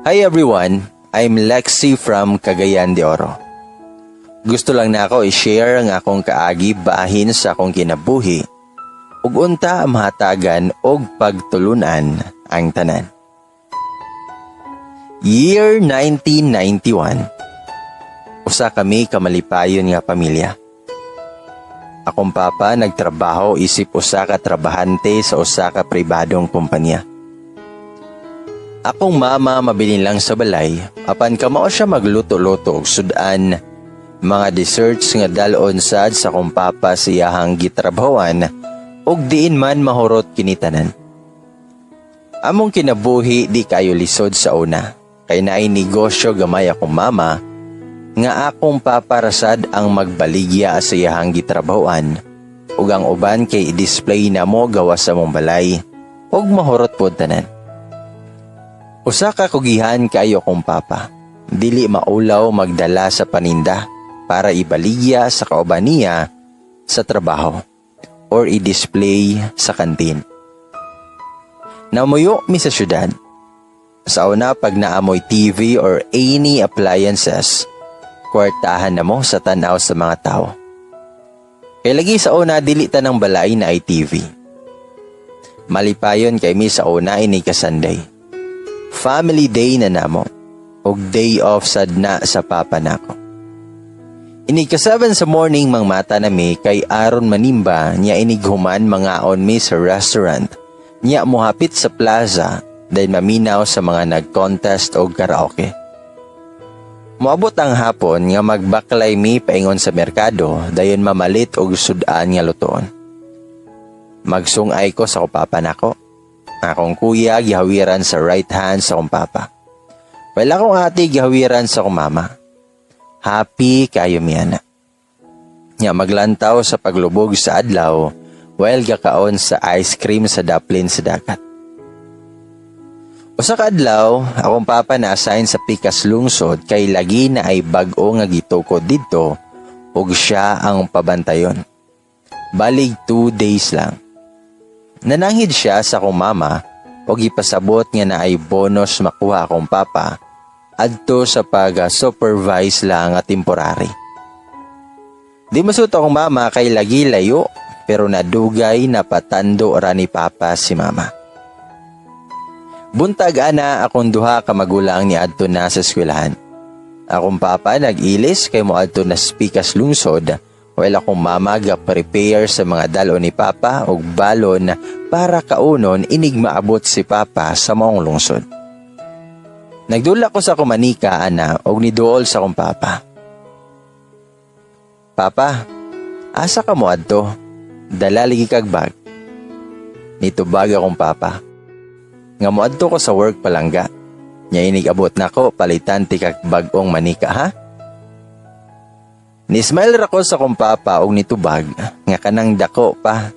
Hi everyone, I'm Lexi from Cagayan de Oro. Gusto lang nako i-share ang akong kaagi bahin sa akong kinabuhi ug unta mahatagan og pagtulunan ang tanan. Year 1991. Usa kami kamalipayon nga pamilya. Akong papa nagtrabaho isip usa ka trabahante sa usa ka pribadong kumpanya. Akong mama mabilin lang sa balay, apan kamao siya magluto-luto og sudan, mga desserts nga dal-on sad sa akong papa sa iyahang gitrabahoan ug diin man mahurot kini tanan. Among kinabuhi di kayo lisod sa una, kay naay negosyo gamay akong mama nga akong papa rasad ang magbaligya sa iyahang gitrabahoan ug ang uban kay i-display namo gawas sa among balay ug mahurot pod tanan. Usa ka kugihan kaayo akong papa. Dili maulaw magdala sa paninda para ibaligya sa kauban niya sa trabaho or i-display sa kantin. Namuyo mi sa syudad. Sa una, pag naa moy TV or any appliances, kwartahan na mo sa tanaw sa mga tao. Kay lagi sa una dili tanang balay naay TV. Malipayon kay mi sa una ini ka Sunday. Family day na namo ug day off sad na sa papa nako. Inig ka 7 sa morning mangmata na mi kay aron manimba, niya inig human mangaon mi sa restaurant. Niya mohapit sa plaza dahil maminaw sa mga nag-contest og karaoke. Moabot ang hapon nga magbaklay mi paingon sa merkado, dayon mamalit og sudan nga lutoon. Magsungay ko sa akong papa nako. Akong kuya gihawiran sa right hand sa akong papa. While akong ate gihawiran sa akong mama. Happy kayo mi ana. Nya maglantaw sa paglubog sa adlaw while gakaon sa ice cream sa daplin sa dagat. Usa ka adlaw, akong papa na assign sa Pikas lungsod kay lagi naay bag-o nga gitukod didto ug siya ang pabantayon. Balig 2 days lang. Nananghid siya sa akong mama ug ipasabot nga naay bonus makuha akong papa adto sa pag-supervise lang nga temporary. Di masut akong mama kay lagi layo, pero nadugay na patando ra ni papa si mama. Buntag ana, akong duha ka magulang ni adto na sa eskwelahan. Akong papa nag-ilis kay moadto na sa pikas lungsod, while akong mama ga-prepare sa mga dalo ni papa og balon para kaunon inig maabot si papa sa maong lungsod. Nagdula ko sa akong manika ana og niduol sa akong papa. "Papa, asa ka mo adto? Dala lagi kag bag." Nitubag akong papa nga moadto ko sa work, palangga. Nya inig abot nako, palitan ti kag bag-ong manika, ha? Ni-smile ra ko sa akong papa og nitubag nga kanang dako pa.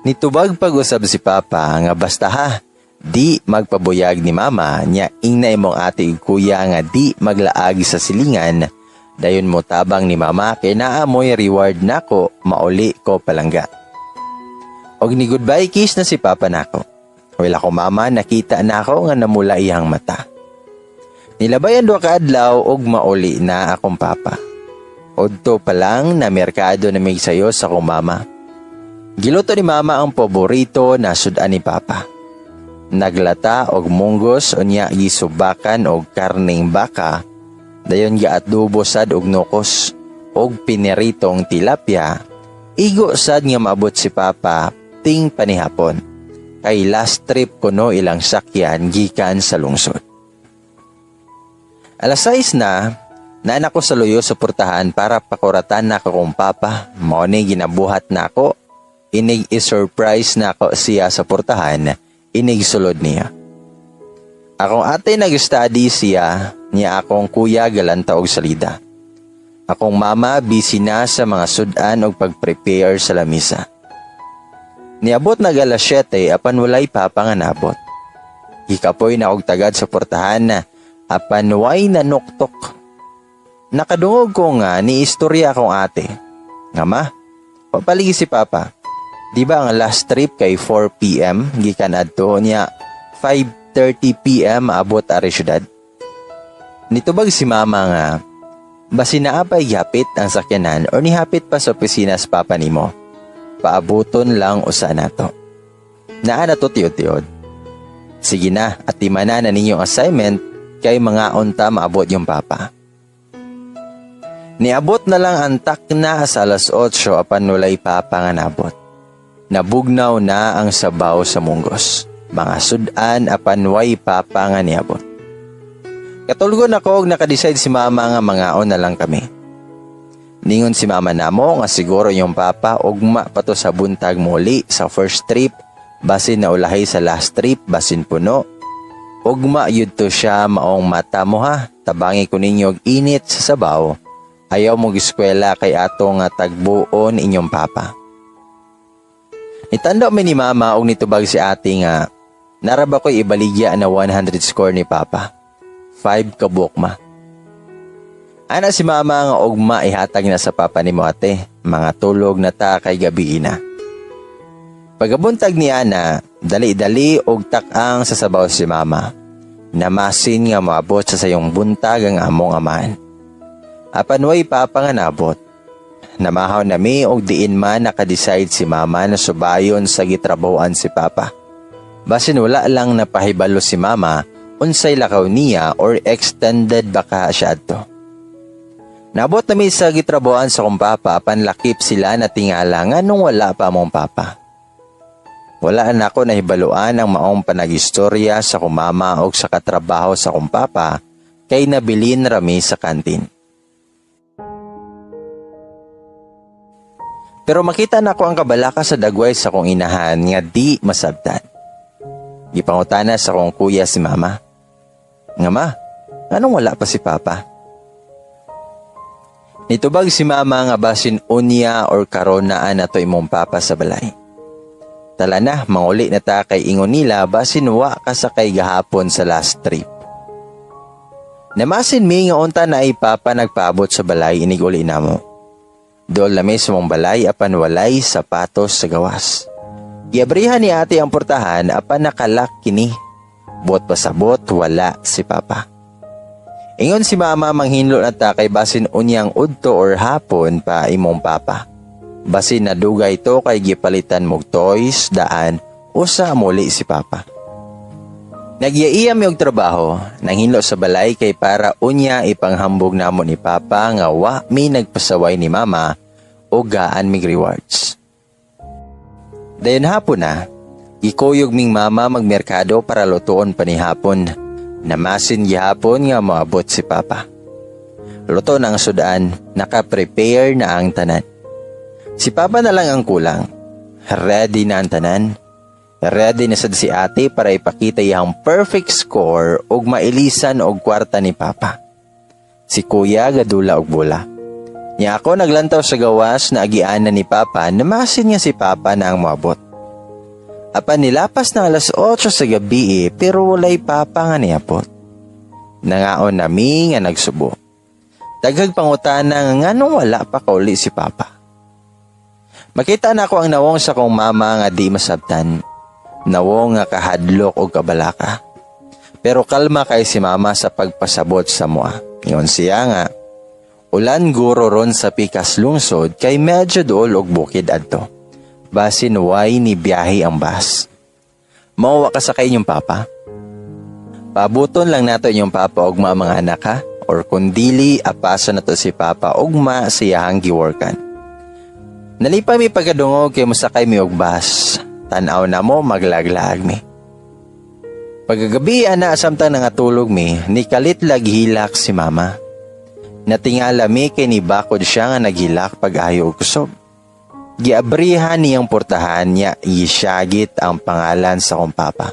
Nitubag pag-usab si papa nga basta ha, di magpabuyag ni mama, nya ingna imong ate ug kuya nga di maglaag sa silingan, dayon mo tabang ni mama kay naa moy reward nako mauli ko, palangga. Og ni goodbye kiss na si papa nako. While ako mama, nakita na ako nga namula iyang mata. Nilabayan 2 ka adlaw og mauli na akong papa. Udto pa lang na merkado na may sayo sa akong mama. Giluto ni mama ang paborito na sudan ni papa. Naglata og munggos, unya gisubakan og karning baka, dayon gaadubo sad og nukos og piniritong tilapia. Igo sad nga maabot si papa ting panihapon. Kay last trip kuno ilang sakyan gikan sa lungsod. Alas 6 na, naan ako sa luyo sa portahan para pakuratan na ako kong papa. Mao ni ginabuhat na ako. Inig i-surprise na ako siya sa portahan, inig sulod niya. Akong ate nag-study siya, niya akong kuya galanta og salida. Akong mama busy na sa mga sudan og pag-prepare sa lamisa. Niabot nag alas 7 apan walay papa nga nabot. Gikapoy na og tagad sa portahan apan way nanuktok. Nakadungog ko nga ni istorya akong ate. Nga, "Ma, papaligi si papa. Di ba ang last trip kay 4 p.m. gikan adto, niya 5:30 p.m. maabot ari syudad?" Nitubag si mama nga, basin naa pa'y gihapit ang sakyanan or nihapit pa sa opisina sa papa nimo. Paabuton lang usa nato. Naa na to tiod-tiod. Sige na at timana na ninyong assignment kay mga unta maabot yung papa. Niabot na lang ang takna sa alas 8 apan walay papa nga nabot. Nabugnaw na ang sabaw sa munggos. Mga sudan apan way papa nga niabot. Katulgon ako og nakadecide si mama nga mangaon na lang kami. Ningon si mama namo nga siguro yung papa ugma pa to sa buntag muli sa first trip, basin na ulahi sa last trip, basin puno. Ugma yud to siya, maong mata mo ha, tabangi ko ninyo og init sa sabaw. Ayaw mo eskwela kay ato nga tagbuon inyong papa. Nitando mi ni mama og nitubag si ate nga naraba ko'y ibaligya na 100 score ni papa. 5 ka buok, ma. Ana si mama nga ugma ihatag na sa papa ni mo, ate. Mga tulog na ta kay gabi na. Pagabuntag ni ana, dali-dali og tak-ang sa sabaw si mama. Namasin nga moabot sa sayong buntag ang among amahan. Apan way papa nga nabot. Namahaw nami og diin man nakadecide si mama na subayon sa gitrabahoan si papa. Basin wala lang napahibalo si mama unsay lakaw niya or extended baka siya adto. Nabot nami sa gitrabahoan sa kong papa apan lakip sila na tingala nga nung wala pa mong papa. Wala na ako nahibaluan ang maong panagistorya sa kong mama og sa katrabaho sa kong papa kay nabilin rami sa kantin. Pero makita na ko ang kabalaka sa dagway sa kong inahan nga di masabtan. Gipangutana sa kong kuya si mama. Nga ma, anong wala pa si papa? Nitubag si mama nga basin unya or karon naa na to imong papa sa balay. Tala na, manguli na ta kay ingon nila basin wa ka sakay gahapon sa last trip. Namasin mi nga unta na ay papa nagpaabot sa balay inig-uli namo. Dool na mi sa mong balay apan walay sapatos sa gawas. Giabrihan ni ate ang portahan apan nakalak kini. Buot pasabot wala si papa. Ingon si mama manghinlo na ta kay basin unyang udto or hapon pa imong papa. Basin nadugay to kay gipalitan mog toys daan usa muli si papa. Nagyaiya mi og trabaho, nanghinlo sa balay kay para unya ipanghambog namo ni papa nga wa mi nagpasaway ni mama o gaan mig rewards. Dayon hapon na, gikuyog ming mama magmerkado para lutuon pa ni hapon. Namasin gihapon nga moabot si papa. Luto na ang sudan, naka-prepare na ang tanan. Si papa na lang ang kulang. Ready na ang tanan. Ready na sad si ate para ipakita iyang perfect score ug mailisan og kwarta ni papa. Si kuya gadula og bola. Nya ako naglantaw sa gawas na agianan ni papa, namasin nga si papa na ang moabot. Apan nilapas na alas 8 sa gabi pero walay papa nga niabot. Nangaon nami nga nagsubo. Daghag pangutana nga nganong wala pa kauli si papa. Makita na ako ang nawong sa kong mama nga di masabtan. Nawong nga kahadlok og kabalaka. Pero kalma kay si mama sa pagpasabot sa mua. Ingon siya nga, ulan guro ron sa pikas lungsod kay medyo duol og bukid adto. Basin way ni biyahe ang bus. Mao wa ka sakay inyong papa? Pabuton lang nato inyong papa ugma, mga anak, ha? Or kung dili, apasa na to si papa ugma sa iyahang giworkan. Nalipay mi pagkadungog kay mosakay mi og bus. Tan-aw na mo maglaglaag mi. Pagkagabi ana samtang nangatulog mi, nikalit lag hilak si mama. Natingala mi kay nibakod siya nga naghilak pag-ayo og kusog. Giabrihan niyang portahan niya gisyagit ang pangalan sa kong papa.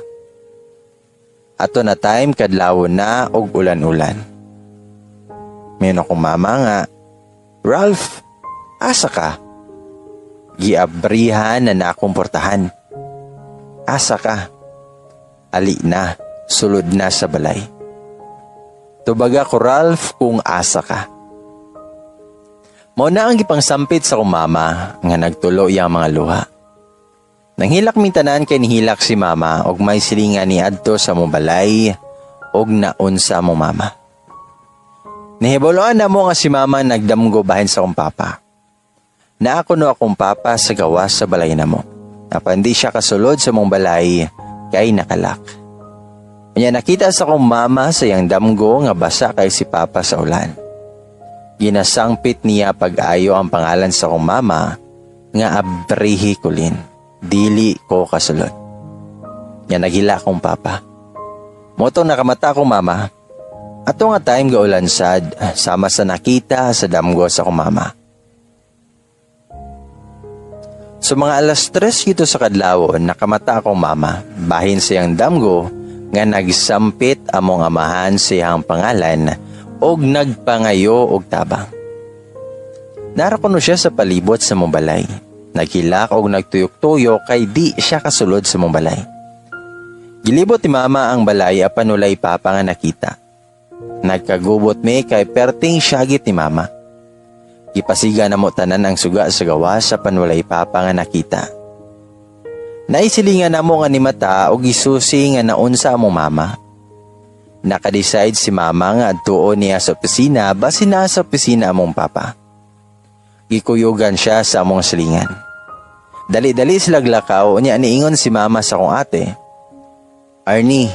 Ato na time kadlawon na og ulan-ulan. Miingon akong mama nga, "Ralph, asa ka? Giabrihan na na akong portahan. Asa ka? Ali na, sulod na sa balay. Tubaga ko, Ralph, kung asa ka." Mao na ang gipangsampit sa kong mama nga nagtulo iyang mga luha. Nanghilak ming tanan kay nihilak si mama og may silingan ni adto sa mong balay og naunsa mong mama. Nahibaloan namo nga si mama nagdamgo bahin sa akong papa. Naa kuno akong papa sa gawas sa balay namo. Apan di siya kasulod sa among balay kay naka-lock. Unya nakita sa akong mama sa iyang damgo nga basa kay si papa sa ulan. Ginasangpit niya pag-ayo ang pangalan sa akong mama nga abrihi kulin. Dili ko kasulod. Nya naghilak akong papa. Mao tong nakamata akong mama. Ato nga time gaulan sad sama sa nakita sa damgo sa akong mama. Sa mga 3:00 dito sa kadlawon, nakamata akong mama. Bahin sa iyang damgo nga nagsampit among amahan sa iyang pangalan og nagpangayo og tabang. Naa ra kuno siya sa palibot sa among balay. Naghilak og nagtuyok-tuyok kay di siya kasulod sa among balay. Gilibot ni mama ang balay apan walay papa nga nakita. Nagkagubot mi kay perting syagit ni mama. Gipasiga namo tanan ang suga sa gawas apan walay papa nga nakita. Naisilingan namo nga nimata og gisusi nga naunsa among mama. Naka-decide si mama nga adtuon niya sa opisina basin naa sa opisina among papa. Gikuyugan siya sa among silingan. Dali-dali sila lakaw niya niingon si mama sa akong ate. "Arnie,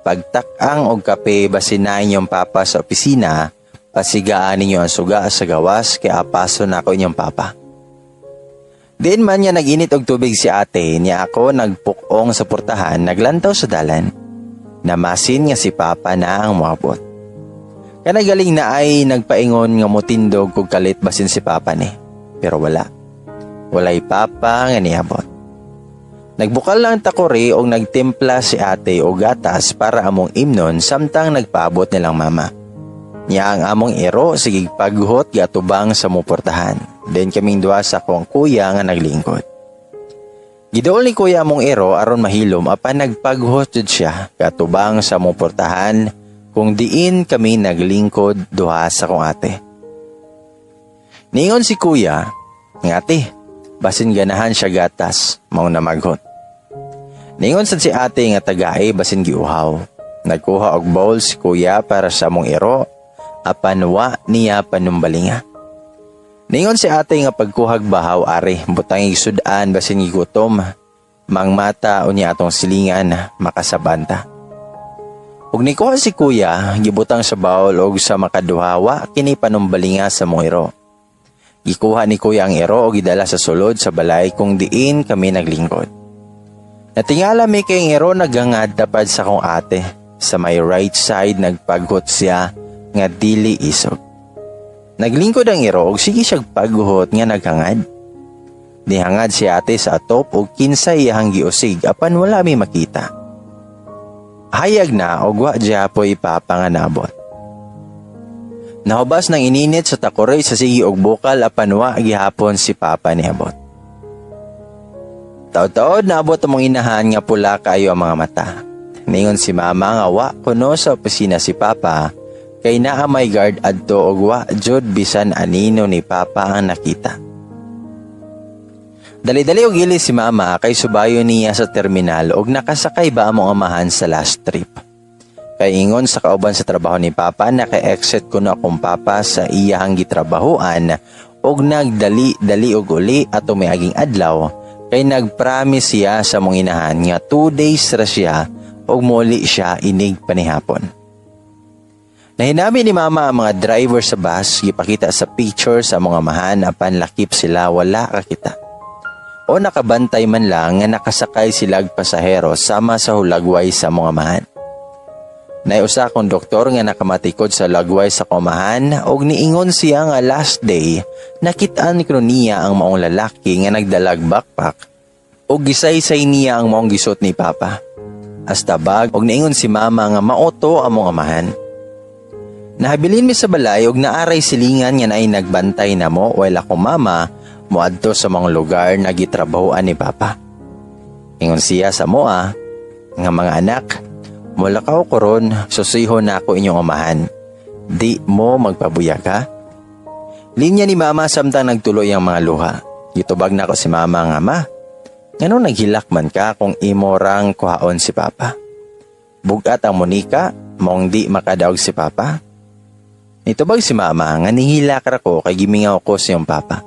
pagtak-ang og kape basin naa inyong papa sa opisina, pasigaan ninyo ang suga sa gawas kay apaso nako inyong papa." Diin man niya nag-init og tubig si ate, niya ako nagpukong sa portahan, naglantaw sa dalan. Namasin nga si papa na ang moabot. Kanagaling na ay nagpaingon nga mutindog kog kalit basin si papa ni. Pero wala. Walay papa nga niabot. Nagbukal lang takori og nagtimpla si ate og gatas para among imnon samtang nagpaabot nilang mama. Niya ang among iro sige paghot gatubang sa muportahan. Then kaming duha sa akong kuya nga naglingkod. Giduol ni kuya among iro aron mahilom apan nagpaghot jud siya katubang sa among portahan kung diin kami naglingkod duha sa akong ate. Niingon si kuya, nga ate, basin ganahan siya gatas, mao na maghot. Niingon sad si ate nga tagae basin giuhaw. Nagkuha og bowl si kuya para sa among iro, apan wa niya panumbalinga. Ningon si ate nga pagkuhag bahaw ari, butang sudan basin gigutom. Mangmata unya atong silingan makasabanta. Ug nikuha si kuya, gibutang sa bowl og sa makaduha wa kini panumbalinga sa among iro. Gikuha ni kuya ang iro og gidala sa sulod sa balay kung diin kami naglingkod. Natingala mi kay ang iro naghangad tapad sa akong ate. Sa may right side nagpaghot siya nga dili isog. Naglingkod ang iro og sige siyang paghuhot nga naghangad. Nihangad si ate sa atop og kinsa iyahang giusig apan wala mi makita. Hayag na og wa gyapoy papa nga nabot. Nahubas ng ininit sa takore sa sige og bukal apan wa gihapon si papa niabot. Taod-taod naabot ang mga inahan nga pula kaayo ang mga mata. Ningon si mama nga wa kuno sa opisina si papa kay naa may guard adto og wa jud bisan anino ni papa ang nakita. Dali-dali og ili si mama kay subayo niya sa terminal og nakasakay ba among amahan sa last trip. Kay ingon sa kauban sa trabaho ni papa, naka-exit kuno akong papa sa iyahang gitrabahoan og nagdali-dali og uli ato miaging adlaw kay nagpromise siya sa among inahan nga 2 days ra siya og muli siya inig panihapon. Nahinami ni mama ang mga driver sa bus, gipakita sa picture sa mga amahan apan lakip sila, wala kakita. O nakabantay man lang nga nakasakay sila og pasahero sama sa hulagway sa mga amahan. Naiusa kong doktor nga nakamatikod sa lagway sa kumahan og niingon siya nga last day nakitaan kuno niya ang maong lalaki nga nagdalag backpack og gisaysay niya ang maong gisuot ni papa. Hasta bag og niingon si mama nga mao to among amahan. Nahabilin mi sa balay og naaray silingan nga naay nagbantay namo while ako mama moadto sa mga lugar na gitrabahoan ni papa. Ingon siya sa moa nga mga anak, mulakaw ko ron, susihon na ako inyong amahan. Di mo magpabuyag ha? Linya ni mama samtang nagtuloy ang mga luha. Gitubag na ko si mama nga, "Ma, ngano naghilak man ka kung imo rang kuhaon si papa? Bugat ang Monica, maong di makadaog si papa." Nitubag si mama nga nihilak ra ko kay gimingaw ko sa iyong papa.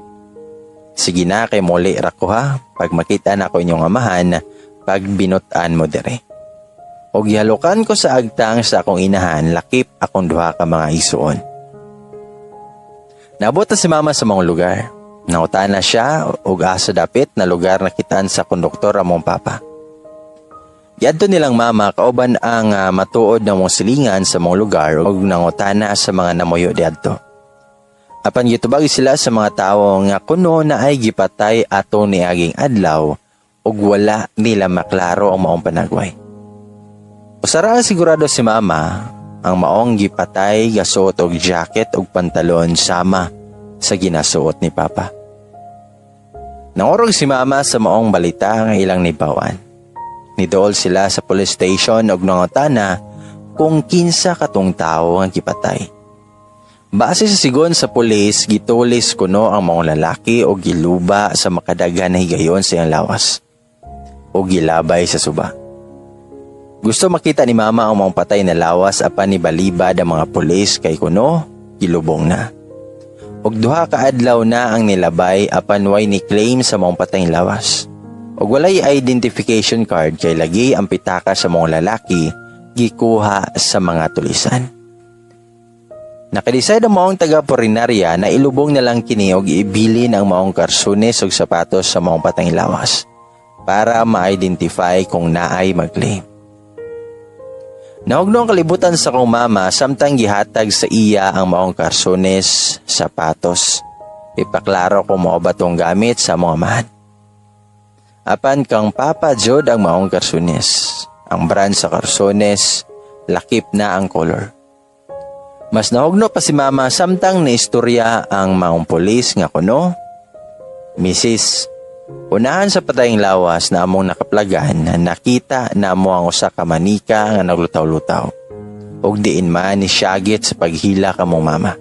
Sige na kay muli ra ko ha, pag makita na ko inyong amahan, pag binutan mo dire. Og gihalukan ko sa agtang sa akong inahan lakip akong duha ka mga igsuon. Naabot na si mama sa maong lugar. Nangutana siya og asa dapit na lugar nakitaan sa konduktor among papa. Giadto nilang mama kauban ang matuod na mong silingan sa maong lugar ug nangutana sa mga namuyo diadto. Apan gitubag sila sa mga tawo nga kuno na ay gipatay ato niaging adlaw ug wala nila maklaro ang maong panagway. Usara sigurado si mama ang maong gipatay gasuot og jacket ug pantalon sama sa ginasuot ni papa. Nangurog si mama sa maong balita nga ilang nibawan. Nidool sila sa police station og nangutana kung kinsa katong tawo nga gipatay. Base sa sigon sa pulis, gitulis kuno ang mga lalaki o giluba sa makadaghan na higayon sa iyang lawas o gilabay sa suba. Gusto makita ni mama ang mga patay na lawas apan nibalibad ang mga pulis kay kuno gilubong na. Og duha ka adlaw na ang nilabay apan way ni claim sa mga patay lawas. Og walay identification card kay lagi ang pitaka sa mga lalaki gikuha sa mga tulisan. Nakadecide ang maong taga punerarya na ilubong na lang kini og ibilin ang maong karsunes og sapatos sa maong patayng lawas para ma-identify kung naay mag-claim. Nahugno ang kalibutan sa kong mama samtang gihatag sa iya ang maong karsunes, sapatos. Ipaklaro kung mao ba tong gamit sa mga amahan. Apan kang papa jud ang maong karsunes. Ang brand sa karsunes, lakip na ang color. Mas nahugno pa si mama samtang naistorya ang maong pulis nga kuno, "Mrs. Unahan sa patayng lawas na among nakaplagan na nakita na mo ang usa ka manika nga naglutaw-lutaw. Ug diin man ni syagit sa paghila kamong mama."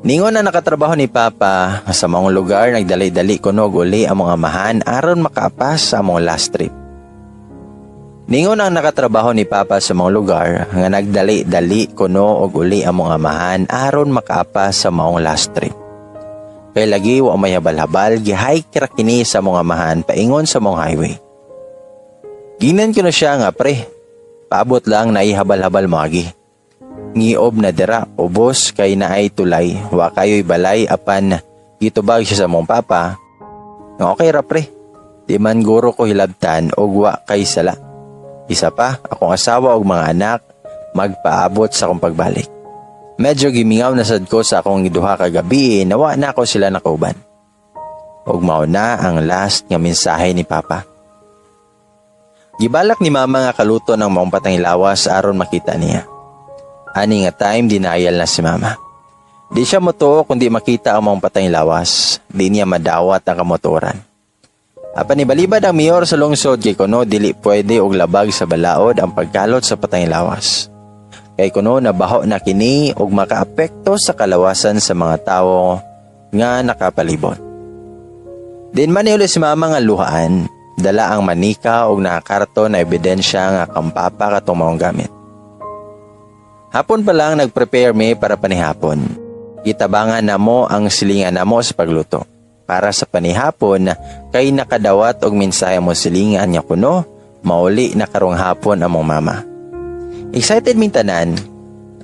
Ningon na nakatrabaho ni Papa sa maong lugar, nagdali-dali kuno og uli ang mga amahan aron makaapas sa among last trip. Ningon ang nakatrabaho ni Papa sa maong lugar nga nagdali-dali kuno og uli ang mga amahan aron makaapas sa maong last trip. Kay lagi wa may habal-habal, gihike ra kini sa mga amahan paingon sa maong highway. Ginan ko na siya nga, "Pre, paabot lang na ihabal-habal mo agi. Ngiob na dira, ubos kay naay tulay, wa kayo'y balay," apan gitubag siya sa mong papa nga, "Okay ra pre, di man guro ko hilabtan og wa kay sala. Isa pa, akong asawa og mga anak magpaabot sa akong pagbalik. Medyo gimingaw na sad ko sa akong duha kagabi na wa na ako sila nakauban." Ug mao na ang last nga mensahe ni Papa. Gibalak ni Mama nga kaluto ng maong patayng lawas aron makita niya. Ani nga time, denial na si Mama. Di siya motuo kundi makita ang maong patayng lawas. Di niya madawat ang kamotoran. Apan nibalibad ang mayor sa lungsod kay kuno dili pwede og labag sa balaod ang pagkalot sa patayng lawas. Kay kuno nabaho na kini og makaapekto sa kalawasan sa mga tawo nga nakapalibot. Din man niuli si Mama nga luhaan, dala ang manika og nakakarto na ebidensya nga kang papa katong maong gamit. Hapon pa lang nagprepare mi para panihapon. Gitabangan namo ang silingan namo sa pagluto. Para sa panihapon kay nakadawat og mensahe mo silingan nga kuno mauli na karong hapon among mama. Excited ming tanan.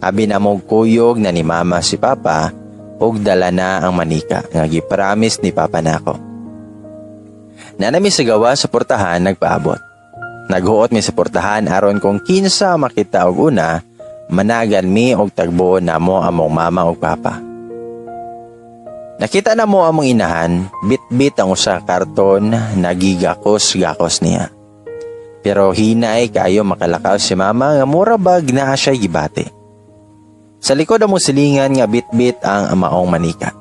Abi na mo kuyog na ni mama si papa ug dala na ang manika nga gipromise ni papa nako. Nanami sa gawa sa portahan nagpaabot. Naghuot mi sa portahan aron kung kinsa makita og una, managan mi og tagbo namo among mama ug papa. Nakita na mo among inahan, bit-bit ang usa ka karton nagigakos-gakos niya. Pero hinay kaayo makalakaw si mama nga mura bag naa siya gibati. Sa likod among silingan nga bit-bit ang maong manika.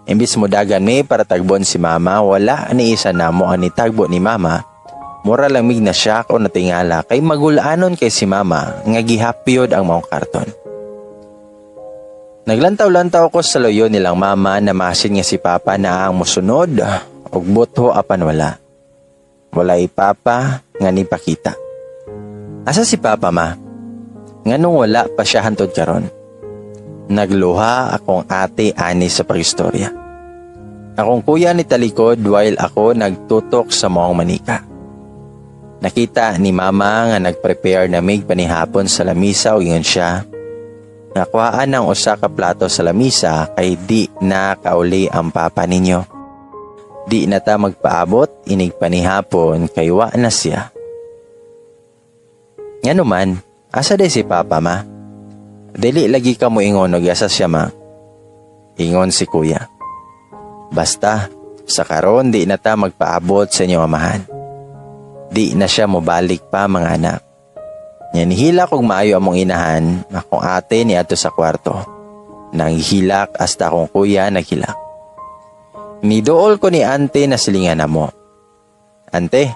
Imbis mo dagan mi para tagbon si mama, wala ni isa namo ang nitagbo ni mama. Mura lang mig na siya o natingala kay magulanon kay si mama nga gihapyod ang maong karton. Naglantaw-lantaw ko sa loyo nilang mama na masin nga si papa na ang musunod og butho apan wala. Walay papa nga nipakita. "Asa si papa, ma? Nganong wala pa siya hantod karon?" Nagluha akong ate ani sa pagistorya. Akong kuya ni talikod while ako nagtutok sa maong manika. Nakita ni mama nga nagprepare na mig panihapon sa lamisa ug ingon siya nga kuhaan ng usa ka plato sa lamisa kay di na kauli ang papa ninyo. Di na ta magpaabot inig panihapon kay wa na siya. Ngano man, asa day si papa, ma? Dili lagi ka mo ingon og asa siya, ma. Ingon si kuya. Basta, sa karon di na ta magpaabot sa inyong amahan. Di na siya mobalik pa, mga anak. Nya nihilak og maayo among inahan, akong ate ni adto sa kwarto. Nanghilak hasta akong kuya naghilak. Niduol ko ni ante na silingan namo. Ante,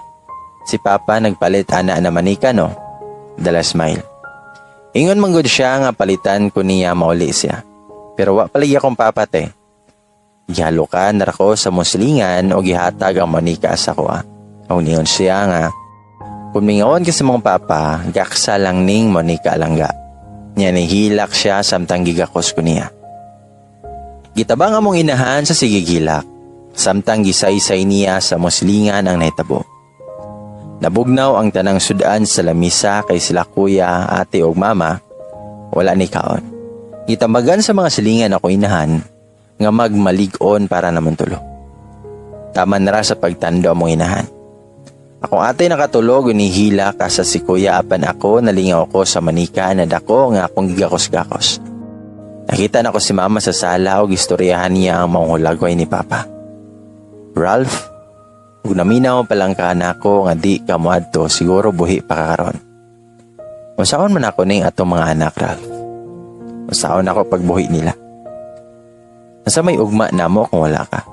si papa nagpalit ana na manika, no? Dala smile. Ingon man gud siya nga palitan ko niya mauli siya. Pero wa palagi akong papa, te. Gihalukan na ko sa muslingan o gihatag ang manika sa kuha. Og ningon siya nga, kung mingawon ka sa mga papa, gaksa lang ning Monica alangga. Nya nihilak siya samtang gigakos ko niya. Gitabang among inahan sa sigigilak, samtang gisaysay niya sa muslingan ang nahitabo. Nabugnaw ang tanang sudan sa lamisa kay sila kuya, ate ug mama, wala ni kaon. Gitambagan sa mga silingan ako inahan nga magmalig-on para naman tulo. Tama na ra sa pagtando among inahan. Akong ate nakatulog, nihila ka sa si kuya, apan ako nalingaw ko sa manika na dako nga akong gigakos-gakos. Nakita na ko si mama sa sala og istoryahan niya ang maong hulagway ni papa. Ralph, ug naminaw pa lang ka nako nga di ka moadto, siguro buhi pa ka karon. Unsaon man ako ning atong mga anak, Ralph? Unsaon ako pagbuhi nila? Unsa may ugma namo kung wala ka?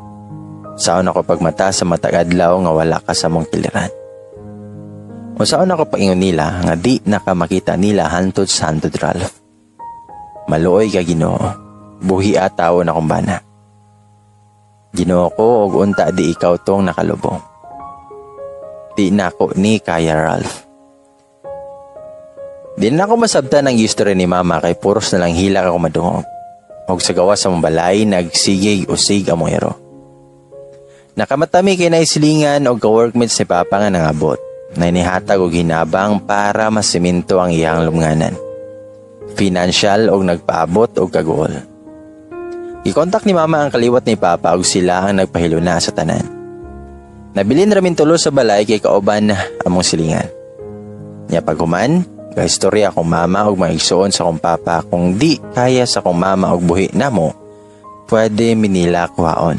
Unsaon ako pagmata sa matag adlaw nga wala ka sa mong kiliran? Unsaon ako paingon nila nga di na ka makita nila hantod sa hantod, Ralph? Maluoy ka, Ginoo. Buhi tawo na kong bana. Ginoo ko, og unta di ikaw tong nakalubong. Di na ako ni kaya, Ralph. Di na ako masabtan ang history ni mama kay puros na lang hilak ako madungog. Og sa gawas sa mong balay, nagsigig usig among ero. Nakamatami kay naisilingan og ka-workmates ni papa nga nangabot na inihatag og hinabang para masiminto ang iyang lumnganan. Financial og nagpaabot og kaguol. Gikontak ni mama ang kaliwat ni papa og sila ang nagpahiluna sa tanan. Nabilin ramin tulo sa balay kay kauban among silingan. Nya paghuman, gaistorya akong mama og mga igsuon sa akong papa kung di kaya sa akong mama og buhi namo, pwede minila kuhaon.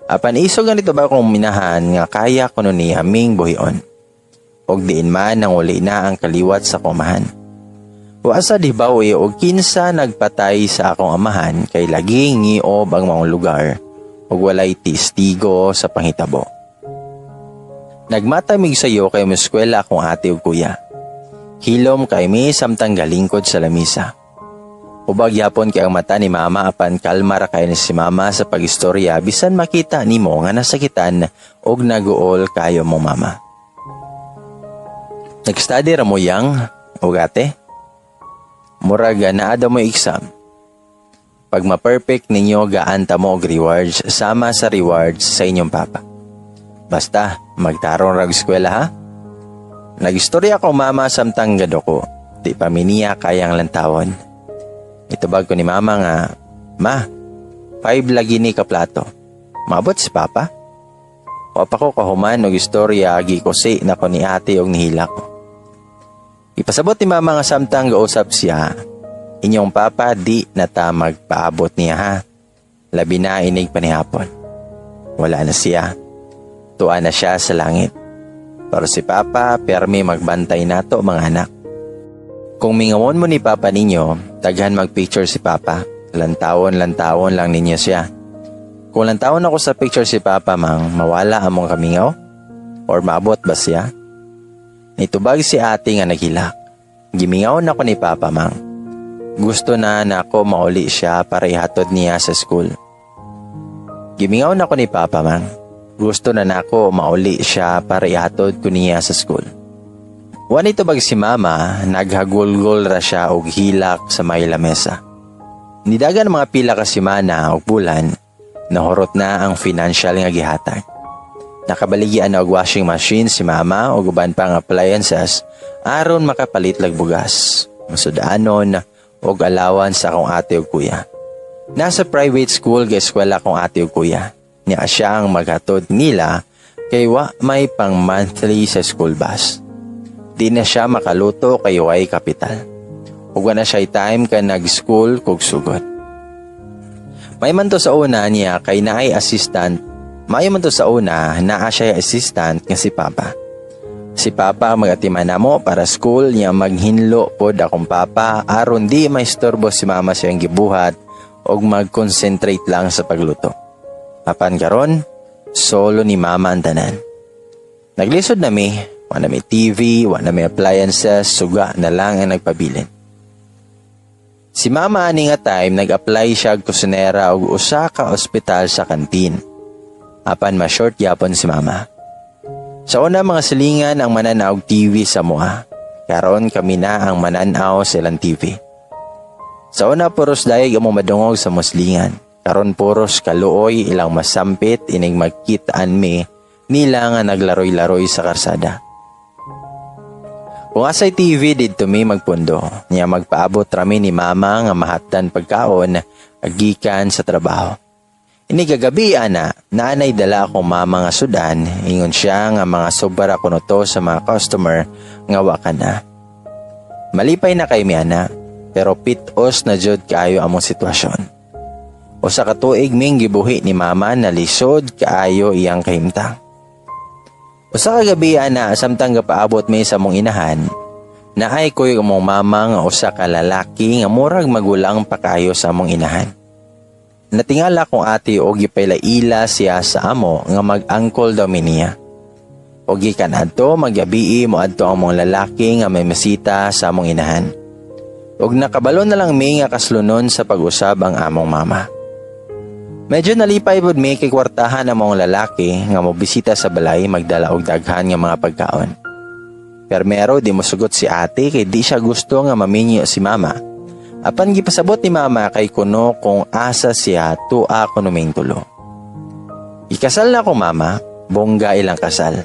Apan isog ganito ba kung minahan nga kaya kuno niya ming buhion. Og diin man nang uli na ang kaliwat sa kumahan. Wa sa dibaw e og kinsa nagpatay sa akong amahan kay laging ngiob ang maong lugar ug walay testigo sa panghitabo. Nagmatamig sayo kay muskwela akong ate ug kuya. Hilom kay mi samtang galingkod sa lamisa. Ubag yapon kay ang mata ni mama, apan kalma ra kay ni si mama sa pagistorya bisan makita nimo nga nasakitan og naguol kayo mo mama. Nag-study ra mo yang og ate? Murag naa daw mo exam. Pag ma-perfect ninyo, gaan ta mo og rewards sama sa rewards sa inyong papa. Basta magtarong rag eskwela, ha? Nagistorya ko mama samtang gadoko. Di pa mi niya kayang lantawon. Itubag ko ni mama nga, "Ma, 5 lagi ni ka plato. Maabot si papa?" Wa pa ko kahuman og istorya, gikusi na ko ni ate og nihila ko. Ipasabot ni mama nga samtang gausap siya, inyong papa di na ta magpaabot niya, ha. Labi na inig panihapon. Wala na siya. Tuwa na siya sa langit. Pero si papa, permi magbantay nato, mga anak. Kung mingawon mo ni papa ninyo, daghan magpicture si papa. Lantawon, lantawon lang ninyo siya. Kung lantawon ako sa picture si papa mang, mawala among kamingaw? Or maabot ba siya? Nitubag si ate nga naghilak. Gimingaw na ko ni papa, mang. Gusto na nako mauli siya para ihatod niya sa school. Gimingaw na ko ni papa, mang. Gusto na nako mauli siya para ihatod ko niya sa school. Wa nitubag si mama, naghagulgol ra siya og hilak sa may lamesa. Nidagan mga pila ka semana ug bulan, nahurot na ang financial nga gihatag. Nakabaligya na og washing machine si mama ug uban pang appliances aron makapalit lag bugas, masudanon ug allowance sa akong ate ug kuya. Nasa private school ga eskwela akong ate ug kuya. Nya siya ang maghatod nila kay wa may pang monthly sa school bus. Di na siya makaluto kay way kapital. Ug wa na siya time kay nag-school kog sugod. May man to sa una niya kay naay assistant. Maayo man to sa una, naa siya assistant nga si Papa. Si Papa ang mag-atiman namo para school niya, maghinlo pod akong papa aron di maistorbo si Mama sa iyang gibuhat og mag-concentrate lang sa pagluto. Apan karon, solo ni Mama ang tanan. Naglisod na mi, wa na mi TV, wa na mi appliances, suga na lang ang nagpabilin. Si Mama ani nga time, nag-apply siya og kusinera og usa ka ospital sa kantin. Apan ma-short gyapon si Mama. Sa una, mga silingan ang mananaw og TV sa amoa. Karon, kami na ang mananaw sa ilang TV. Sa una, puros dayeg among madungog sa among silingan. Karon, puros kaluoy ilang masampit inig magkitaan mi nila nga naglaroy-laroy sa karsada. Kung asay TV, didto mi magpundo. Nya magpaabot rami ni Mama nga mahatdan pagkaon gikan sa trabaho. Ini gagabi ana, naanay dala akong mama nga sudan, ingon siya nga mga sobra kuno to sa mga customer nga wa ka na. Malipay na kay mi ana, pero pitos na jud kaayo among sitwasyon. Usa ka tuig ming gibuhi ni Mama na lisod kaayo iyang kahimtang. Usa ka gabi ana, samtang gapaabot mi sa among inahan, naay kuyog among mama nga usa ka lalaki nga murag magulang pa kaayo sa among inahan. Natingala akong ate og gipaila-ila siya sa amo nga mag-uncle daw mi niya. Og gikan adto, maggabii mo adto ang among lalaki nga may masita sa among inahan. Og nakabalo na lang mi nga kaslunon sa pag-usab ang among mama. Medyo nalipay pud mi kay kwartahan ang among lalaki nga mobisita sa balay, magdala og daghan nga mga pagkaon. Permero di mosugot si ate kay di siya gusto nga maminyo si Mama. Apan gipasabot ni Mama kay kuno kung asa siya, tua kuno ming tulo. Ikasal na akong mama, bongga ilang kasal.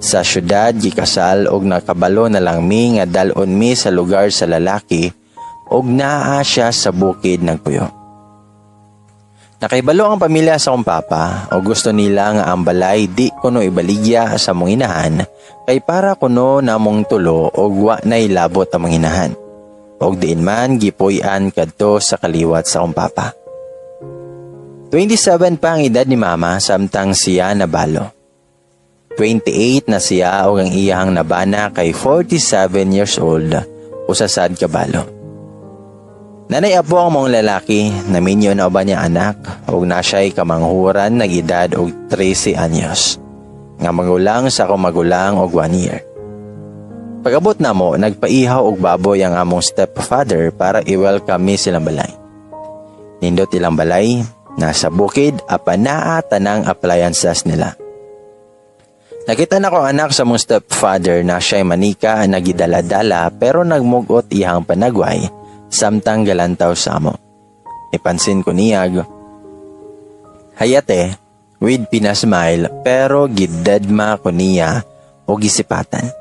Sa syudad gikasal og nakabalo na lang mi nga dalon mi sa lugar sa lalaki og naa siya sa bukid nagpuyo. Nakaibalo ang pamilya sa akong papa o gusto nila nga ang balay di kuno ibaligya sa among inahan kay para kuno namong tulo og wa nay labot ang among inahan. Og diin man gipuy-an kadto sa kaliwat sa akong papa. 27 pa ang edad ni Mama samtang siya nabalo. 28 na siya og ang iyahang nabana kay 47 years old, usa sad ka balo. Nanay apo ang among lalaki, naminyo na uban niya anak ug na siya'y kamanghuran nag-edad og 13 anyos, nga magulang sa akong magulang og 1 year. Pag-abot namo, nagpaihaw og baboy ang among stepfather para i-welcome mi silang balay. Nindot ilang balay, nasa bukid apan naa tanang appliances nila. Nakita nako ang anak sa among stepfather na siya'y manika nagidala-dala pero nagmugot iyang panagway samtang galantaw sa amo. Ipansin ko niyag, "Hayate," with pinasmile, pero gidedma ko niya o gisipatan.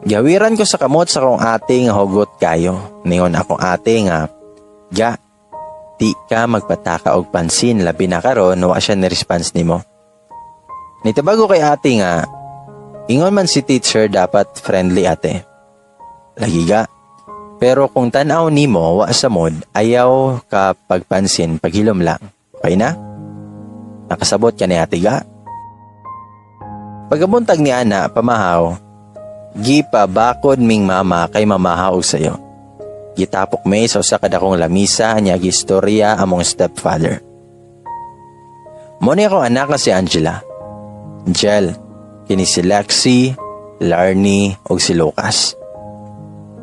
Gawiran ko sa kamot sa akong ate nga hugot kayo. Ningon akong ate nga, "Ga, di ka magpataka og pansin labi na karon wa siya ni response nimo." Nitabago kay ate nga, "Ingon man si teacher, dapat friendly, ate." "Lagi ga. Pero kung tanaw nimo wa sa mood, ayaw ka pagpansin, paghilom lang. Okay na? Nakasabot ka ni ate, ga?" Pagkabuntag ni ana, pamahaw, gipabakod ming mama kay mamahaw og sayo. Gitapok may sa usa ka dakong lamisa niya, gistorya among stepfather. Mo ni akong anak nga si Angela. Jel, kini si Lexi, Larnie ug si Lucas.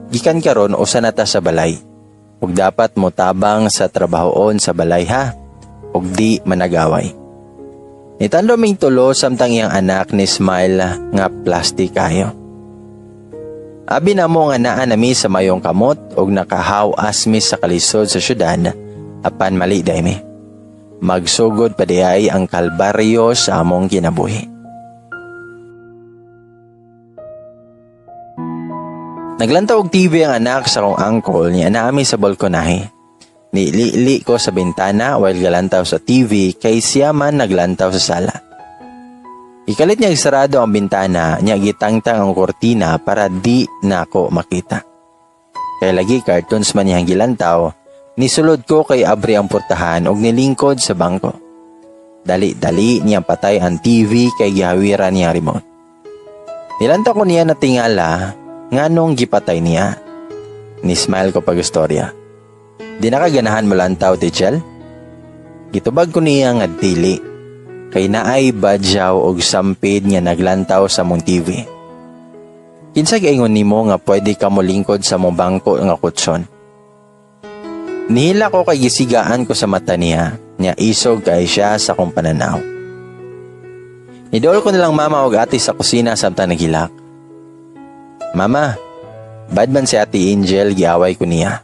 Gikan karon, usa na ta sa balay. Ug dapat mo tabang sa trabahoon sa balay ha. Ug di managaway. Nitando ming tulo samtang iyang anak ni smile nga plastic kayo. Abi namo nga naa nami sa mayong kamot og nakahaw-as mi sa kalisod sa syudad apan mali diay mi. Magsugod pa diay ang kalbaryo sa among kinabuhi. Naglantaw og TV ang anak sa akong uncle niya naami sa balkonahe. Nilili ko sa bintana while galantaw sa TV kay siya man naglantaw sa sala. Ikalit niya sarado ang bintana niya gitangtang ang kortina para di nako makita. Kay lagi cartoons man niyang gilantaw, nisulod ko kay abri ang portahan og nilingkod sa bangko. Dali-dali niyang patay ang TV kay gihawiran niya remote. Nilantaw ko niya na tingala nganong gipatay niya. Ni-smile ko pag istorya. Di na ka ganahan molantaw, Tichel? Gitubag ko niya nga dili. Kay naay badyaw og sampid nga naglantaw sa mong TV. Kinsa giingon nimo nga pwede ka molingkod sa mong bangko nga kutson? Nihila ko kay gisigaan ko sa mata niya, niya isog kay siya sa akong pananaw. Nidool ko nilang mama og ate sa kusina samtang naghilak. Mama, bad man si Ate Angel, giaway ko niya.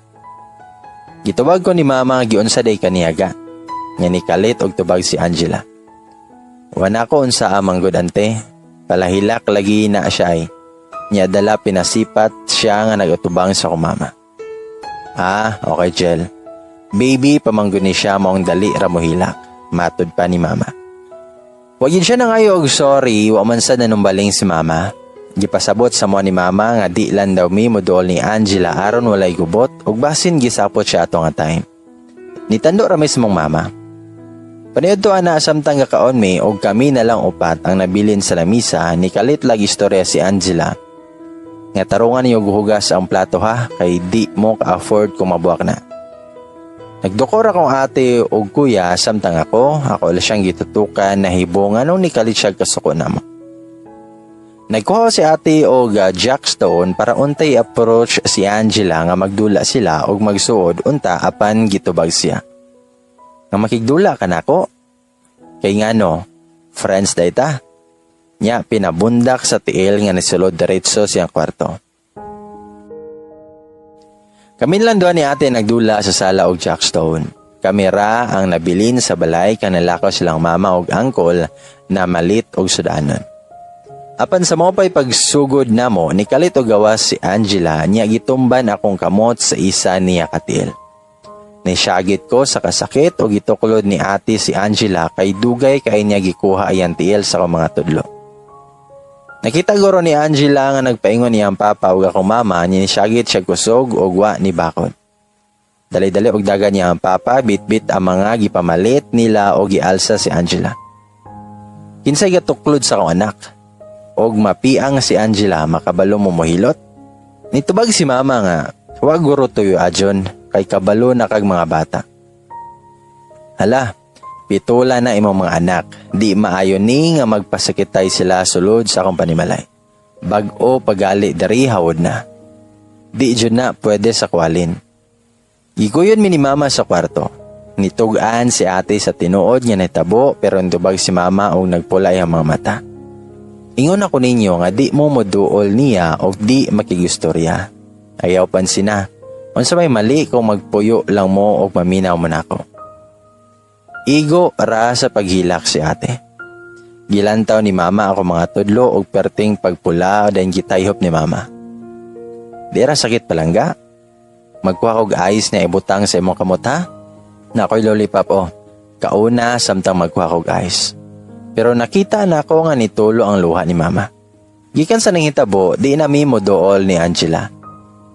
Gitubag ko ni mama giunsa day kaniya ga. Nga nikalit og tubag si Angela. Wana ko unsa amang gud ante, palahilak lagi na siya ay. Nya dala pinasipat siya nga nagatubang sa akong mama. Ah, okay Jel. Baby, pamanggun ni siya maong dali ra mohilak. Matod pa ni mama. Wa gyud siya nangayo og sorry, wa man sad nanumbaling si mama. Gipasabot sa mo ni mama nga di lang daw mi moduol ni Angela aron walay gubot ug basin gisapot siya ato nga time. Nitando ra mi sa mong mama. Paniudto ana samtang gakaon mi og kami na lang upat ang nabilin sa lamisa, ni kalit lag istorya si Angela. Nga tarungan niyo guhugas ang plato ha kay di mo ka-afford kung mabuak na. Nagdukor akong ate og kuya samtang ako, ako lang siyang gitutukan na hibo nganong nikalit siya kasuko namo. Nagkuha si ate og jackstone para untay approach si Angela nga magdula sila og magsuod unta apan gitubag siya. Nga makigdula ka nako. Kay ngano, friends day ta. Nya pinabundak sa tiil nga nisulod diretso siyang kwarto. Kami lang doon ni ate nagdula sa sala og jackstone. Kami ra ang nabilin sa balay kanalakaw silang mama og angkol na malit og sudanon. Apan sa mao pa'y pagsugod namo, nikalit og gawas si Angela niya gitumban akong kamot sa isa niya katil. Nisyagit ko sa kasakit o gituklod ni ate si Angela kay dugay kay niya gikuha ayan tiil sa akong mga tudlo. Nakita guro ni Angela nga nagpaingon niyang papa ug akong mama niya nisyagit siya kusog og wa ni bakod. Dali-dali og dagan niya ang papa, bitbit ang mga gipamalit nila og gialsa si Angela. Kinsay gatuklod sa akong anak? Og mapiang si Angela makabalo mo mohilot? Nitubag si mama nga, wag guro tuyo ajon, kay kabalo na kag mga bata. Hala, pitula na imong mga anak. Di maayo ni nga magpasakitay sila sulod sa akong panimalay. Bag-o pagali diri hawod na. Di jud na pwede sa kwalin. Giguyon mi ni mama sa kwarto. Nitug-an si ate sa tinuod nga nitabo pero nitubag si mama og nagpulay ang mga mata. Ingon ako ninyo nga di mo moduol niya og di makigustorya. Ayaw pansina. Unsa may mali kung magpuyo lang mo og maminaw mo nako. Igo ra sa paghilak si ate. Gilantaw ni mama ako mga tudlo og perting pagpula dayon gitayhop ni mama. Di ra sakit palangga. Magkuha og ice na ibutang sa imong kamot ha. Na ako'y lollipop oh. Kauna samtang magkuha og ice. Pero nakita na ako nga nitulo ang luha ni mama. Gikan sa nanghitabo, di na mi moduol ni Angela.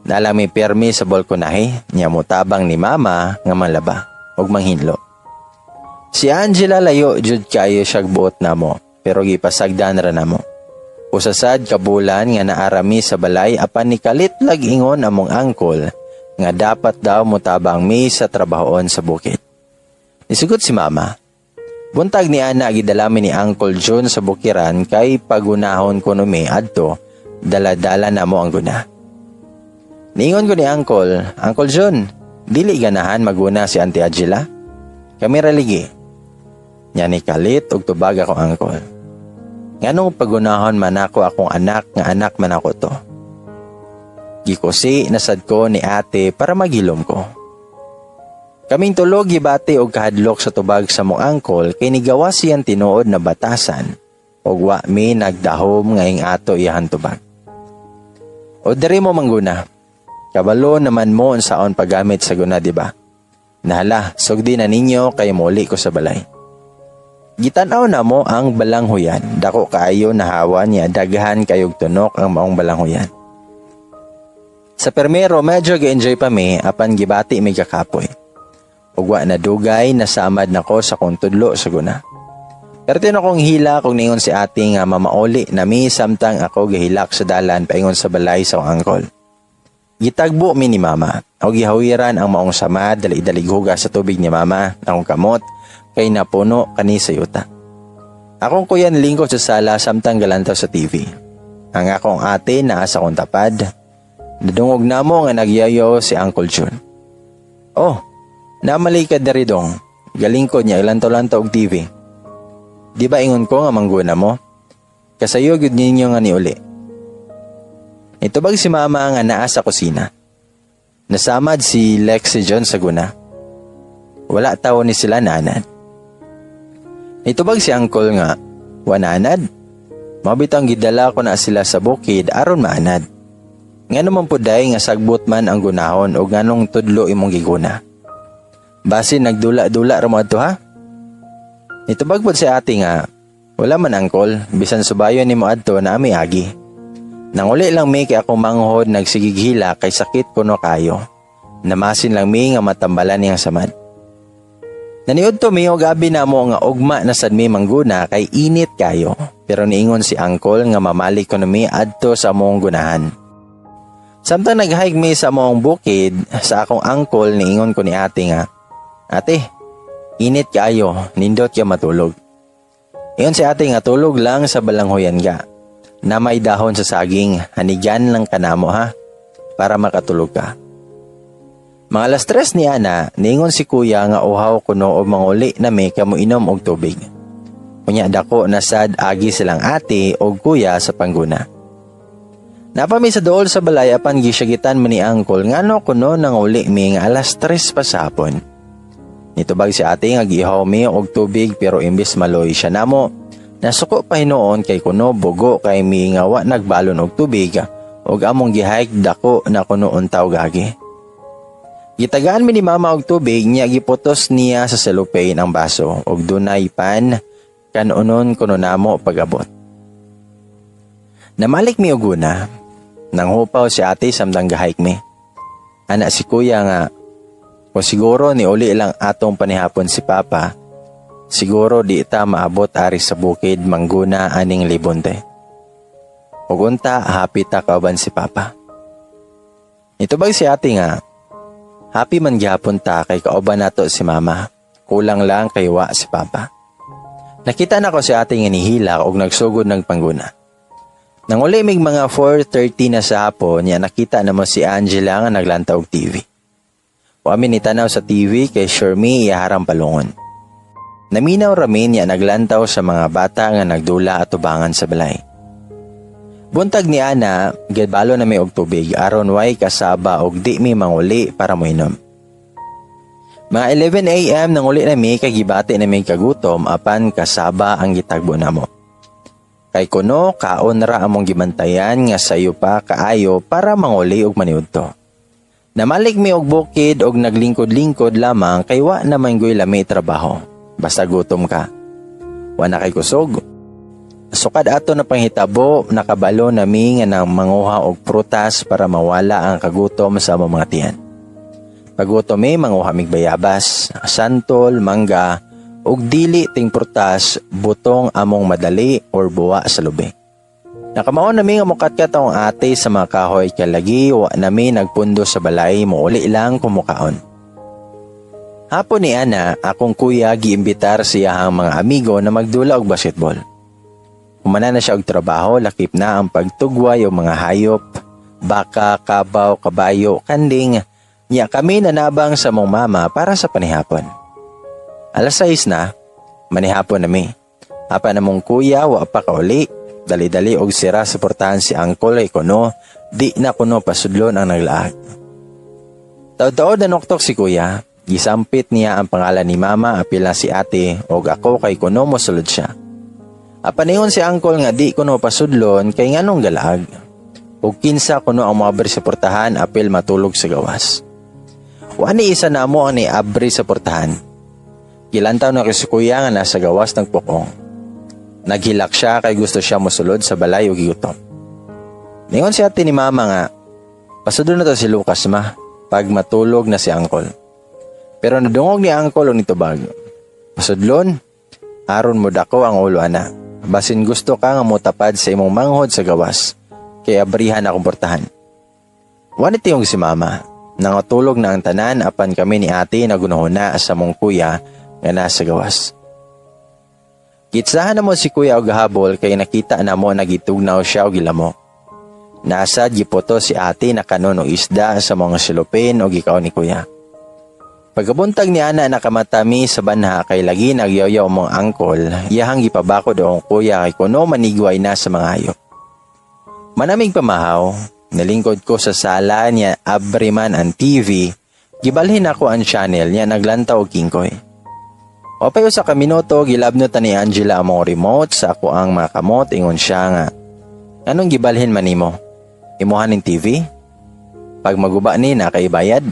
Nalang mi permi sa balkonahe, niya motabang ni mama nga manlaba ug manghinlo. Si Angela layo jud kayo siyag buot namo, pero gipasagdan ra namo. Usasad ka bulan nga naarami sa balay apan ni kalit lag ingon among angkol nga dapat daw motabang mi sa trabahoon sa bukid. Nisugot si mama. Buntag ni ana gidala mi ni Uncle John sa bukiran kay pagunahon ko mi adto dala-dala na mo ang guna. Niingon ko ni Uncle, Uncle John, dili ganahan maguna si Auntie Angela. Kami ra ligi. Nya ni kalit og tubag ako uncle. Nganong pagunahon man ako akong anak nga anak man ako to. Gikusi na sad ko ni ate para maghilom ko. Kaming tulo gibati og kahadlok sa tubag sa among uncle kay nigawas siyang tinuod na batasan ug wa mi nagdahom nga ing-ato iyahan tubag. O diri mo mangguna. Kabalo naman mo unsaon paggamit sa guna, di ba? Nahala, sugdi na ninyo kay muli ko sa balay. Gitanaw na mo ang balanghuyan. Dako kaayo nahawa niya, daghan kayog tunok ang maong balanghuyan. Sa permero medyo ga-enjoy pa mi apan gibati mi kakapoy. Ug wa na dugay nasamad nako sa kong tudlo sa guna. Pero akong hila kung ningon si ate nga mamauli na mi samtang ako gahilak sa dalan paingon sa balay sa akong uncle. Gitagbo mi ni mama o gihawiran ang maong samad, dali-dali hugas sa tubig ni mama akong kamot kay napuno kani sa yuta. Akong kuya nilingkod sa sala samtang galantaw sa TV. Ang akong ate naa sa akong tapad. Nadungog namo nga nagyayo si Uncle Jun. "Oh, namali ka diri dong." Galingkod niya ilantaw-lantaw og TV. "Di ba ingon ko nga mangguna mo? Kasayo gyud ninyo nga niuli." Nitubag si mama nga naa sa kusina. Nasamad si Lexi John sa guna. Wala tawo ni sila naanad. Nitubag si uncle nga, "Wananad? Mabitang gidala ko na sila sa bukid aron maanad. Nga naman po day nga sagbot man ang gunahon o nganong tudlo imong giguna. Basi nagdula-dula ra mo adto ha?" Nitubag pod si ate nga, "Wala man, uncle, bisan subayon nimo adto na ami agi. Nanguli lang mi kay akong manghod nagsigig hila kay sakit kuno kayo. Namasin lang mi nga matambalan niyang samad." Naniud to mi og abi namo nga ugma na sad mi mangguna kay init kayo. Pero niingon si uncle nga mamalik kuno mi adto sa among gunahan. Samtang nag-hike mi sa among bukid, sa akong uncle niingon ko ni ate nga, "Ate, init kaayo, nindot ya matulog." Ingon si ate nga tulog lang sa balanghoyan ga. Na may dahon sa saging, hanigan lang kanamo ha, para makatulog ka. Mga alas 3 ni ana, niingon si kuya nga uhaw kuno og manguli na mi kamo inom og tubig. Unya dako na sad agi silang ate og kuya sa pangguna. Napami sa dool sa balay apan gisyagitan man ni uncle ngano kuno nanguli mi nga alas 3 pa sa hapon. Nitubag si ate nga giihaw mi og tubig pero imbes maloy siya namo, nasuko pa hinuon kay kuno bugo kay mi nga wa nagbalon og tubig ug among gihike dako na kuno untaw gagi. Gitagaan mi ni mama og tubig niya, giputos niya sa cellophane ang baso ug dunay pan kanunon kuno namo pag-abot. Namalik mi og guna. Nanghupaw si ate samtang gahike mi. Ana si kuya nga, "Kung siguro ni uli lang atong panihapon si papa, siguro di ta maabot ari sa bukid mangguna aning libonte. Ug unta happy ta kauban si papa." Nitubag si ate nga, "Happy man gihapon ta kay kauban nato si mama. Kulang lang kay wa si papa." Nakita na ko si ate nga nihilak og nagsugod ng pangguna. Nanguli mig mga 4:30 na sa hapon niya, nakita namo si Angela nga naglantaw og TV. Wa mi nitanaw sa TV kay sure mi iyaharang palungon. Naminaw rami niya naglantaw sa mga bata nga nagdula at tubangan sa balay. Buntag ni ana, gibalo na mi og tubig aron way kasaba og di mi manguli para moinom. Mga 11 a.m. nanguli na mi kay gibati na mi kagutom apan kasaba ang gitagbo namo. Kay kuno kaon ra among gibantayan nga sayo pa kaayo para manguli og maniudto. Namalik mi og bukid og naglingkod-lingkod lamang kay wa naman goy lami trabaho. Basta gutom ka. Wa na kay kusog. Sukad ato na panghitabo, nakabalo na mi nga nang manguha og prutas para mawala ang kagutom sa among mga tiyan. Pagutom mi, manguha mig bayabas, santol, mangga, ug dili ting prutas, butong among madali or buwa sa lubi. Nakamao na mi nga mukatkat ang ate sa mga kahoy kay lagi wa nami nagpundo sa balay, muuli lang kumukaon. Hapon ni ana, akong kuya giimbitar siya ang mga amigo na magdula og basketball. Humana na siya og trabaho, lakip na ang pagtugway og mga hayop, baka, kabaw, kabayo, kanding, niya kami nanabang sa mong mama para sa panihapon. Alas 6 na, manihapon na mi. Apan among kuya wa pa kauli, Dali-dali og sira sa portahan si Uncle ay kuno, di na kuno pasudlon ang naglaag. Taod-taod nanuktok si Kuya. Gisampit niya ang pangalan ni Mama apil na si Ate og ako kay kuno mosulod siya. Apan ingon si Uncle nga di kuno pasudlon kay nganong galaag. Og kinsa kuno ang moabri sa portahan apil matulog sa gawas. Wa ni isa namo ang niabri sa portahan. Gilantaw na si Kuya nga nasa gawas nagpukong. Naghilak siya kay gusto siya mosulod sa balay ug gigutom. Ningon si Ate ni Mama nga, "Pasudlon na to si Lucas, Ma, pag matulog na si Uncle." Pero nadungog ni Uncle og nitubag, "Pasudlon, aron mo dako ang ulo ana. Basin gusto ka nga motapad sa imong manghod sa gawas, kay abrihan akong portahan." Wa nitiyong si Mama. Nangatulog na ang tanan apan kami ni Ate nagunahuna sa mong kuya nga nasa gawas. Kitsahan na mo si Kuya og habol kay nakita na mo nagitugnaw siya og gilamo. Nasad gipoto si Ate na kanon og isda sa mga silupin og gikaon ni Kuya. Pagkabuntag ni ana, nakamata mi sa banha kay lagi nagyaw-yaw mong uncle, iyahang gipabakod ang kuya kay kuno manigway na sa mga hayop. Manamig pamahaw, nalingkod ko sa sala niya, abri man ang TV, gibalhin ako ang channel niya, naglantaw og kingkoy. Wa pay 1 ka minuto, gilabno ta ni Angela among remote sa ako ang mga kamot. Ingon siya nga, "Anong gibalhin man nimo? Imuhan ning TV? Pag maguba ni na kay bayad.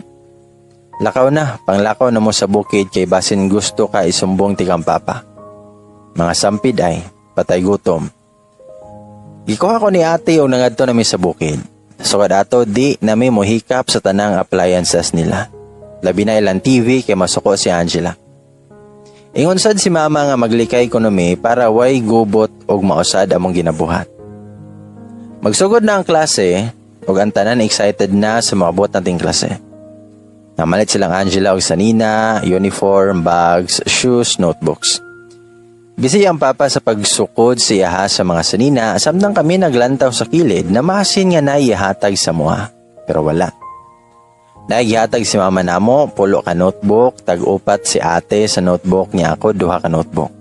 Lakaw na, panglakaw na mo sa bukid kay basin gusto ka isumbong tikang papa. Mga sampid ay, patay gutom." Gikuha ko ni Ate o nangadto nami sa bukid. Sukad ato, di nami mohikap sa tanang appliances nila. Labi na ilang TV kay masuko si Angela. Ingon sad si Mama nga maglikay kuno mi para way gubot og mausad among ginabuhat. Magsugod na ang klase ug ang tanan excited na sa moabot nating klase. Namalit silang Angela og sanina, uniform, bags, shoes, notebooks. Busy ang papa sa pagsukod sa iyaha sa mga sanina samtang kami naglantaw sa kilid na masin nga naihatag sa mua. Pero wala. Nagihatag si Mama namo, pulo ka notebook, tag-upat si Ate sa notebook niya, ako duha ka notebook.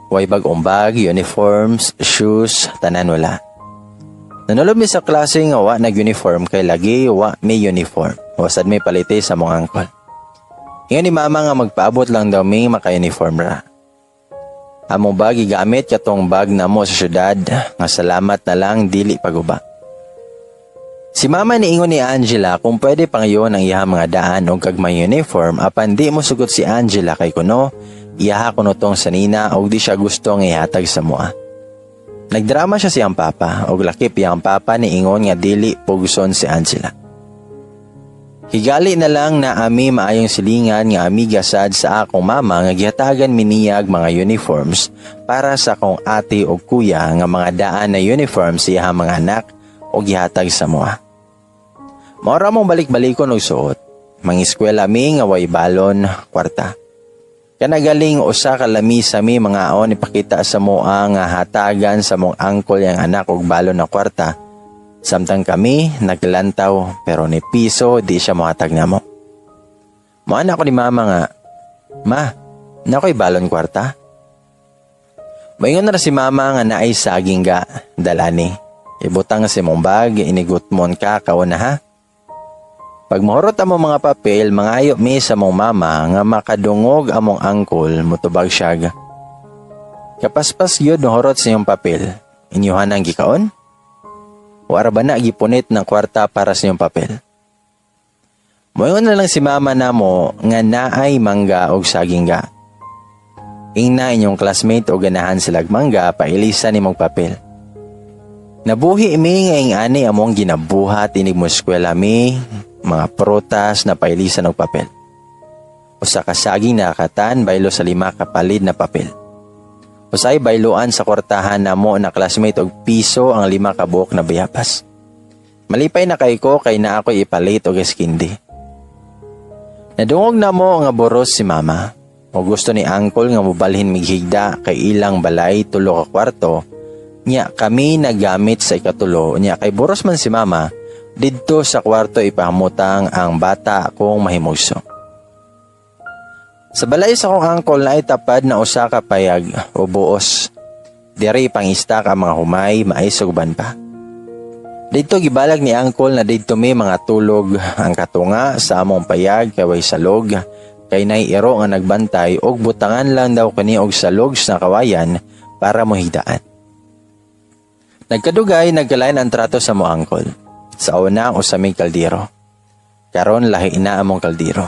Way bag-ong bag, uniforms, shoes, tanan wala. Nanulob mi sa klase nga wa nag-uniform kay lagi wa may uniform. Wasad may palite sa mong uncle. Ingon ni Mama nga magpaabot lang daw mi maka-uniform ra. Among bag gigamit katong bag namo sa syudad nga salamat na lang dili paguba. Si Mama niingon ni Angela kung pwede pangyon ang iyang mga daan og kagmay uniform, apan di mo sugot si Angela kay kuno iyaha kuno tong sanina og di siya gusto nga ihatag sa mua. Nagdrama siya siyang papa og lakip iyang papa niingon nga dili pugson si Angela. Higali na lang na ami maayong silingan nga amiga sad sa akong mama nga gihatagan mi niyag mga uniforms para sa akong ate og kuya nga mga daan na uniforms sa iyang mga anak o gihatag sa mua. Maura mong balik-balikon og suot. Mangiskwela mi nga way balon, kwarta. Kanagaling usa ka lamisa mi mga aon ipakita sa moa nga hatagan sa mong uncle yang anak og balon na kwarta. Samtang kami naglantaw pero ni piso di siya mohatag namo. Moana ko ni Mama nga, "Ma, nakoy balon kwarta?" Moingon na si Mama nga naay saging ga, dala ni. Ibutang sa imong bag, inigutmon ka, kaon na ha. Pag mahurot among mga papel, mangayo mi sa mong mama nga makadungog among uncle, mutubag siya. "Kapaspas gyud nahurot sa inyong papel. Inyuhan ang gikaon? Wara ba na gipunit ng kwarta para sa inyong papel?" Moingon na lang si Mama namo nga naay mangga og saging ga. "Ingna inyong classmate o ganahan silag mangga, pailisan nimong papel." Nabuhi mi nga ing-ani among ginabuhat inig mo eskwela mi, mga prutas na pailisan og papel. Usa ka saging nakatan baylo sa lima ka palid na papel. Usay bayloan sa kwartahan namo na classmate og piso ang lima ka buok na bayabas. Malipay na kay ko kay naa ko'y ipalit og eskindi. Nadungog namo nga boros si Mama. O gusto ni Uncle nga mobalhin mighigda kay ilang balay tulo ka kwarto. Nya kami nagamit sa ikatulo, nya kay boros man si Mama, didto sa kwarto ipahamutang ang bata kung mahimugso. Sa balay sa akong uncle na tapad na usa ka payag o buos. Diri pang-stock ang mga humay, mais ug uban pa. Didto gibalag ni Uncle na didto mi mga tulog ang katunga sa among payag kay way salog kay nay iro nga nagbantay og butangan lang daw kani og salog sa kawayan para mohigdaan. Nagkadugay, nagkalain ang trato sa mo uncle. Sa una, usa mi kaldero. Karon lahi na among kaldero.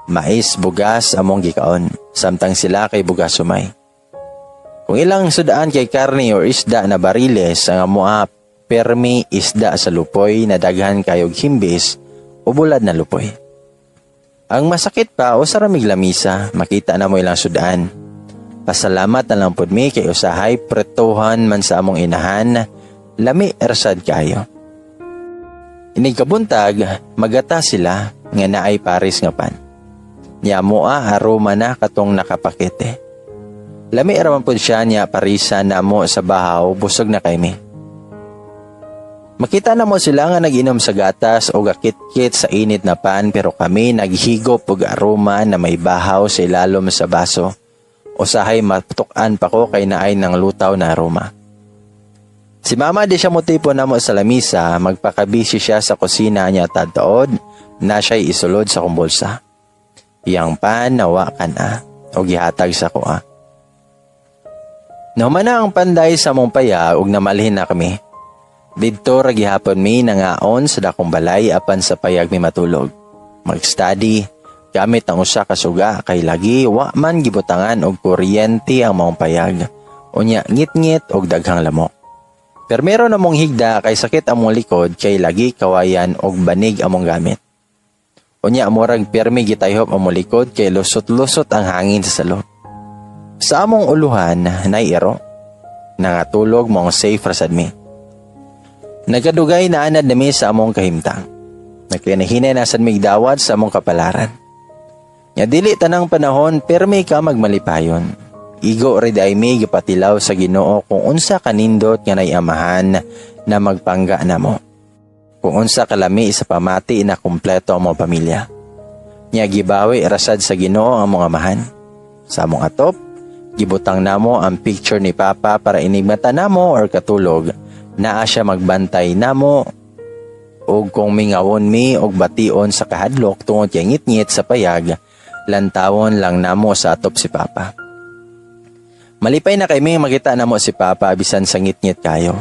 Mais bugas among gikaon, samtang sila kay bugas sumay. Kung ilang sudaan kay karne or isda na bariles, ang amoa permi isda sa lupoy na daghan kayog himbis o bulad na lupoy. Ang masakit pa, usa ra mig lamisa, makita na mo ilang sudaan. Pasalamat na lang pud mi kay usahay pretohan man sa among inahan, lami ersad kayo. Inig kabuntag, magata sila nga naay paris nga pan. Nya moa aroma na katong nakapakete. Lami ra man pud siya niya parisa na mo sa bahaw, busog na kay mi. Makita na mo sila nga nag-inom sa gatas o gakit-kit sa init na pan, pero kami naghigop og aroma na may bahaw sa ilalom sa baso. Usahay matukan pa ko kay naay ng lutaw na aroma. Si Mama di siya motipo namo sa lamisa, magpakabisi siya sa kusina niya tadtaod na siya'y isulod sa kong bulsa. Iyang pan nawa kan a, o gihatag sa kuha. Nahuman na ang panday sa mong paya ug namalhin na kami. Didto ra gihapon mi nangaon sa dakong balay apan sa payag mi matulog. Mag-study gamit ang usa ka suga kay lagi wa man gibutangan og kuryente ang maong payag. Unya ngit-ngit og daghang lamok. Pero meron among higda kay sakit among likod kay lagi kawayan og banig among gamit. Unya murag pirmi gitayhop among likod kay lusot-lusot ang hangin sa salog. Sa among uluhan nay iro. Nangatulog maong safe ra sad mi. Nagkadugay na anad nami sa among kahimtang. Nagkinahinay na sad mig dawat sa among kapalaran. Nya dili tanang panahon pirmi ka magmalipayon. Igo rid ay mi gipatilaw sa Ginoo kung unsa kanindot nga nay amahan na magpangga namo. Kung unsa kalami sa pamati na kumpleto ang among pamilya. Nya gibawi rasad sa Ginoo ang among amahan. Sa among atop, gibutang namo ang picture ni Papa para inigmata namo or katulog naa siya magbantay namo ug kung mingawon mi og bation sa kahadlok tungod kay ngitngit sa payag, lantawon lang namo sa atop si Papa. Malipay na kay mi makita namo si Papa bisan sa ngitngit kayo.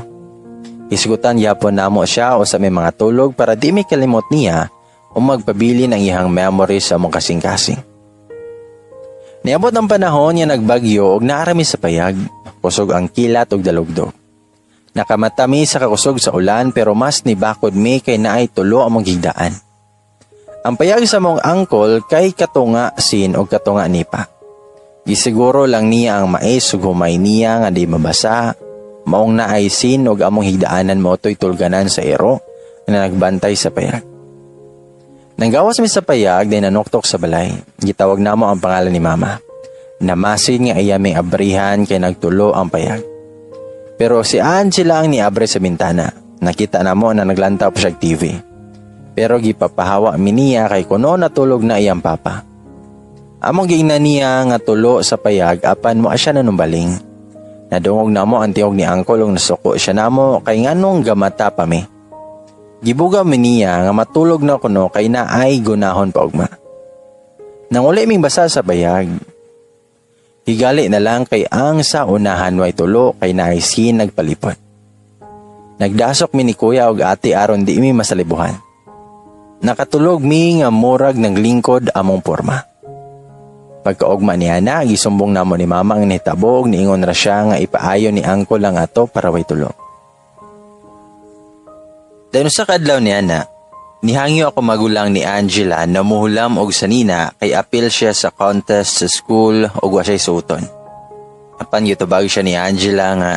Hisgutan gyapon namo siya o sa may mga tulog para di mi kalimot niya o magpabili ng iyang memory sa among kasing-kasing. Niabot ang panahon nga nagbagyo og naarami sa payag, kusog ang kilat og dalugdog. Nakamata mi sa kakusog sa ulan pero mas nibakod mi kay naay tulo among gigdaan. Ang payag sa mong uncle kay katunga sin og katunga nipa. Gisiguro lang niya ang mais ug humay niya nga di mabasa, maong naay sin og among higdaanan mo to'y tulganan sa iro na nagbantay sa payag. Nanggawas mi sa payag day nanuktok sa balay. Gitawag namo ang pangalan ni Mama. Namasin nga iya may abrihan kay nagtulo ang payag. Pero si Angela ang niabre sa bintana. Nakita namo na naglantaw pa siya TV. Pero gipapahawa mi niya kay kuno natulog na iyang papa. Among giingnan niya nga tulo sa payag apan mo siya nanumbaling. Nadungog namo ang tingog ni Uncle ug nasuko siya namo kay nganong gamata pa mi. Gibuga mi niya nga matulog na kuno kay naay gunahon pa ugma. Nanguli ming basa sa payag. Higali na lang kay ang sa unahan way tulo kay naay sin nagpalipod. Nagdasok mi ni kuya og ate aron di mi masalibuhan. Nakatulog mi nga murag naglingkod among porma. Pagkaugma niya na, gisumbong namo ni Mama ang nahitabo ug niingon ra siya nga ipaayo ni Uncle ang ato para way tulo. Dayon sa kadlaw niya na, nihangyo ako magulang ni Angela na muhulam og sanina kay apil siya sa contest sa school ug wa siya'y suoton. Apan gitubag siya ni Angela nga,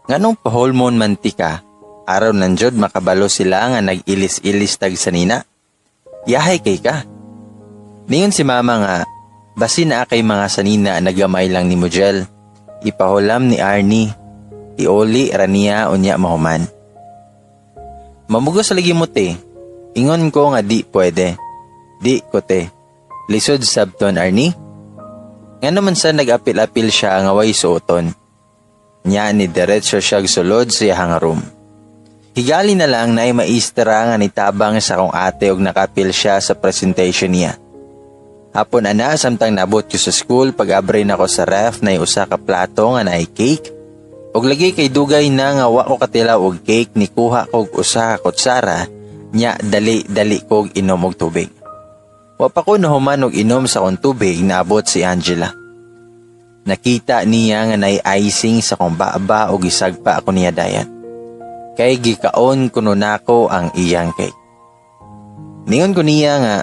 nganong pahulmon man ti ka, araw nan jud makabalo sila nga nag-ilis-ilis tag sanina. Yahay kay ka. Ningon si Mama nga, basin na kay mga sanina nagamay lang ni Mujel. Ipahulam ni Arnie. Iuli ra niya unya mahuman. Mamugos lagi mo te. Ingon ko nga di pwede. Di ko te. Lisod sabton, Arnie. Nga naman sa nag-apil-apil siya nga way suoton. Nya ni diretso siya sulod sa iyang room. Higali na lang naay maestra nga nitabang sa akong ate og nakapil siya sa presentation niya. Hapon ana, samtang nabot ko sa school, pag-abre nako sa ref, naay usa ka plato nga naay cake. Og lagi kay dugay na nga wa ko katilaw og cake, nikuha kog usa ka kutsara, nya dali-dali kog inom og tubig. Wa pa ko nahuman og inom sa akong tubig, naabot si Angela. Nakita niya nga naay icing sa akong baba og gisagpa ako niya dayan. Kay gikaon kuno nako ang iyang cake. Ningon ko niya nga,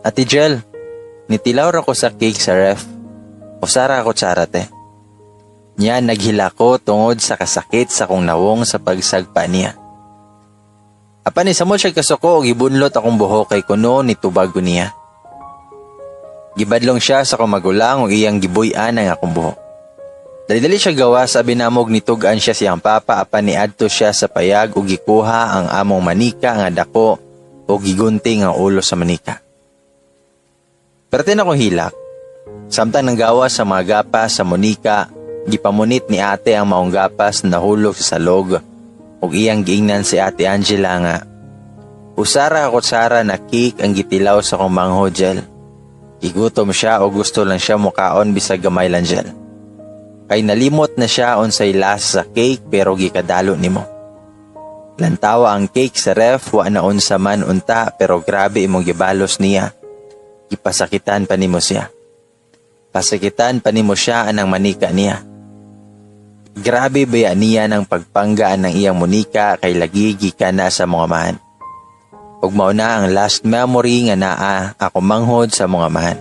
"Ate Jel, nitilaw ra ko sa cake sa ref. Usa ra ka kutsara, te." Nya naghilak ko tungod sa kasakit sa kong nawong sa pagsagpa niya. Apan nisamot siya kasuko og gibunlot akong buhok kay kuno nitubag ko niya. Gibadlong siya sa akong magulang ug iyang gibuy-an ang akong buhok. Dali-dali siya gawas, abi namo og nitug-an siya siyang papa, apan niadto siya sa payag ug gikuha ang among manika nga dako ug gigunting ang ulo sa manika. Perti na akong hilak. Samtang nanggawas sa mga gapas sa manika, gipamunit ni ate ang maong gapas na nahulog sa salog ug iyang giingnan si Ate Angela nga, "Usa ra ka kutsara na cake ang gitilaw sa akong manghod, Jel. Gigutom siya o gusto lang siya mukaon bisag gamay lang, Jel. Kay nalimot na siya unsay lasa sa cake, pero gikadalo nimo. Lantawa ang cake sa ref, wa na unsa man unta, pero grabe imong gibalos niya. Gipasakitan pa nimo siya. Pasakitan pa nimo siya anang manika niya. Grabe baya niya ng pagpanggaan ng iyang munika kay lagi gikan na sa mga amahan. Ug mao na ang last memory nga naa ako manghod sa mga amahan.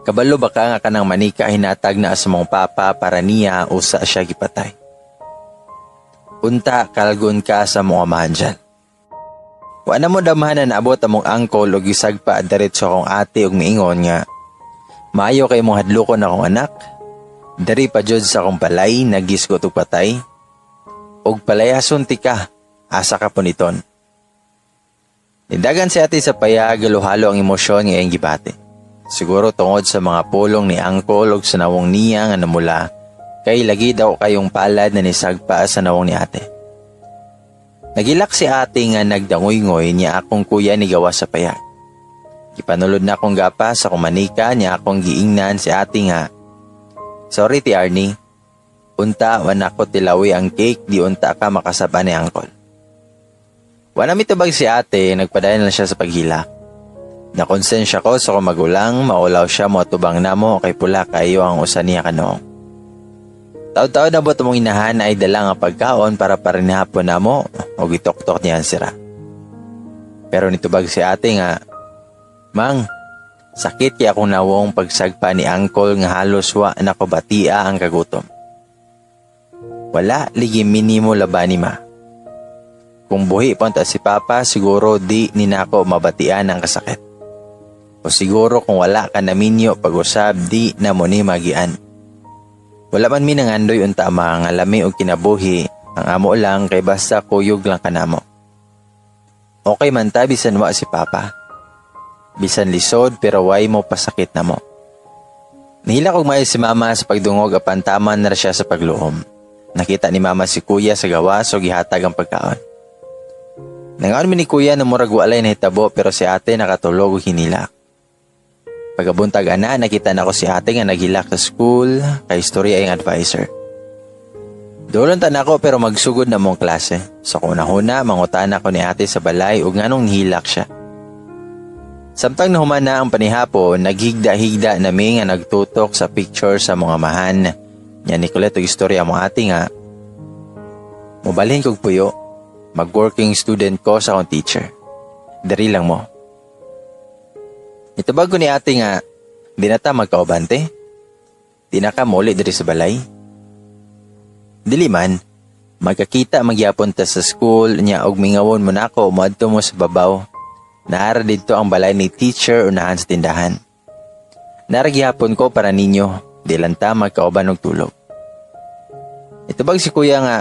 Kabalo ba ka nga kanang manika hinatag na sa mong papa para niya usa siya gipatay? Unta kalgon ka sa mga amahan dyan." Wa na mo damhan na naabot among uncle og gisagpa diretso akong ate og miingon nga, "Maayo kay mong hadlokon akong anak. Dari pa jud sa akong balay nagisgot og patay. Og palayason tika, asa ka puniton?" Nidagan si ate sa payag, halo-halo ang emosyon nga iyang gibati. Siguro tungod sa mga pulong ni uncle ug sa nawong niya nga namula kay lagi daw kayong palad na nisagpa sa nawong ni ate. Nagilak si ate nga nagdangoy-ngoy, niya akong kuya ni gawas sa payag. Gipanulod na akong gapas sa kumanika, niya akong giingnan si ate nga, "Sorry, Ti Arnie. Unta wa nako tilawi ang cake, di unta ka makasaba ni uncle." Wala mitubag si ate, nagpadayon lang siya sa paghilak. Nakonsensya ko sa akong magulang, maulaw siya mo atubang namo kay pula kayo ang usa niya kanoong. Taod-taod na buot mong inahan ay dala nga pagkaon para parinihapon namo o gitoktok niya ang sira. Pero nitubag si ate nga, "Mang, sakit kay akong nawong pagsagpa ni uncle nga halos wa nako batia ang kagutom. Wala ligi minimo labani, ma. Kung buhi pa unta si papa, siguro di ni nako mabatian ang kasakit. O siguro kung wala ka naminyo pag-usab, di na mo ni magian. Wala man mi nangandoy unta, ma, nga lami og kinabuhi, ang amo lang kay basta kuyog lang kanamo. Okay man ta bisan wa si papa. Bisan lisod, pero way mo pasakit na mo." Nihilak og maayo si mama sa pagdungog, apan taman na siya sa pagluom. Nakita ni mama si kuya sa gawas o gihatag ang pagkaon. Nangaon mi ni kuya na murag walay nahitabo, pero si ate nakatulog og hinilak. Pagkabuntag ana, nakita na ko si ate nga naghilak sa school kay istorya ang advisor. Dulon ta nako pero magsugod na mong klase. Sa kunahuna, mangutan ako ni ate sa balay ug nganong nihilak siya. Samtang nahuman na ang panihapon, naghigda-higda nami nga nagtutok sa picture sa mga amahan. Nya ni Colette og istorya mo ate nga, "Mobalhin kog puyo, mag-working student ko sa akong teacher. Dari lang mo." Itubag ko ni ate nga, "Di na ta magkaubante? Di na ka muli diri sa balay?" "Dili man, magkakita magyapon ta sa school, nya og mingawon mo nako, moadto mo sa babaw. Naara didto ang balay ni teacher unahan sa tindahan. Nara gihapon ko para ninyo, di lang ta magkauban og tulog." Itubag si kuya nga,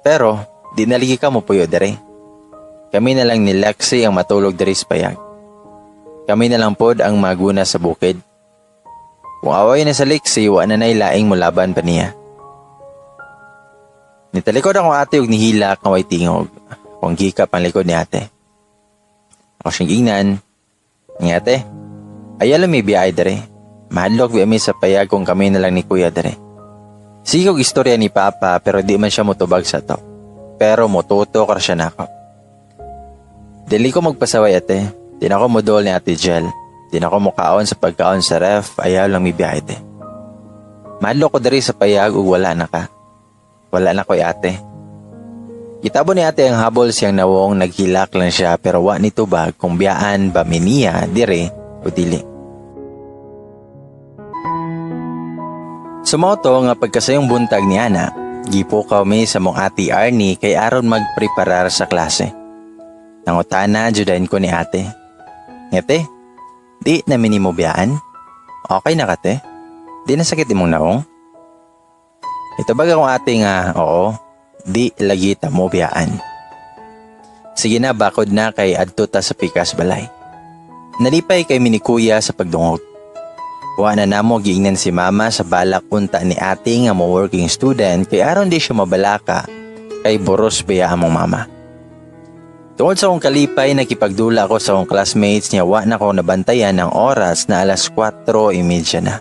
"Pero di na lagi ka mo puyo dere. Kami na lang ni Lexi ang matulog diri sa payag. Kami na lang pod ang maguna sa bukid. Kung away na sa Lexi, wa na nay laing mulaban pa niya." Nitalikod akong ate og nihilak nga way tingog. Kung gikap ang likod ni ate. Ako siyang gingnan. Nga ate, ayaw lang may biyay dere. Mahadlok bi mi sa payag kung kami na lang ni kuya dere. Sige og istorya ni papa pero di man siya motubag sa to. Pero motuto ra siya nako. Dili ko magpasaway, ate. Di na ako modol ni Ate Jel. Di na ako mukaon sa pagkaon sa ref. Ayaw lang mi biyahe, te. Mahadlok ko diri sa payag ug wala na ka. Wala na ko'y ate. Gitabo ni ate ang habol siyang nawong, naghilak lang siya pero wa ni tubag kung biyaan ba mi niya dire o dili. Sumoto nga pagkasayong buntag ni ana, gipukaw mi sa mong ate Arnie kay aron magpreparar sa klase. Nangutana judahin ko ni ate. Ngete, di na minimo biyaan? Okay na ka, te? Di na sakit imong naong? Itubag akong ate nga, oo, di lagi ta mo biyaan. Sige na, bakod na kay adto ta sa pikas balay. Nalipay kay mi ni kuya sa pagdungog. Wa na namo giingnan si mama sa balak unta ni ate nga mo working student kay aron di siya mabalaka kay boros biya among mama. Tungod sa akong kalipay, nakipagdula ako sa akong classmates niya wa na ko nabantayan ang oras na alas 4:30 na.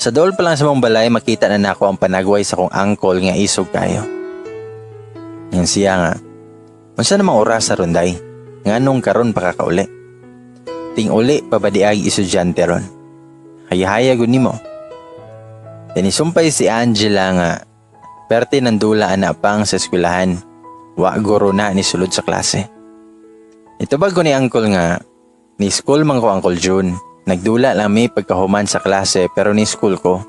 Sa dool pa lang sa mong balay, makita na nako ang panagway sa akong uncle nga isog kayo. Yan siya nga, "Unsa namang oras sa runday? Nganong karon pa ka kauli? Ting-uli pa ba di ay estudyante ron? Hayahaya gud nimo." Tinisumpay si Angela nga, "Perte nandula ana pang sa eskwelahan. Wa guro na ni sulod sa klase." Itubag ko ni uncle nga, "Ni school man ko, Uncle June. Nagdula lang mi pagkahuman sa klase pero ni school ko.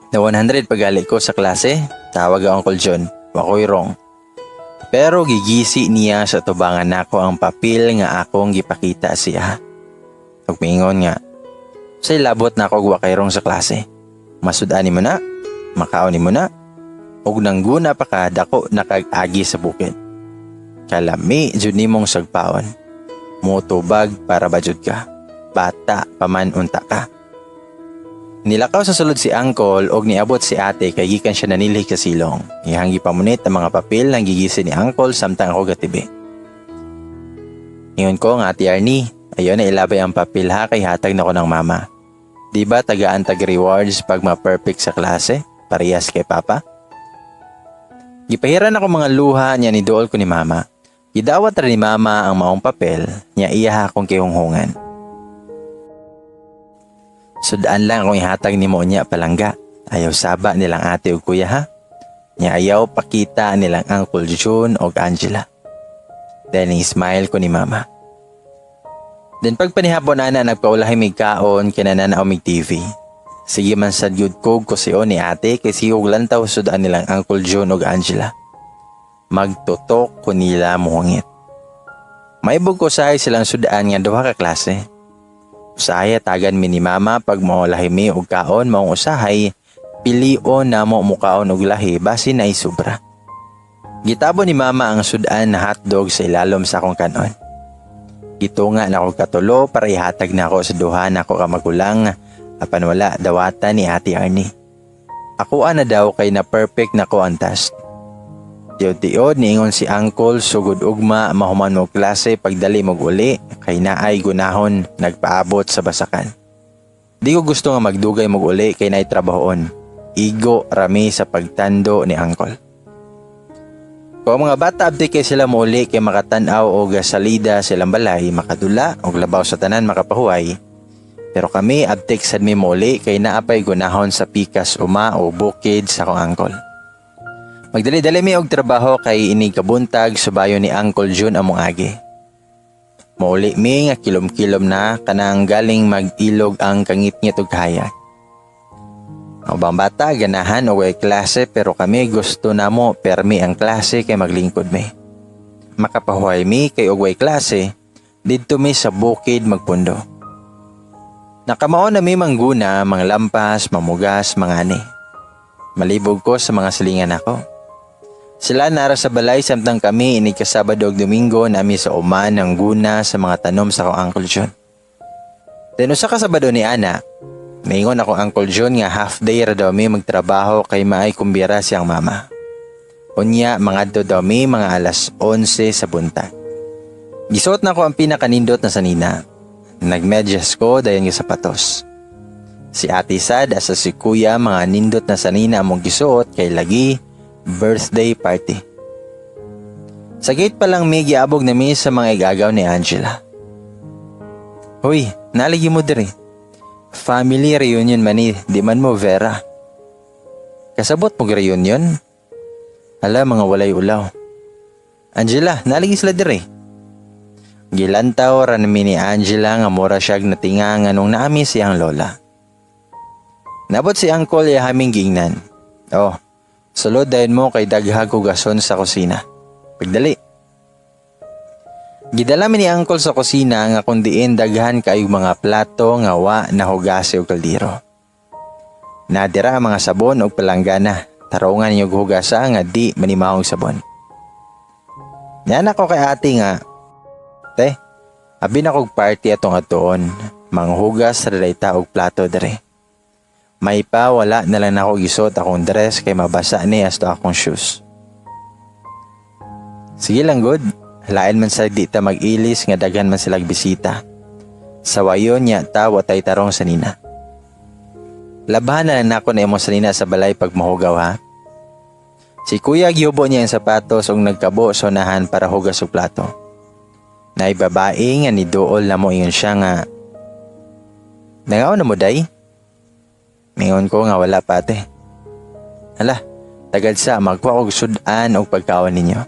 Na 100 pagali ko sa klase," tawag ang Uncle John. Wako'y wrong. Pero gigisi niya sa tubangan nako ang papel nga akong gipakita siya. Ug miingon nga, "Say labot na ako wa kay wrong sa klase. Masud-an mo na, makaon mo na, ug nangguna pa ka dako nakag-agi sa bukid. Kalami jud nimong sagpaon. Motubag para ba jud ka? Bata pa man unta ka." Nilakaw sa sulod si uncle og niabot si ate kay gikan siya nanilhig sa silong. Iyang gipamunit ang mga papel nang gigisi ni uncle samtang ako gatibi. Ingon ko nga, "Ate Arnie, ayaw na ilabay ang papel ha kay hatag na ko ng mama. Di ba tagaan tag rewards pag ma-perfect sa klase? Parehas kay papa?" Gipahiran ako mga luha niya ni dool ko ni mama. Gidawat ra ni mama ang maong papel niya iya akong kihunghungan. "Sudaan lang akong ihatag nimo unya, palangga. Ayaw saba nilang ate ug kuya ha. Nya ayaw pakita nilang Uncle June og Angela." Then smile ko ni mama. Then pagpanihapon ana nagpaulahi mig kaon kinanana mig TV. Sige man sad gyud kog kusion ni ate kay sige og lantaw sudan nilang Uncle June og Angela. Magtutok ko nila muhangit. Maibog ko sahay silang sudan nga duha ka klase. Usahay tagan mi ni mama pag maulahi mi og kaon, maong usahay pilion namo mukaon og lahi basi na sobra. Gitabo ni mama ang sudan na hotdog sa ilalom sa akong kanon. Gitunga na ako katulo para ihatag na ako sa duha na ako ka magulang apan wala dawata ni Ate Arnie. Ako na daw kay na perfect na ko ang test. Tiod-tiod niingon si uncle sugod ugma mahuman mo klase pagdali mo uli kay naay gunahon nagpaabot sa basakan. Di ko gusto nga magdugay mo uli kay naay trabahoon. Igo rami sa pagtando ni uncle. Kung ang mga bata abdi kay sila mouli kay makatan-aw og salida silang balay, makadula og labaw sa tanan makapahuway. Pero kami abtik sad mi mouli kay naapay gunahon sa pikas uma o bukid sa akong uncle. Magdali-dali mi og trabaho kay inig kabuntag subayo ni Uncle June among agi. Mouli mi nga kilom-kilom na kanang galing mag-ilog ang kangitngit og kahayag. Ang ubang bata ganahan og way klase pero kami gusto namo permi ang klase kay maglingkod mi. Makapahuway mi kay og way klase didto mi sa bukid magpundo. Nakamao na mi mangguna, manglampas, mamugas, mangani. Malibog ko sa mga silingan nako. Sila nara sa balay samtang kami inig ka Sabado ug Domingo nami sa uman ng guna sa mga tanom sa akong Uncle John. Then usa ka Sabado ni ana, naingon ako Uncle John nga half day ra daw mi magtrabaho kay maay kumbira siyang mama. Unya mangadto daw mi mga alas 11 sa buntag. Gisuot nako ang pinakanindot na sanina. Nagmedyas ko dayon nga sapatos. Si Ate Sad asa si Kuya, mga nindot na sanina among gisuot kay lagi birthday party. Sa gate pa lang mi, giabog na mi sa mga igagaw ni Angela. "Hoy, naligi mo diri. Family reunion man ni, di man mo Vera. Kasabot mo reunion? Hala, mga walay ulaw. Angela, naligi sila diri." Gilantaw ra mi ni Angela nga mura siyag natinga nga nung naami siyang lola. Nabot si Uncle, iya haming gingnan. "Oh, sulod dayon mo kay daghag hugason sa kusina. Pagdali." Gidala mi ni Uncle sa kusina nga kung diin daghan kaayong mga plato nga wa nahugasi og kaldero. Nadira ang mga sabon og palanggana. Tarungan ninyo hugasa nga di manimahong sabon. Niana ko kay ate nga, "Te, abi na kog party atong atuon. Manghugas ra ta og plato dere. May pa wala na lang nako gisuot akong dress kay mabasa ni asto akong shoes." "Sige lang good. Lain man sa di ta mag-ilis nga daghan man silag bisita. Sa wayon niya ta watay tarong sanina. Labahan na lang nako na imong sanina sa balay pag mahugaw ha." Si Kuya, gihubo niya ang sapatos ug nagkabo sa unahan para hugas og plato. Naay babae nga niduol na mo, ingon siya nga, "Nangaon na mo, day?" Mingon ko nga, "Wala pa, ate." "Hala, tagad sa magkuha og sudan og pagkaon ninyo."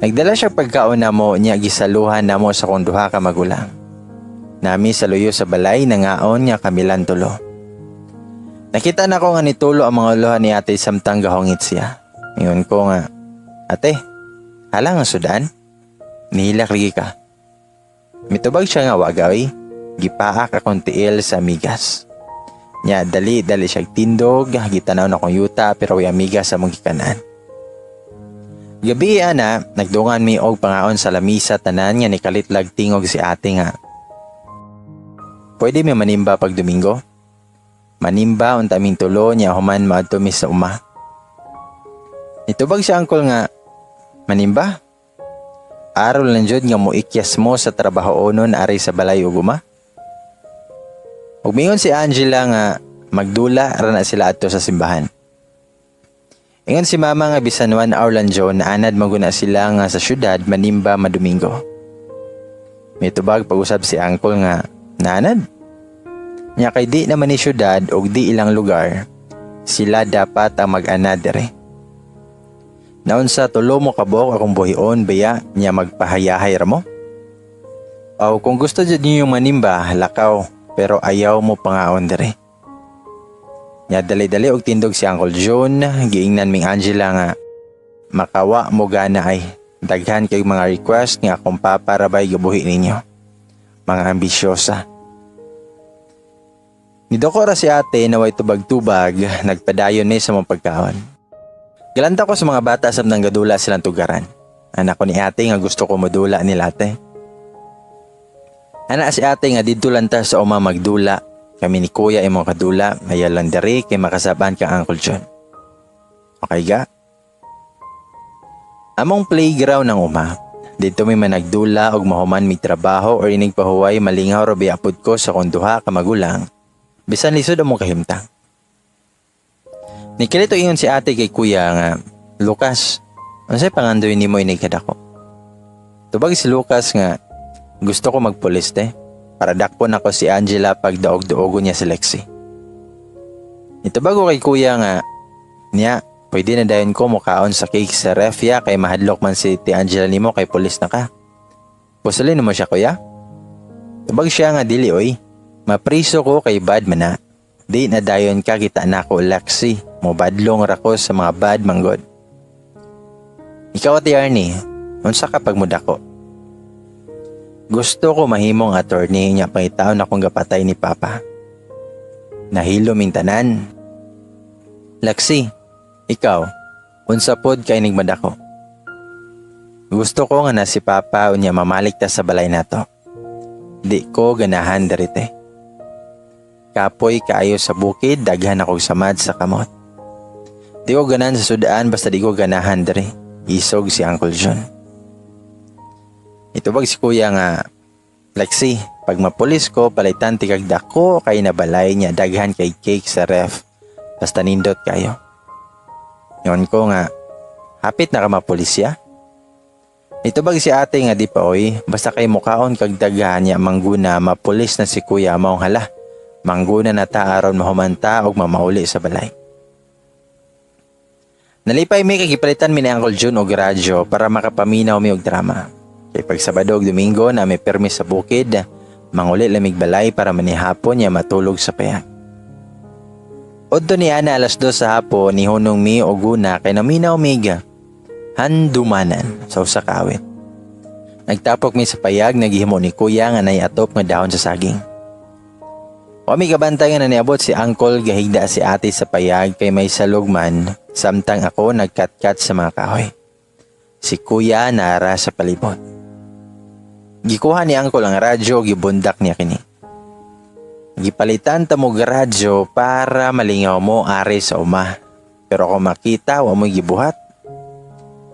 Nagdala siya pagkaon namo niya, gisaluhan namo sa kong duha ka magulang. Nami sa luyo sa balay nangaon nga kamilan tulo. Nakita na ko nga nitulo ang mga luha ni ate samtang gahungit siya. Ingon ko nga, "Ate, hala nga sudan? Nihilak lagi ka." Mitubag siya nga, "Wagaw." Gipaak akong tiil sa amigas. Nya dali dali siya tindog, gitanaw na kong yuta pero way amigas sa mong gikanan. Gabi ana, nagdungan mi og pangaon sa lamisa tanan nga nikalitlag tingog si ate nga, "Pwede mi manimba pag Domingo? Manimba unta aming tulo niya human maadto mi sa uma." Nitubag si Uncle nga, "Manimba? Aron lang jud nga moikyas mo sa trabaho onon ari sa balay ug uma?" Ug mingon si Angela nga magdula ra na sila adto sa simbahan. Ingon si Mama nga bisan 1 hour lang John, anad maguna sila nga sa syudad manimba madomingo. Mitubag pag-usab si Uncle nga, "Naanad. Nya kay di naman ni syudad og di ilang lugar, sila dapat ang mag-anad dire. Naunsa, tulo mo kabuok akong buhion baya nya magpahayahay ra mo? Aw, kung gusto jud niyo manimba, lakaw, pero ayaw mo pangaon dire." Nya dali-dali og tindog si Uncle John, giingnan ming Angela nga, "Makawa mo gana ay daghan kay mga request nga akong papa rabay gabuhi ninyo. Mga ambisyosa." Nidoko ra si ate na way tubag-tubag, nagpadayon ni sa mga pagkaon. Galanta ko sa mga bata sa gadula silang tugaran. Anak ko ni ate nga gusto ko modula ni ate. Ana si ate nga didto lang ta sa uma magdula. Kami ni kuya imong kadula, ayaw lang diri kay makasaban kang Uncle John. Okay ga? Among playground ng uma. Dito may managdula og mahuman mig trabaho or inig pahuway, malingaw ra biya pud ko sa kung duha ka magulang. Bisan lisod among kahimtang. Nikilito ingon si ate kay kuya nga, "Lucas, unsay pangandoy nimo inig kadako?" Tubag si Lucas nga, "Gusto ko magpulis, te. Para dakpon ako si Angela pag daog-daogo niya si Lexi." Nitubag ko kay kuya nga, "Niya, pwede na dayon ko mukaon sa cake sa refya kay mahadlok man si ti Angela nimo kay pulis na ka. Pusulin mo siya, kuya?" Tubag siya nga, "Dili oy. Mapriso ko kay bad man na. Di na dayon ka kita nako, Lexi. Mobadlong ra ko sa mga bad manggod." Ikaw, Ate Arnie, unsa ka pag mudako? "Gusto ko mahimong attorney niya pangitaon akong gapatay ni Papa." Nahilo ming tanan. Lexi, ikaw, unsa pod kay inig madako? "Gusto ko nga na si Papa unya mamalik ta sa balay nato. Di ko ganahan dirite. Kapoy kaayo sa bukid, daghan akong samad sa kamot." Di ko ganahan sa sudaan, basta di ko ganahan diri. Isog si Uncle John. Nitubag si kuya nga, "Lexi, pag mapulis ko, palitan ti kag dako kay nabalay niya daghan kay cake sa ref. Basta nindot kayo." Ingon ko nga, "Hapit na ka mapulis ya?" Nitubag si ate nga, "Di pa oy, basta kay mukaon kag daghan niya mangguna mapulis na si kuya, maong hala. Mangguna na ta aron mahumanta og mamauli sa balay." Nalipay mi kay gipalitan mi ni Uncle June og radyo para makapaminaw mi og drama. Kay pag Sabado ug Domingo na may permis sa bukid, manguli lamig balay para manihapon niya matulog sa payag. Udto ni ana 2:00 sa hapon, nihunong mi og guna kay naminaw mig Handumanan sa usa ka awit. Nagtapok mi sa payag, naghimo ni kuya nga nay atop nga dahon sa saging. Wa mi kabantay nga naniabot si uncle, gahigda si ate sa payag kay may salog man, samtang ako nagkatkat sa mga kahoy. Si kuya nara sa palibot. Gikuha ni uncle ang radyo, gibundak niya kini. "Gipalitan ta mo radyo para malingaw mo ari sa uma. Pero kung makita, wa mo gibuhat.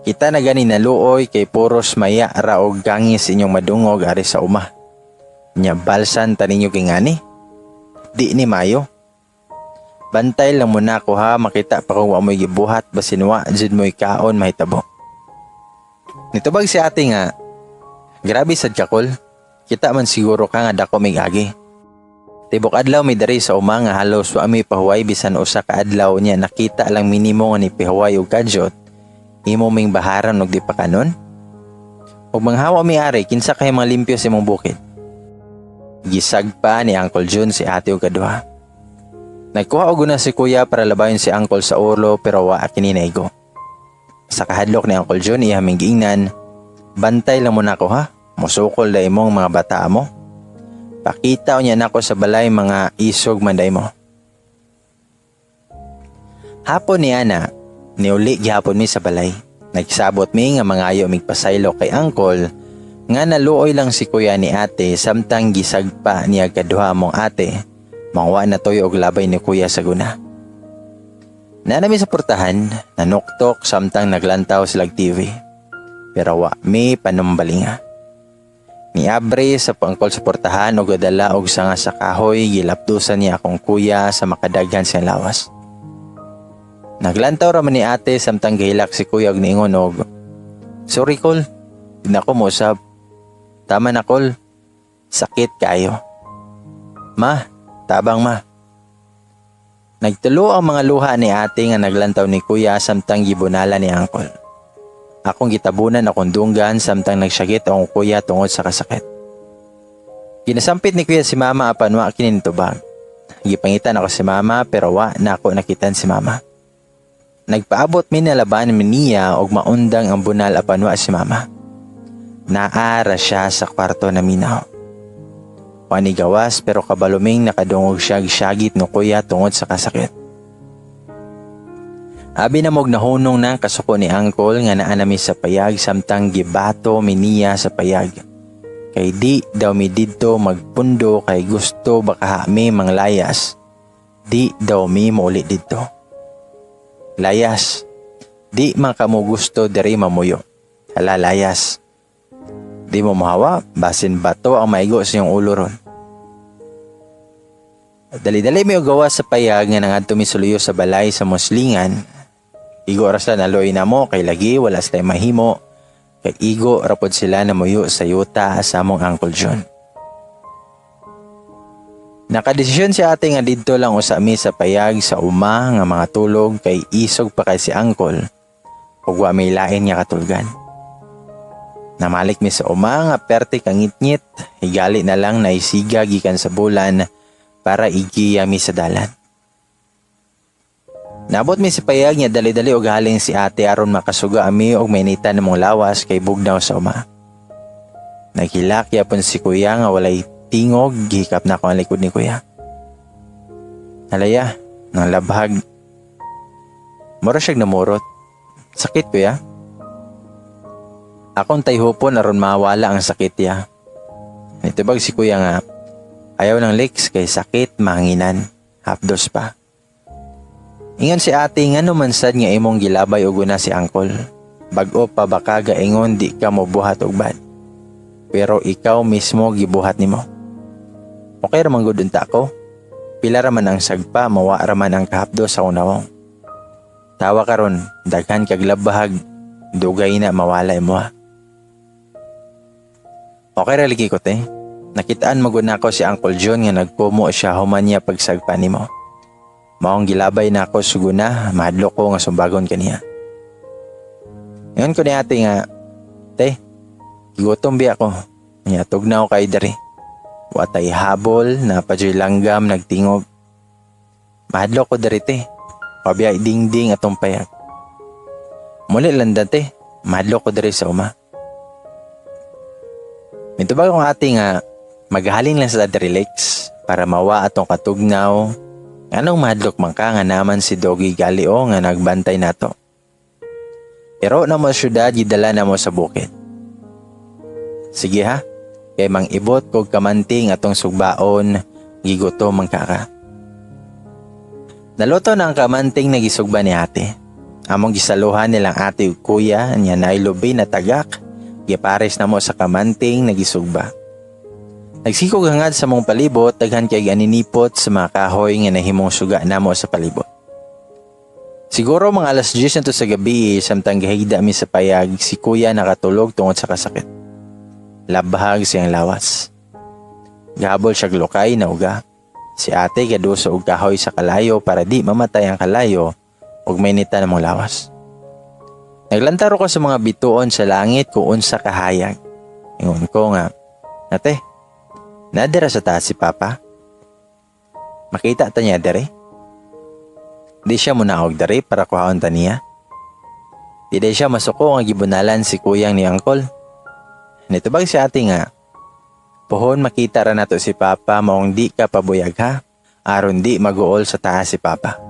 Kita na gani naluoy kay puros maya ra og gangis inyong madungog ari sa uma. Nya balsan ta ninyo kingani. Di ni mayo. Bantay lang mo na ako ha, makita pa kung wa mo'y gibuhat, basin wa jud mo'y kaon mahitabo." Nitubag si ate nga, "Grabe sad ka, kol. Kita man siguro ka nga dako mig agi. Tibok adlaw mi diri sa uma nga halos wa mi pahuway bisan usa ka adlaw, niya nakita lang minimo nga ni pihuway og kadyot. Imo ming baharan og di pa kanon. Ug manghawa mi ari, kinsa kay mga limpyo sa imong bukid?" Gisagpa ni Uncle June si ate og kaduha. Nagkuha og guna si kuya para labayon si uncle sa ulo, pero wa kini naigo. Sa kahadlok ni Uncle June, iya ming giingnan, "Bantay lang mo nako ha, musukol da imong mga bata mo. Pakita unya nako sa balay, mga isog man day mo." Hapon ni ana, niuli gihapon mi sa balay. Nagsabot mi nga mangayo mig pasaylo kay uncle nga naluoy lang si kuya ni ate samtang gisagpa niya kaduha mong ate. Mangwa na toyo og labay ni kuya sa guna. Nanami sa portahan, nanuktok samtang naglantaw silag TV. Pero wa mi panumbalinga. Niabre sa pangkol sa portahan og gadala og sanga sa kahoy, gilapdusan niya akong kuya sa makadaghan sa lawas. Naglantaw ra man ni ate samtang gihilak si kuya og niingon og, "Sorry kol, di na ko mousab. Tama na kol, sakit kayo. Ma, tabang ma." Nagtulo ang mga luha ni ate nga naglantaw ni kuya samtang gibunala ni uncle. Akong gitabunan akong dunggan samtang nagsyagit akong kuya tungod sa kasakit. Ginasampit ni kuya si mama apan wa kini nitubag. Gipangitan ako si mama pero wa na ako nakitan si mama. Nagpaabot mi nalaban mi niya og maundang ang bunal apan wa si mama. Naara siya sa kwarto na minaw. Wa ni gawas pero kabaluming nakadungog siya syagit no kuya tungod sa kasakit. Abi na mog nahunong na kasuko ni uncle nga naa nami sa payag samtang gibato mi niya sa payag. Kay di daw mi didto magpundo kay gusto baka mi manglayas. Di daw mi mauli didto. "Layas. Di man kamo gusto diri mamuyo. Hala, layas. Di mo mahawa, basin bato ang maigo sa iyong ulo ron." Dali-dali mi og gawas sa payag nga nangadto mi suluyo sa balay sa muslingan. Igo ra sila naloy namo kay lagi wala sila mahimo. Kay igo ra pod sila namuyo sa yuta sa among Uncle John. Nakadesisyon si ate nga didto lang usa mi sa payag sa uma nga mga tulog kay isog pa kay si uncle ug wa may lain nga katulgan. Namalik mi sa uma nga perte kangitngit, higali na lang naisiga gikan sa bulan para igiya mi sa dalan. Nabot mi sa payag niya dali-dali og haling si ate aron makasuga ami og mainitan namong lawas kay bugnaw sa uma. Naghilak yapon si kuya nga walay tingog, gihikap na ako ang likod ni kuya. Halaya, nang labhag. Mura siyag namurot. "Sakit, kuya?" "Akong tayhupon aron mawala ang sakit ya." Nitubag si kuya nga, "Ayaw ng Lex kay sakit mahanginan. Hapdos pa." Ingon si ate, "Ngano man sad nga imong gilabay og una si uncle? Bag-o pa ba ka gaingon di ka mobuhat og bad? Pero ikaw mismo gibuhat nimo." Okay ra man gud unta ko. Pila ra man ang sagpa, mawa ra man ang kahapdo sa akong nawong. Tawa karon, daghan kag labahag, dugay na mawala imo ha. Okay ra lagi ko, te. Nakitaan magud nako si Uncle John nga nagkumo siya human niya pagsagpa nimo. Maong gilabay na ako suguna, mahadlok ko nga sumbagon kaniya. Ingon ko ni ate nga, "Te, gigutom biya ko. Nya tugnaw kay diri. Watay habol na padyoy langgam nagtingog. Mahadlok ko diri, te. Pabiyay dingding atong payag. Muli lang te, mahadlok ko diri sa uma." Mitubag akong ate nga, "Maghalin lang sa diri, Lex, para mawa atong katugnaw. Anong mahadlok man ka nga naman si Doggy gali o nga nagbantay nato? Pero na mo syudad, gidala na mo sa bukid. Sige ha, kay mang-ibot kog kamanting atong sugbaon, gigutom man ka ka." Naluto na ang kamanting na gisugba ni ate. Among gisaluhan nilang ate ug kuya niya naay lubi na tagak, gipares na mo sa kamanting na gisugba. Nagsikog hangad sa mong palibot, daghan kay aninipot sa mga kahoy nga nahimong suga namo sa palibot. Siguro mga alas 10 na to sa gabi, samtang gahigda mi sa payag, si kuya nakatulog tungod sa kasakit. Labhag siyang lawas. Gahabol siya lukay na uga. Si ate gaduso og kahoy sa kalayo para di mamatay ang kalayo ug mainita namong lawas. Naglantaro ko sa mga bituon sa langit kung unsa kahayag. Ingon ko nga, "Ate, nadira sa taas si Papa? Makita ta niya dere? Di siya munaog dere para kuhaon ta niya? Di day siya masuko nga gibunalan si kuyang ni uncle?" Nitubag si ate nga, "Pohon makita ra nato si Papa, maong di ka pabuyag ha, aron di maguol sa taas si Papa.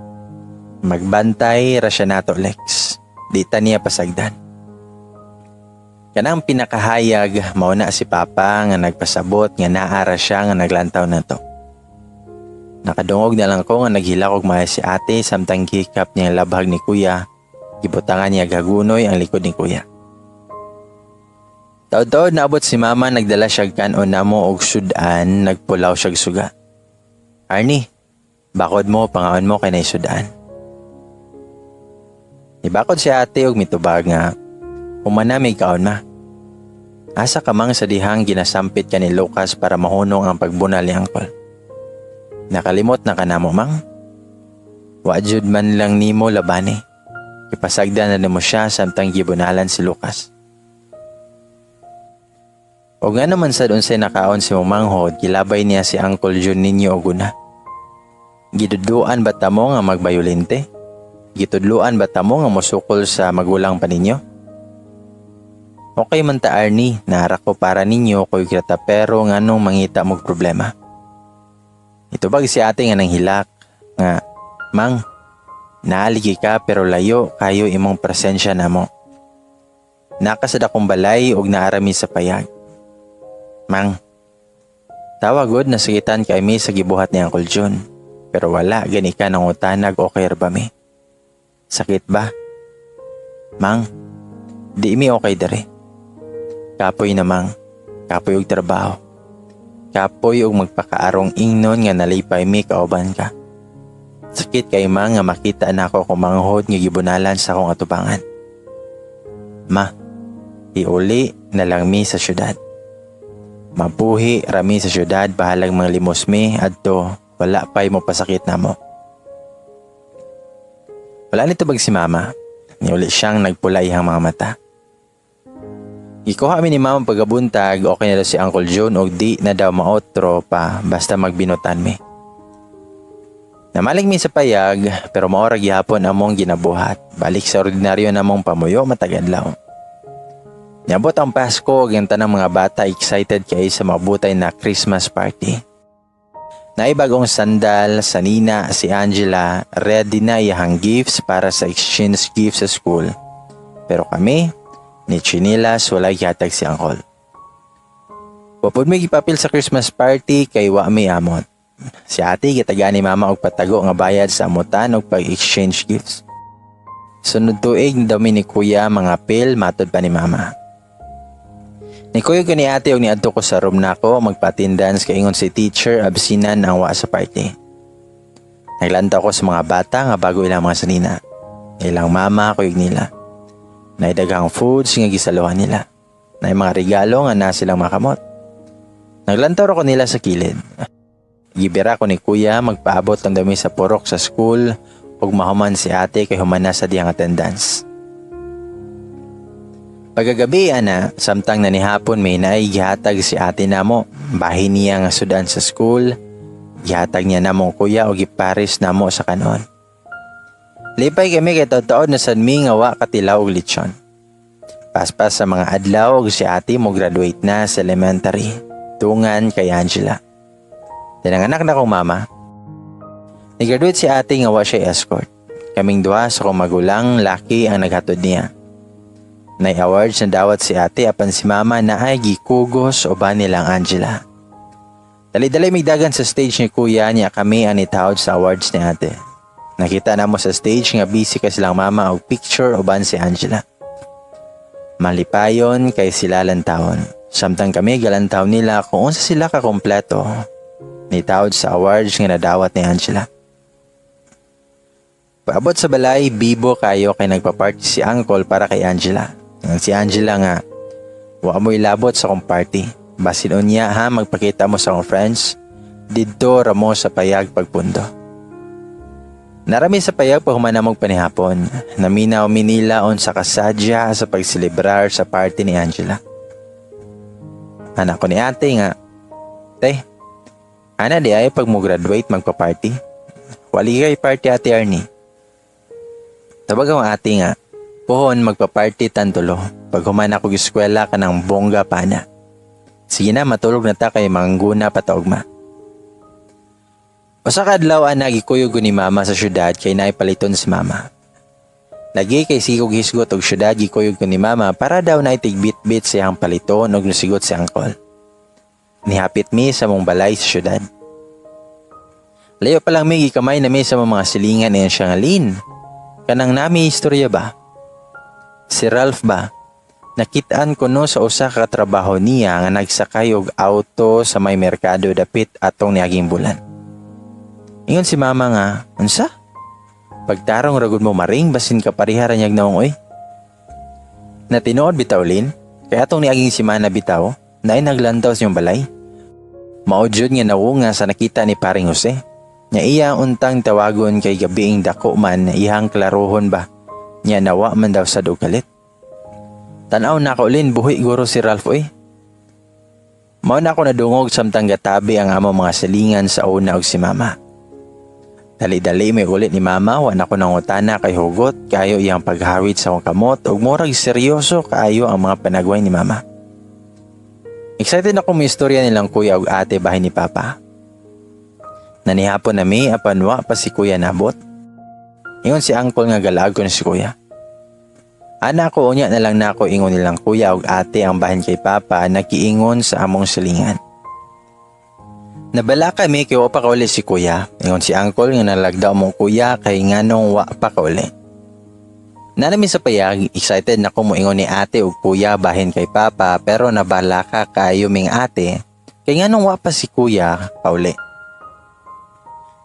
Magbantay ra siya nato, Lex. Di ta niya pasagdan." Kanang pinakahayag mao na si Papa nga nagpasabot nga naa ra siya nga naglantaw nato. Nakadungog na lang ko nga naghilak og maayo si ate samtang gihikap niya ang labhag ni kuya, gibutangan niya gagunoy ang likod ni kuya. Taod-taod naabot si mama, nagdala siya kanon namo og sudan, nagpulaw siya suga. "Arnie, bakod mo, pangaon mo kay nay sudan." Nibakod si ate og mitubag nga, "Humana may kaon, ma. Asa ka mang sa dihang ginasampit ka ni Lucas para mahunong ang pagbunal ni uncle? Nakalimot na ka namo, mang? Wa jud man lang nimo labani. Ipasagdan na nimo siya samtang gibunalan si Lucas. O nga naman sad unsay nakaon si mong manghod, gilabay niya si Uncle Jun ninyo og una? Giduduan ba ta mo nga magbayolente? Gitudluan ba ta mo nga mosukol sa magulang pa ninyo? Okay man ta, Arnie, nara ko para ninyo ko'y grata, pero nganong mangita mog problema?" Itubag si ate nga nanghilak nga, "Mang, naaligi ka pero layo kayo imong presensya namo. Nakasad akong balay og naarami sa payag. Mang, tawagod nasakitan kay mi sa gibuhat ni Uncle John. Pero wala gani ka nangutanag okay ra ba mi? Sakit ba? Mang, di mi okay dere. Kapoy na, mang, kapoy og trabaho. Kapoy og magpakaarong ingnon nga nalipay mi kauban ka. Sakit kay, mang, nga makita na ako kung manghod nga gibunalan sa akong atubangan. Ma, iuli na lang mi sa syudad. Mabuhi rami sa syudad, bahalag mga limos mi adto, wala pa'y mo pasakit namo." Wala nitubag si mama. Niuli siyang nagpula iyang mga mata. Gikuha mi ni mama pagabuntag, okay na daw si Uncle John og di na daw maotro pa basta magbinutan mi. Namalig mi sa payag pero mao ra gihapon among ginabuhat. Balik sa ordinaryo namong pamuyo matag adlaw. Niabot ang Pasko ug ang tanang mga bata excited kay sa mabutay na Christmas party. Naibagong sandal sa nina si Angela, ready na iyahang gifts para sa exchange gift sa school. Pero kami, ni chinilas wala gihatag si uncle. Wa pud mi gipapil sa Christmas party kay wa mi amot. Si ate gitagaan ni mama og patago nga bayad sa amutan og pag-exchange gifts. Sunod tuig na daw mi ni kuya mangapil, matod pa ni mama. Nikuyog ko ni ate og niadto ko sa room nako magpa-attendance kay ingon si teacher absinan ang wa sa party. Naglantaw ko sa mga bata nga bago ilang mga sanina. Ilang mama kuyog nila. Naay daghang foods nga gisaluhan nila. Naay mga regalo nga na silang makamot. Naglantaw ra ko nila sa kilid. Gibira ko ni kuya magpaabot lang dami sa purok sa school ug mahuman si ate kay human na sa diyang attendance. Pagkagabi ana, samtang nanihapon may naay gihatag si ate namo, bahin niya nga sudan sa school, gihatag niya namong kuya og gipares namo sa kanon. Lipay kami kay taod na sad mi nga wa katilaw og lechon. Paspas sa mga adlaw og si ate mo graduate na sa elementary, tungan kay Angela. Tinanganak na kong mama. Ni-graduate si ate nga wa siya escort. Kaming duha sa akong magulang, laki ang naghatod niya. Nay awards na dawat si ate apan si mama na ay gikugos uban nilang Angela. Dali-dali migdagan sa stage ni kuya niya, kami ang nitawod sa awards ni ate. Nakita na mo sa stage nga busy ka silang mama og picture uban si Angela. Malipayon kay sila lantawon. Samtang kami galantaw nila kung unsa sila ka kompleto. Nitawod sa awards nga nadawat ni Angela. Paabot sa balay, bibo kayo kay nagpa-party si uncle para kay Angela. Ang si Angela nga, "Wa mo ilabot sa akong party. Basin unya ha, magpakita mo sa akong friends. Didto ra mo sa payag pagpundo." Narami sa payag pahuman na panihapon. Naminaw mi nila unsa kasadya sa pagselebrar sa party ni Angela. Ana ko ni ate nga, "Te, ana di ay pag mo graduate magpa-party. Wali kay party, Ate Arnie." Tabag ang ate nga, "Pohon magpa-party tantulo. Pag human ako eskwela kanang bongga pa na. Sige na, matulog na ta kay mangguna pa ta ugma." Usa ka adlaw ana, gikuyog ko ni mama sa syudad kay naay paliton si mama. Lagi kay sigog hisgot og syudad, gikuyog ko ni mama para daw naay tigbit-bit siyang paliton og nasigot si uncle. Nihapit mi sa mong balay sa syudad. Layo pa lang mi, gikamay na mi sa mga silingan niya siya nga, "Lin. Kanang nami istorya ba? Si Ralph ba? Nakitaan ko no sa usa ka trabaho niya nga nagsakay og auto sa may merkado dapit atong niaging bulan." Ingon si mama nga, "Unsa? Pagtarong ragod mo maring, basin ka pareha ra niyag naong oy. Na tinuod bitaw, Lin, kaya atong niaging simana bitaw, naay naglantaw sa inyong balay. Mao jud nga nawunga sa nakita ni paring Jose. Nya iya untang tawagon kay gabiing dako man iyang klarohon ba. Nya nawa man daw sa kalit. Tanaw na ako, Lin, buhi guro si Ralph oy." Mao na ako nadungog samtang gatabi ang among mga silingan sa una og si mama. Dali-dali may ulit ni mama, wa na ko nangutana kay hugot kayo iyang paghawit sa akong kamot ug murag seryoso kaayo ang mga panagway ni mama. Excited ako mo istorya nilang kuya ug ate bahin ni papa. Nanihapon na mi apan wa pa si kuya nabot. Ingon si uncle nga galaag ko na si kuya. Ana ko, unya na lang nako ingon nilang kuya ug ate ang bahin kay papa nakiingon sa among silingan. Nabala kami kay wa pa kauli si kuya. Ingon si uncle nga nalagdaw mong kuya kay nganong wa pa kauli. Nanami sa payag, excited na ko moingon ni ate ug kuya bahin kay papa pero nabala ka kayo ming ate kay nganong wa pa si kuya pauli.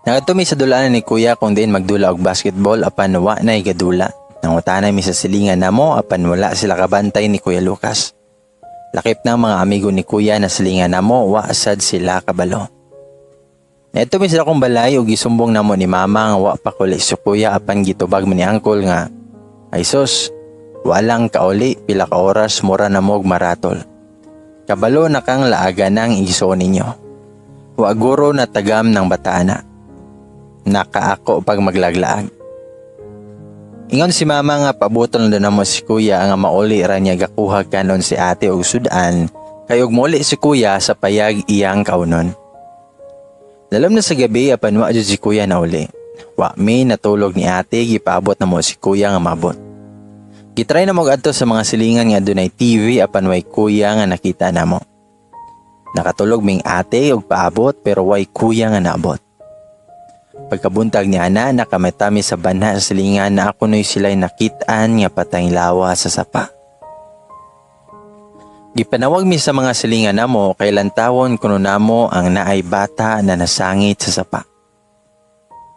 Nagadto mi sa dulaan ni kuya kung diin magdula og basketball apan wa na gadula. Nangutana mi sa silingan namo apan wala sila kabantay ni Kuya Lucas. Lakip ng mga amigo ni kuya na silingan namo, wa sad sila kabalo. Neto mi sila kong balay ug gisumbong namo ni mama nga wa pa kauli si kuya apan gitubag man ni uncle nga, "Ay sus, walang kauli, pila ka oras mura na mo'g maratol. Kabalo na kang laaga ng igsoon ninyo. Wa guro na tagam ng bata na. Nakaako pag maglaglaag." Ingon si mama nga pabuton na namo si kuya nga mauli ra niya gakuha kanon si ate og sudan kay og mauli si kuya sa payag iyang kaunon. Lalom na sa gabi apan wa jud si kuya na uli. Wa mi natulog ni ate, gipaabot na mo si kuya nga mabot. Gitry na mo adto sa mga silingan nga dunay TV apan way kuya nga nakita namo. Nakatulog ming ate og paabot pero way kuya nga naabot. Pagkabuntag ni ana, nakamata mi sa banha sa silingan na ako noy sila'y nakit-an nga patayng lawa sa sapa. Gipanawag mi sa mga silingan namo kay lantawon kuno namo ang naay bata na nasangit sa sapa.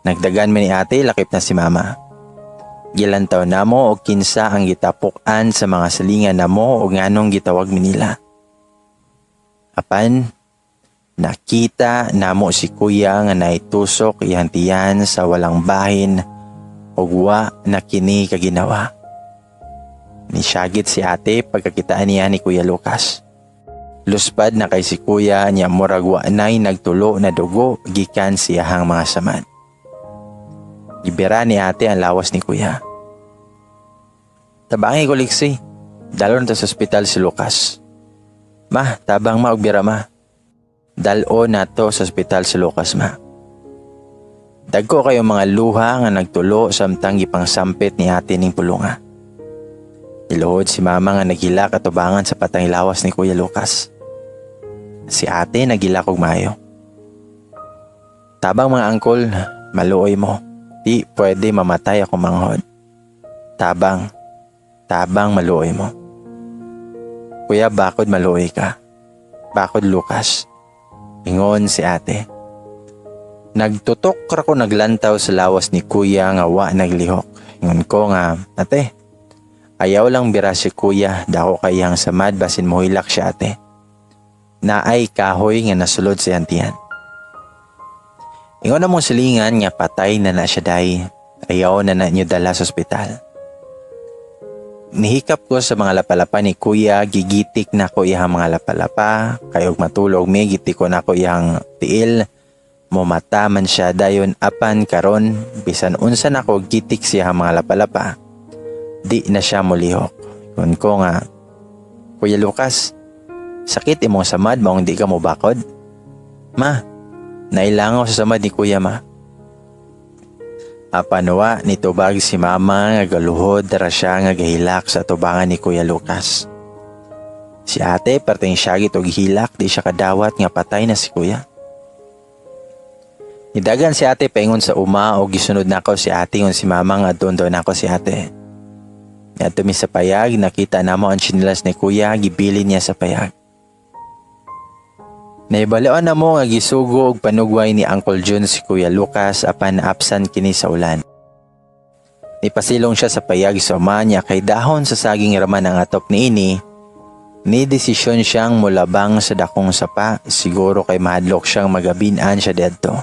Nagdagan mi ni ate lakip na si mama. Gilantaw namo og kinsa ang gitapok-an sa mga silingan namo og nganong gitawag mi nila. Apan nakita namo si kuya nga naitusok iyang tiyan sa walang bahin ug wa na kini kaginawa. Nisyagit si ate pagkakitaan niya ni Kuya Lucas. Luspad na kay si kuya niya, murag wa nay nagtulo na dugo gikan siyahang mga samad. Gibira ni ate ang lawas ni kuya. "Tabangi ko, Lexi. Dalon ta sa ospital si Lucas. Ma, tabang ma og bira, ma. Dal-o nato sa ospital si Lucas, ma." Dagko kayo mga luha nga nagtulo samtang gipangsampit ni ate ning pulunga. Niluhod si mama nga naghilak atubangan sa patayng lawas ni Kuya Lucas. Si ate naghilak og mayo. "Tabang mga angkol, maluoy mo. Di pwede mamatay ako manghod. Tabang, tabang, maluoy mo. Kuya, bakod maluoy ka. Bakod, Lucas," ingon si ate. Nagtutok ra ko naglantaw sa lawas ni kuya nga wa naglihok. Ingon ko nga, "Ate, ayaw lang bira si kuya, dako kay iyang samad, basin mohilak siya, ate. Naay kahoy nga nasulod sa iyang tiyan." Ingon na mong silingan nga patay na na siya day. Ayaw na na niyo dala sa ospital. Nihikap ko sa mga lapalapa ni kuya, gigitik na ko iyang mga lapalapa, kay og matulog mi, gitik ko na ko iyang tiil, mumata man siya dayon apan karon bisan unsa nako gitik siya mga lapalapa, di na siya mulihok. Ingon ko nga, "Kuya Lucas, sakit imong samad maong di ka mo bakod? Ma, nailangaw sa samad ni kuya, ma." Apan wa nitubag si mama nga galuhod ra siya nga gahilak sa tubangan ni Kuya Lucas. Si ate perting syagit og hilak, di siya kadawat nga patay na si kuya. Nidagan si ate paingon sa uma o gisunod nako si ate, ingon si mama nga doon daw nako si ate. Niadto mi sa payag, nakita namo ang tsinelas ni kuya, gibilin niya sa payag. Naibaloan namo nga gisugo og panugway ni Uncle Jun si Kuya Lucas apan naapsan kini sa ulan. Nipasilong siya sa payag sa uma niya kay dahon sa saging raman ang atop niini. Ni desisyon siyang mulabang sa dakong sapa, siguro kay mahadlok siyang magabinan siya didto.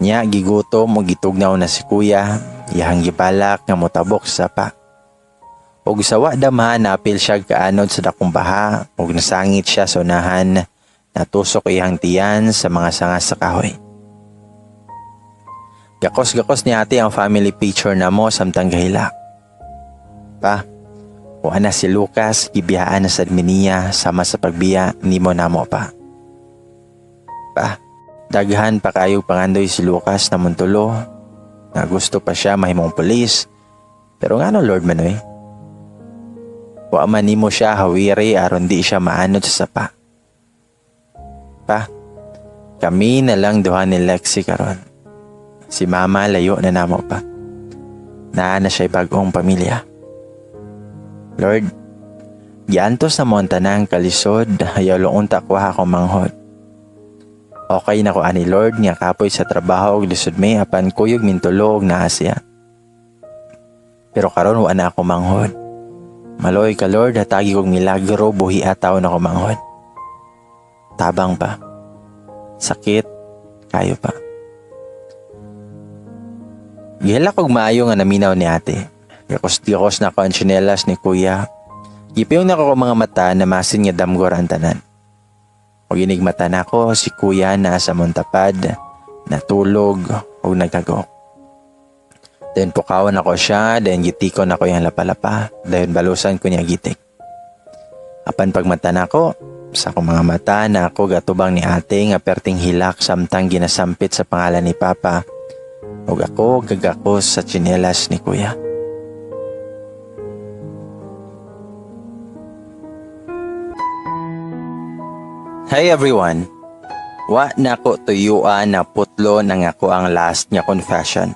Nya gigutom og gitugnaw na si kuya, iyahang gibalak nga motabok sa sapa. Og sa wa damha, napil siya kaanod sa dakong baha ug nasangit siya sa unahan, natusok iyang tiyan sa mga sanga sa kahoy. Gakos-gakos ni ate ang family picture namo samtang gahilak. "Pa, wa na si Lucas, gibiyaan na sad mi niya sama sa pagbiya nimo namo, pa. Pa, daghan pa kayo pangandoy si Lucas na muntulo, nga gusto pa siya mahimong pulis, pero ngano, Lord manoy? Wa man nimo siya hawiri aron di siya maanod sa sapa. Pa, kami na lang duha ni Lexi karon. Si mama layo na namo, pa. Naa na siya bagong pamilya. Lord, giantos na mo ang tanang kalisod, ayaw lang unta kuha akong manghod. Okay na ko ani, Lord, nga kapoy sa trabaho ug lisod mi apan kuyog mintulo og naa siya. Pero karon wa na ako manghod. Maluoy ka, Lord, hatagi kog milagro, buhi taon ako manghod. Tabang pa. Sakit, kayo pa." Gihilak og maayo nga naminaw ni ate. Gakos-gakos na ko ang tsinelas ni kuya. Gipiyong na ko mga mata na masin nga damgor ang tanan. Og inig mata nako, si kuya na sa montapad, natulog og nagkagok. Then pukawan ako siya, then gitikon ako yung lapalapa, then balusan ko niya gitik. Apan pagmata nako, sa akong mga mata na ako gatubang ni ate nga perting hilak samtang ginasampit sa pangalan ni Papa ug ako gagakos sa tsinelas ni kuya. Hi everyone! Wa nako tuyuan na putlon ang akoang last nga confession.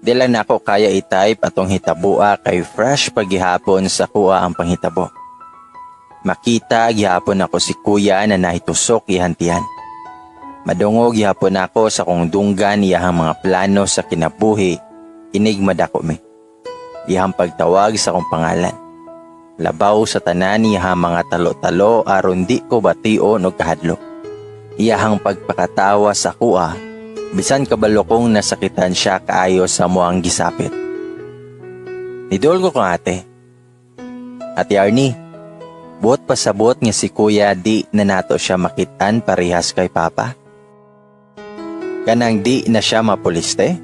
Di lang nako kaya i-type atong hitabua kay fresh pa gihapon sa akoa ang panghitabo. Makita gihapon nako si kuya na nahitusok iyang tiyan. Madungog gihapon ako sa kong dunggan iyahang mga plano sa kinabuhi inig madako mi. Iyahang pagtawag sa akong pangalan. Labaw sa tanan, iyahang mga talo-talo aron di ko bation og kahadlok. Iyahang pagpakatawa sa akoa bisan kabalo kong nasakitan siya kaayo sa amoang gisapit. Niduol ko kang ate. "Ate Arnie, buot pasabot nga si kuya di na nato siya makitaan parehas kay papa? Kanang di na siya mapuliste?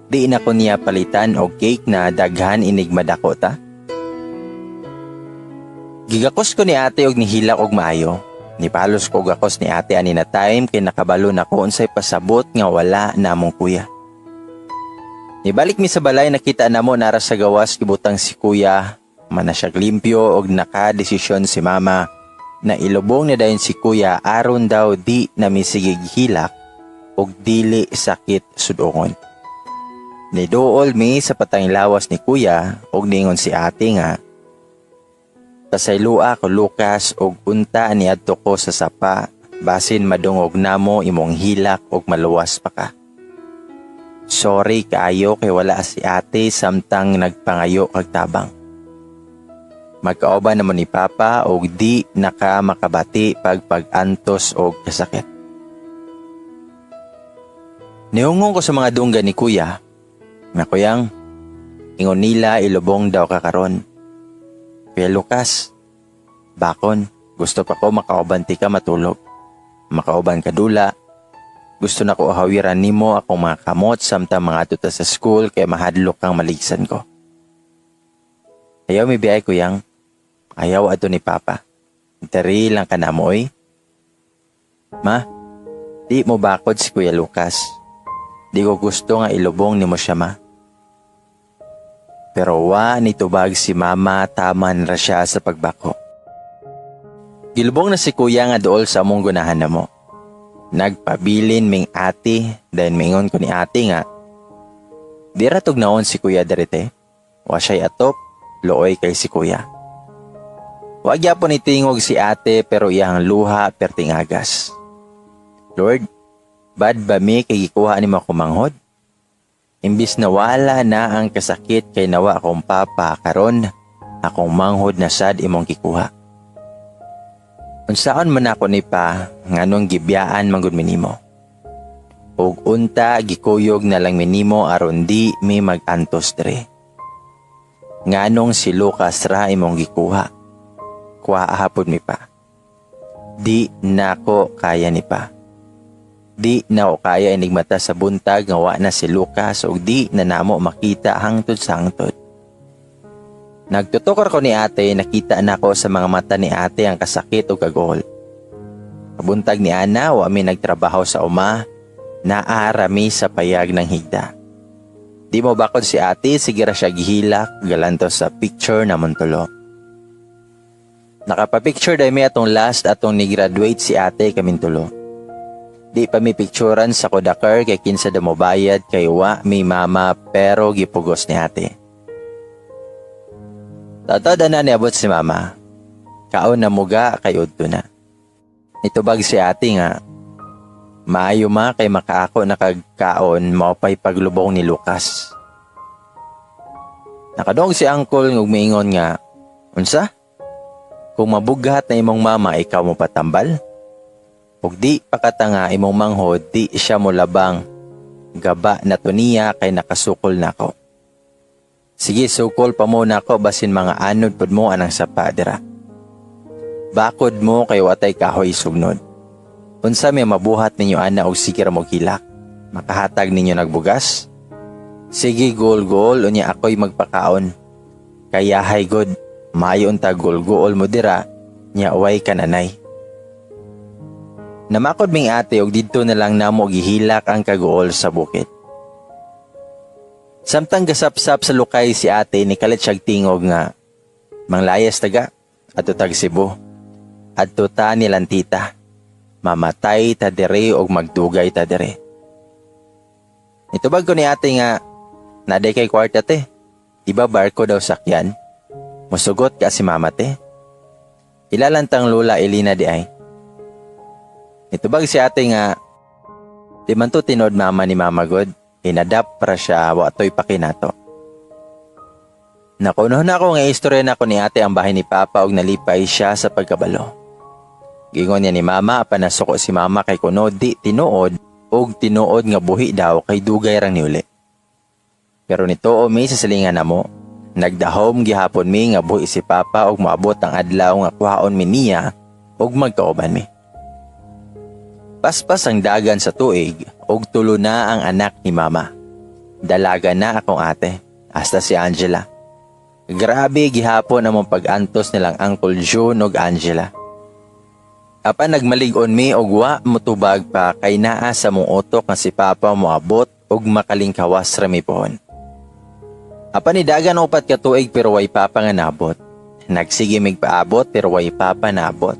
Di na ko niya palitan og cake na daghan inig madako ta?" Gigakos ko ni ate og nihilak og maayo. Nipalos ko gakos ni ate ani na time kay nakabalo na ko unsay pasabot nga wala namong kuya. Nibalik mi sa balay, nakita namo nara sa gawas gibutang si kuya, mana siya limpyo og nakadesisyon si mama na ilubong na dayon si kuya aron daw di na misigig hilak og dili sakit sudongon. Niduol mi sa patang lawas ni kuya og ningon si ate nga, "Pasaylua ko, Lucas, og unta niadto ko sa sapa, basin madungog namo imong hilak og maluwas pa ka. Sorry kaayo kay wala si ate samtang nagpangayo kag tabang. Magkauban namo ni papa og di naka makabati pag pag-antos og kasakit." Nihungong ko sa mga dunggan ni kuya. Nga, "Kuyang, ingon nila ilubong daw ka karon. Kuya Lucas, bakon, gusto pa ko makauban tika matulog. Makauban ka dula. Gusto na ko hawiran nimo akong mga kamot samtang mga ta sa school kay mahadlok kang maligsan ko." "Ayaw mi biyay, kuyang. Ayaw ato ni papa. Diri lang ka namo oy. Ma, di mo bakod si Kuya Lucas. Di ko gusto nga ilubong nimo siya, ma." Pero wa nitubag si mama, taman ra siya sa pagbako. Gilubong na si kuya nga dool sa among gunahan namo. Nagpabilin ming ate, then mingon ko ni ate nga, "Di ra tugnaon si kuya dirite. Wa siya'y atop, luoy kay si kuya." Wa gyapon itingog si ate pero iyang luha perting agas. Lord, bad ba mi kay gikuha nimo akong manghod? Imbis na wala na ang kasakit kay nawa akong papa karon, akong manghod na sad imong gikuha. Unsaon man ako ni pa nganong gibiyaan man gud mi nimo? Ug unta gikuyog na lang mi nimo aron di mi mag-antos diri. Nganong si Lucas ra imong gikuha? Kuha pod mi pa. Di nako kaya ni pa. Di na ko kaya inigmata sa buntag nga wa na si Lucas ug di na namo makita hangtod sa hangtod." Nagtutukar ko ni ate, nakita nako sa mga mata ni ate ang kasakit ug kagol. Kabuntag ni Ana, wa mi nagtrabaho sa uma, naarami sa payag ng higda. Di mo bakod si ate, sige ra siya gihilak, galanto sa picture na tulo. Nakapapicture dahil mi atong last atong ni-graduate si ate kaming tulo. Di pa mi picturan sa Kodaker kay kinsa da mobayad kay wa mi mama, pero gipugos ni ate. Tatad na niabot si mama. "Kaon na muga kay udto na." Nitubag si ate nga, "Maayo ma kay makaako na kagkaon, mao pa'y paglubong ni Lucas." Nakadong si uncle ug miingon nga, "Unsa? Kung mabughat na imong mama, ikaw mo patambal? Ug di pakatanga imong manghod, di siya mo labang. Gaba na to niya kay nakasukol nako. Sige, sukol pa mo nako basin mga anod pud mo anang sapa dira. Bakod mo kay watay kahoy sugnod. Unsa may mabuhat ninyo ana og sige ra mo hilak? Makahatag ninyo nagbugas? Sige gol-gol unya ako'y magpakaon. Kaya hay god, maayo unta gol-gool mo dira, nya way kananay." Namakod ming ate og didto na lang namo gihilak ang kaguol sa bukid. Samtang gasapsap sa lukay si ate, nikalit siyag tingog nga, "Manglayas taga, ato tag Cebu. Adto ta nilang tita. Mamatay ta diri og magdugay ta diri. Nitubag ko ni ate nga, "Naa diay kay kwarta, te. Di ba barko daw sakyan? Musugot ka si mama, te. Ilalantang Lola Elena di ay." Nitubag si ate nga, "Di man to tinuod mama ni mama god. Inadapt para siya, wa to'y pakinato." Nakuno na ako nga istorya na ko ni ate ang bahay ni Papa og nalipay siya sa pagkabalo. Giingon niya ni mama apan nasuko si mama kay kuno di tinuod og tinuod nga buhi daw kay dugay rang niuli. Pero nituo mi sa silingan namo, nagdahom gihapon mi nga buhi si Papa og moabot ang adlaw nga kuhaon mi niya og magkauban mi. Paspas ang dagan sa tuig og tulo na ang anak ni mama. Dalaga na akong ate, hasta si Angela. Grabe gihapon among pag-antos nilang Uncle June og Angela. Apan nagmalig-on mi og wa motubag pa kay naa sa among utok nga si Papa moabot og makalingkawas ra mi pohon. Apan nidagan 4 ka tuig pero way Papa nga naabot. Nagsige mig paabot pero way Papa naabot.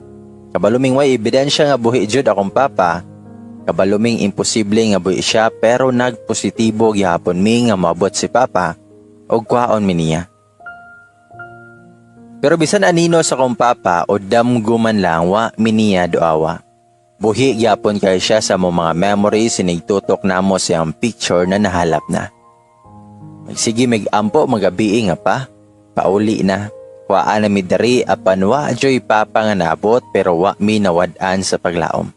Kabalo ming way ebidensya nga buhi jud akong papa. Kabalo ming imposible nga buhi siya pero nagpositibo gihapon mi nga moabot si Papa og kuhaon mi niya. Pero bisan anino sa akong papa o damgo man lang, wa mi niya duawa. Buhi gyapon kay siya sa among mga memories sinigtutok namo siyang picture na nahalap na. Magsige mig ampo magabii nga pa, pauli na. Kuhaan na mi diri apan wa joy Papa nga naabot pero wa mi nawad-an sa paglaom.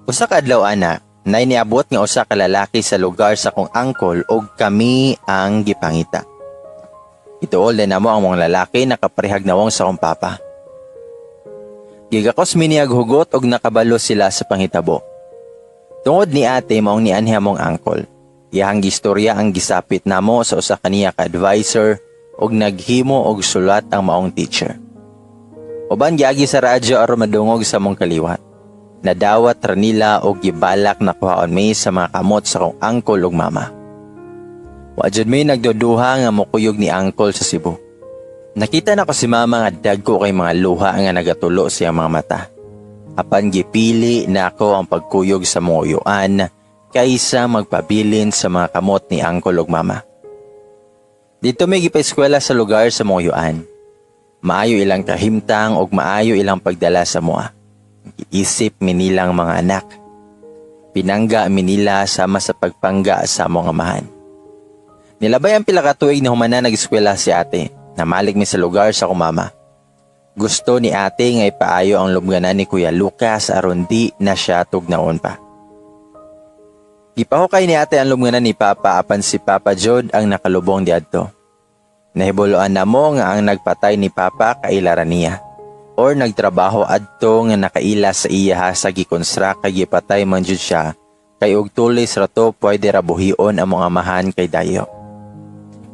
Usa ka adlaw ana, nay niabot nga usa ka lalaki sa lugar sa akong uncle ug kami ang gipangita. Ituol din namo ang mga lalaki nakaparehag nawong sa akong papa. Gigakos mi niyag hugot og nakabalo sila sa panghitabo. Tungod ni ate maong nianhi among uncle. Iyahang gistorya ang gisapit namo sa usa kaniya ka advisor ug naghimo og sulat ang maong teacher. Uban giagi sa radyo aron madungog sa among kaliwat. Nadawat ra nila og gibalak na kuhaon mi sa mga kamot sa akong uncle ug mama. Wa jud mi nagduduha nga mokuyog ni uncle sa Cebu. Nakita nako si mama nga dagko kay mga luha nga nagatulo sa iyang mga mata. Apan gipili nako ang pagkuyog sa mga uyuan kaysa magpabilin sa mga kamot ni uncle ug mama. Didto mi gipa-eskwela sa lugar sa mga uyuan. Maayo ilang kahimtang ug maayo ilang pagdala sa amoa. Giisip mi nilang mga anak. Pinangga mi nila sama sa pagpangga sa among amahan. Nilabay ang pila ka tuig na humana nag-eskwela si ate. Namalik mi sa lugar sa akong mama. Gusto ni ate nga ipaayo ang lubnganan ni Kuya Lucas aron di na siya tugnaon pa. Gipahukay ni ate ang lubnganan ni Papa apan si Papa jud ang nakalubong diadto. Nahibuluan namo nga ang nagpatay ni Papa kaila ra niya or nagtrabaho adto nga nakaila sa iya sa gikonstrak kay gipatay man jud siya kay og tulis ra to pwede ra buhion ang mga amahan kay dayo.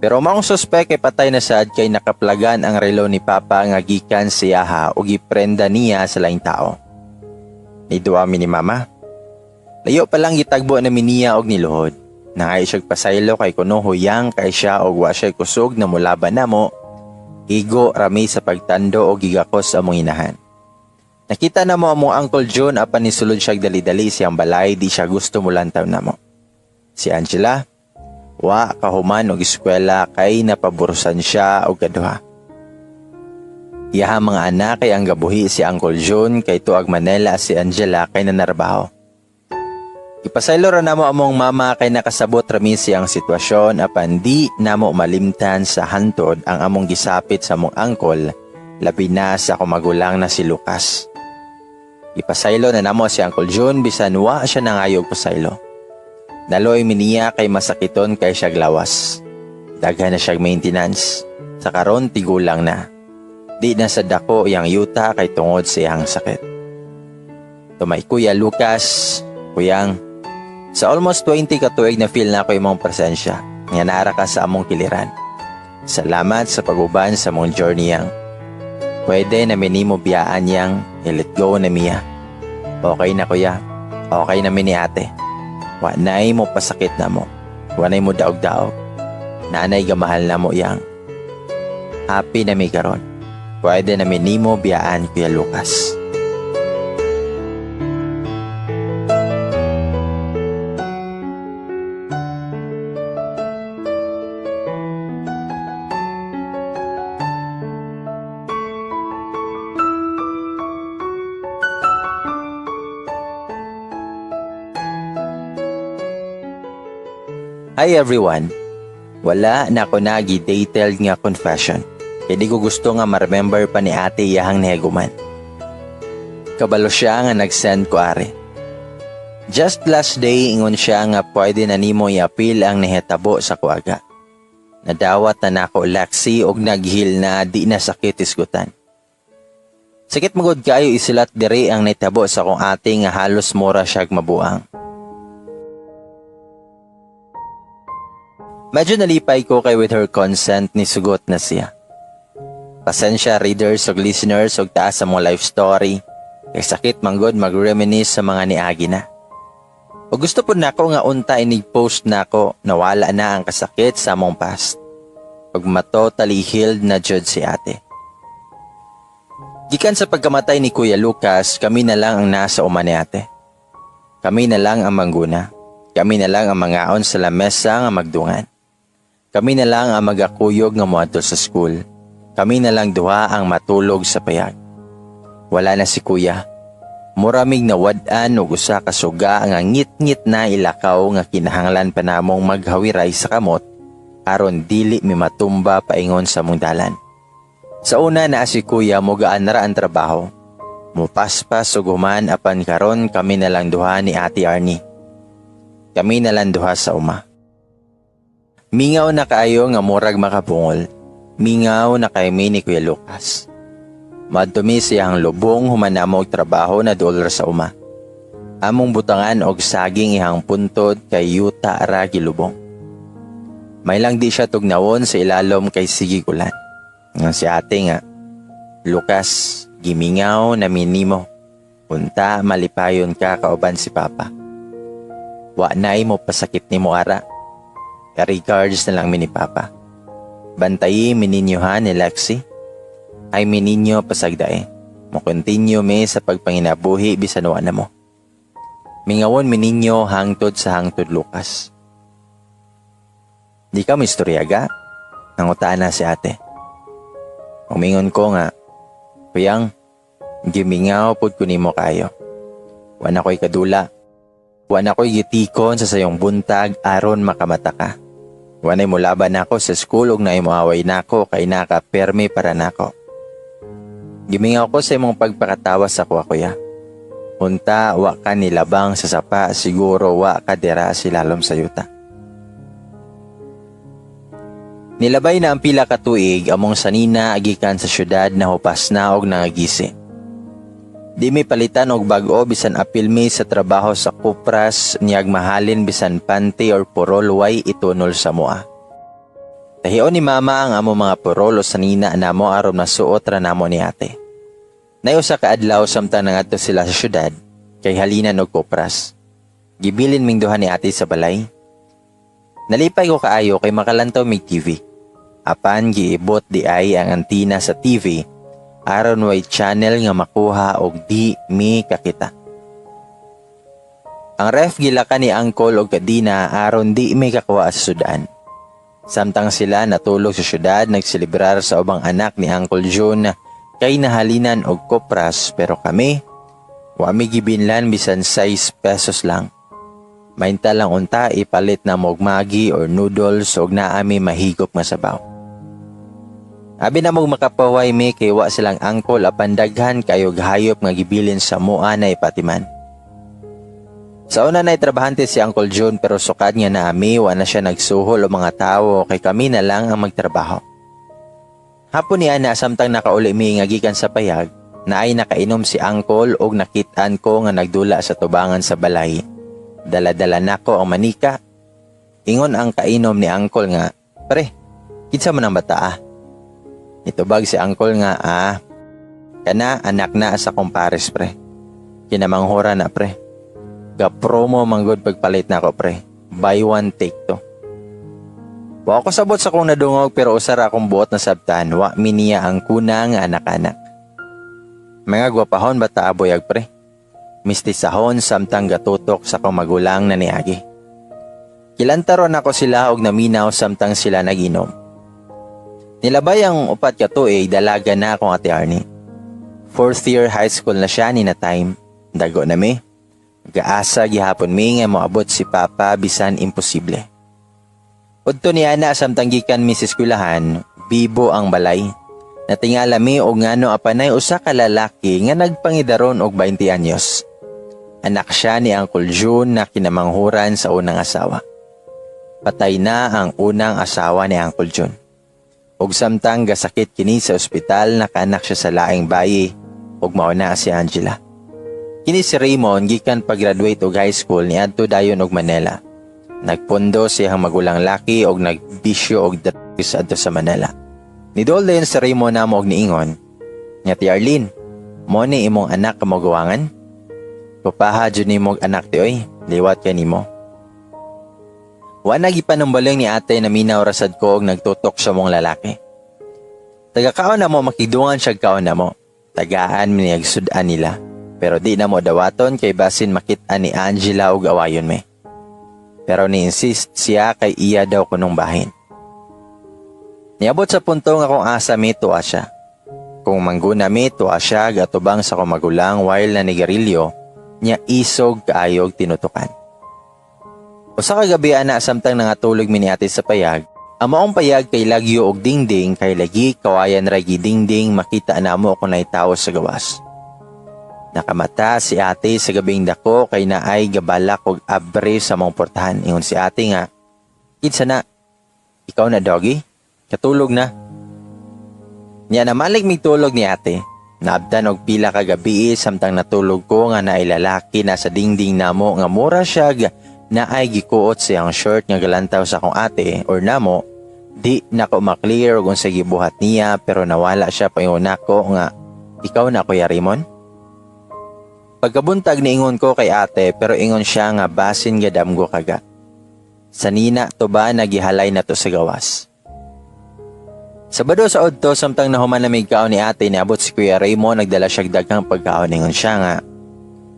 Pero maong suspek kay patay na sad kay nakaplagan ang relo ni Papa nga gikan siyaha o giprenda niya sa laing tao. Niduwa mi ni Mama. Layo pa lang gitagbo na mi niya og niluhod. Nangayo siya pasaylo kay kuno huyang kay siya og wa siya kusog na mulaban namo. Igo rami sa pagtando og gigakos among inahan. Nakita namo among Uncle John apan nisulod siya dali-dali siyang balay, di siya gusto mulantaw namo. Si Angela, wa kahuman og eskwela kay napaburusan siya og kaduha. Iyaha mga anak kay ang gabuhi si Uncle John kay tuag Manila si Angela kay nanarbaho. Ipasaylo ra namo among mama kay nakasabot ra mi siyang sitwasyon apan di namo malimtan sa hantod ang among gisapit sa among uncle, labi na sa akong magulang na si Lucas. Ipasaylo na namo si Uncle John bisan wa siya nangayog pasaylo. Naloy mi niya kay masakiton kay siya lawas. Daghan na siya maintenance. Sa karon tigulang na. Di na sa dako iyang yuta kay tungod sa iyang sakit. To my Kuya Lucas, kuyang, sa almost 20 ka tuig na feel na ako imong presensya, nga nara ka sa among kiliran. Salamat sa paguban sa among journey yang. Pwede na minimo biyaan yang, i-let go na miya. Okay na, kuya, okay na mi ni ate. Wa nay mo pasakit na mo. Wa nay mo daog-daog. Nanay gamahal na mo yang. Happy na mi karon. Pwede na minimo biyaan, Kuya Lucas. Hi everyone! Wala na ko nagi detailed nga confession. Kay di ko gusto nga ma-remember pa ni ate iyahang nihaguman. Kabalo siya nga nag-send ko ari. Just last day ingon siya nga pwede na nimo i-appeal ang nihitabo sa kuaga. Nadawat na nako Lexi og naghil na di na sakit isgutan. Sakit magod kaayo isulat diri ang nahitabo sa akong ate nga halos mura siyag mabuang. Medyo nalipay ko kay with her consent ni sugot na siya. Pasensya readers ug listeners ug taas sa mga life story. Kay sakit manggod mag-reminisce sa mga niagi na. O gusto po nako nga unta inig post nako nawala na ang kasakit sa among past. Ug matotally healed na jud si ate. Gikan sa pagkamatay ni Kuya Lucas, kami na lang ang nasa uma ni ate. Kami na lang ang mangguna. Kami na lang ang mangaon sa lamesa nga magdungan. Kami na lang ang magakuyog nga moadto sa school. Kami na lang duha ang matulog sa payag. Wala na si kuya. Muramig nawad-an og usa ka suga nga ngit-ngit na ilakaw nga kinahanglan pa namong maghawiray sa kamot aron dili mi matumba paingon sa mong dalan. Sa una na si kuya mogaan ra ang trabaho. Mupaspas ug human apan karon kami na lang duha ni Ate Arnie. Kami na lang duha sa uma. Mingaw na kaayo nga murag makabungol. Mingaw na kay mi ni Kuya Lucas. Madtumi siyang lubong human namo og trabaho na duol ra sa uma. Among butangan og saging ihang puntod kay yuta ra gilubong. May lang di siya tugnawon sa ilalom kay sige ulan. Nga si ate nga, Lucas, gimingaw na minimo. Unta malipayon ka kauban si Papa. Wa nay mo pasakit nimo ara. Regards na lang mi ni Papa. Bantayi mininyo ha ni Lexi. Ay mininyo pasagdae. Mo continue mi sa pagpanginabuhi bisan wa na mo. Mingawon mininyo hangtod sa hangtod Lucas. Di ka mo istorya ga? Nangutaan na si ate. Umingon ko nga, Kuyang, gimingaw pod ko nimo kayo. Wa na ko'y kadula. Wa na ko'y gitikon sa sayong buntag aron makamata ka. Wa na'y mulaban nako sa school ug naay moaway nako kay naka permi para nako. Gimingaw ko sa imong pagpakatawa sa kuwa kuya. Unta wa ka nilabang sa sapa siguro wa ka dira silalom sa yuta. Nilabay na ang pila ka tuig among sanina gikan sa syudad na hupas na og nangagisi. Di mi palitan og bag-o bisan apil mi sa trabaho sa Kupras niyag mahalin bisan panty or purol way itunol sa mua. Tahion ni mama ang amo mga purol o sanina namo aron masuot ra namo ni ate. Nay usa ka adlaw samtang nangadto sila sa syudad kay halinan og Kupras. Gibilin ming duha ni ate sa balay. Nalipay ko kaayo kay makalantaw mig TV. Apan giibot di ay ang antina sa TV aron way channel nga makuha og di mi kakita. Ang ref gilaka ni angkol og kadina aron di mi kakuha sa sudan. Samtang sila natulog sa syudad nagselebrar sa ubang anak ni Uncle June kay nahalinan og kopras pero kami wa mi gibinlan bisan 6 pesos lang. Mainta lang unta ipalit na og Maggi or noodles og naami mahigop nga sabaw. Abi na mong makapaway mi kay wa silang angkol apan daghan kayog hayop nga gibilin sa mua na ipatiman. Sa una na trabahante si Uncle June pero sukad nga naami wa na siya nagsuhol o mga tawo kay kami na lang ang magtrabaho. Hapon niya na samtang nakauli mi nga gikan sa payag na ay nakainom si Uncle og nakit-an ko nga nagdula sa tubangan sa balay. Dala-dala nako ang manika. Ingon ang kainom ni Uncle nga, pre, kinsa man ang bata ah? Nitubag si Uncle nga, ah, kana anak na sa kumpares pre. Kinamanghura na pre. Ga promo manggod pagpalit nako pre. Buy one take two. Wa ko sabot sa akong nadungog pero usa ra akong buot nasabtan, wa mi niya ang kuna nga anak-anak. Mga gwapahon ba ta abuyag, pre? Mistisahon samtang gatutok sa akong magulang na niagi. Kilantaron ako sila og naminaw samtang sila naginom. Nilabay ang 4 ka tuig, dalaga na akong ate Arnie. Fourth year high school na siya ni na time. Dago na mi. Gaasa gihapon mi nga moabot si Papa bisan imposible. Udto ni ana samtang gikan mi sa eskwelahan, bibo ang balay. Natingala mi og ngano apanay usa ka lalaki nga nagpangidaron og 20 anyos. Anak siya ni Uncle June na kinamanghuran sa unang asawa. Patay na ang unang asawa ni Uncle June. Og samtang gasakit kini sa ospital, nakaanak siya sa laing bayi ug mao na si Angela. Kini si Raymond gikan pag-graduate og high school, niadto dayon og Manila. Nagpundo siyang magulang laki og nagbisyo og drugs adto sa Manila. Nidol dayon si Raymond namo og niingon nga, "Ti Arlene, mo ni imong anak kamugawangan? Kupaha jud nimo og anak ti oy, liwat kay nimo." Wa na gipanumbaling ni ate, naminaw rasad ko og nagtutok sa mong lalaki. Taga kaon namo, makigdungan siya kaon namo. Tagaan mi niyag sud-an nila. Pero di na mo dawaton kay basin makit-an ni Angela og awayon mi. Pero ni-insist siya kay iya daw kunong bahin. Niabot sa punto nga kung asa mi, tuwa siya. Kung mangguna mi, tuwa siya gatubang sa akong magulang while na nigarilyo niya, isog kaayog tinutukan. Usa ka gabi ana, samtang nangatulog mi ni ate sa payag, ang maong payag kay lagyo og dingding kay lagi kawayan ra dingding, makita namo kung naay tawo sa gawas. Nakamata si ate sa gabing dako kay naay gabalak og abre sa mong portahan. Ingon si ate nga, "Kinsa na? Ikaw na, doggy? Katulog na." Nya namalik mig tulog ni ate. Naabtan og pila ka gabi samtang natulog ko nga naay lalaki na sa dingding namo nga mura siya naay gikuot siyang shirt nga galantaw sa akong ate or namo. Di na ko maklear kung sa gibuhat niya pero nawala siya. Paingon nako nga, "Ikaw na, Kuya Raymond?" Pagkabuntag, niingon ko kay ate pero ingon siya nga basin gadamgo kaga. Sanina to ba nagihalay na to sa gawas. Sabado sa udto, samtang nahuman na mig kaon ni ate, niabot si Kuya Raymond, nagdala siya daghang pagkaon. Ingon siya nga,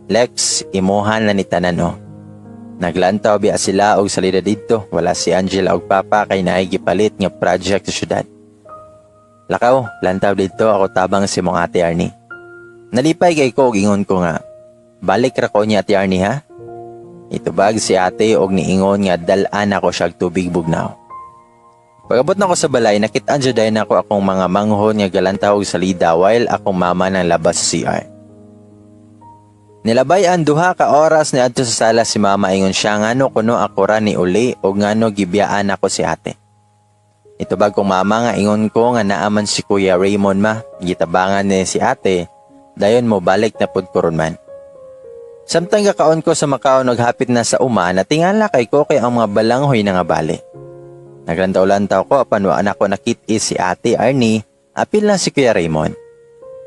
"Lex, imuhan na ni tanan oh." Naglantaw biya sila og salida didto, wala si Angela og papa kay naay gipalit nga project sa syudad. "Lakaw, lantaw didto, ako tabang si mong ate Arnie." Nalipay kay ko og ingon ko nga, "Balik ra ko niya, Ate Arnie, ha?" Itubag si ate og niingon nga dal-an ako siya og tubig bugnaw. Pag-abot na ko sa balay, nakit-an jud nako akong mga manghon nga galantaw og salida while akong mama nang labas sa CR. Nilabay ang 2 ka oras, niadto sa sala si mama. Ingon siya ngano kuno ako ra ni uli o ngano gibiyaan ako si ate. Itubag kong mama nga ingon ko nga naaman si Kuya Raymond, ma, gitabangan ni si ate, dayon mo balik na pud ko ron man. Samtang gakaon ko sa makaon og hapit na sa uma, natingala kay ko kay ang mga balanghoy na nga bali. Naglantaw-lantaw ko apan wa nako nakit-i si Ate Arnie, apil na si Kuya Raymond.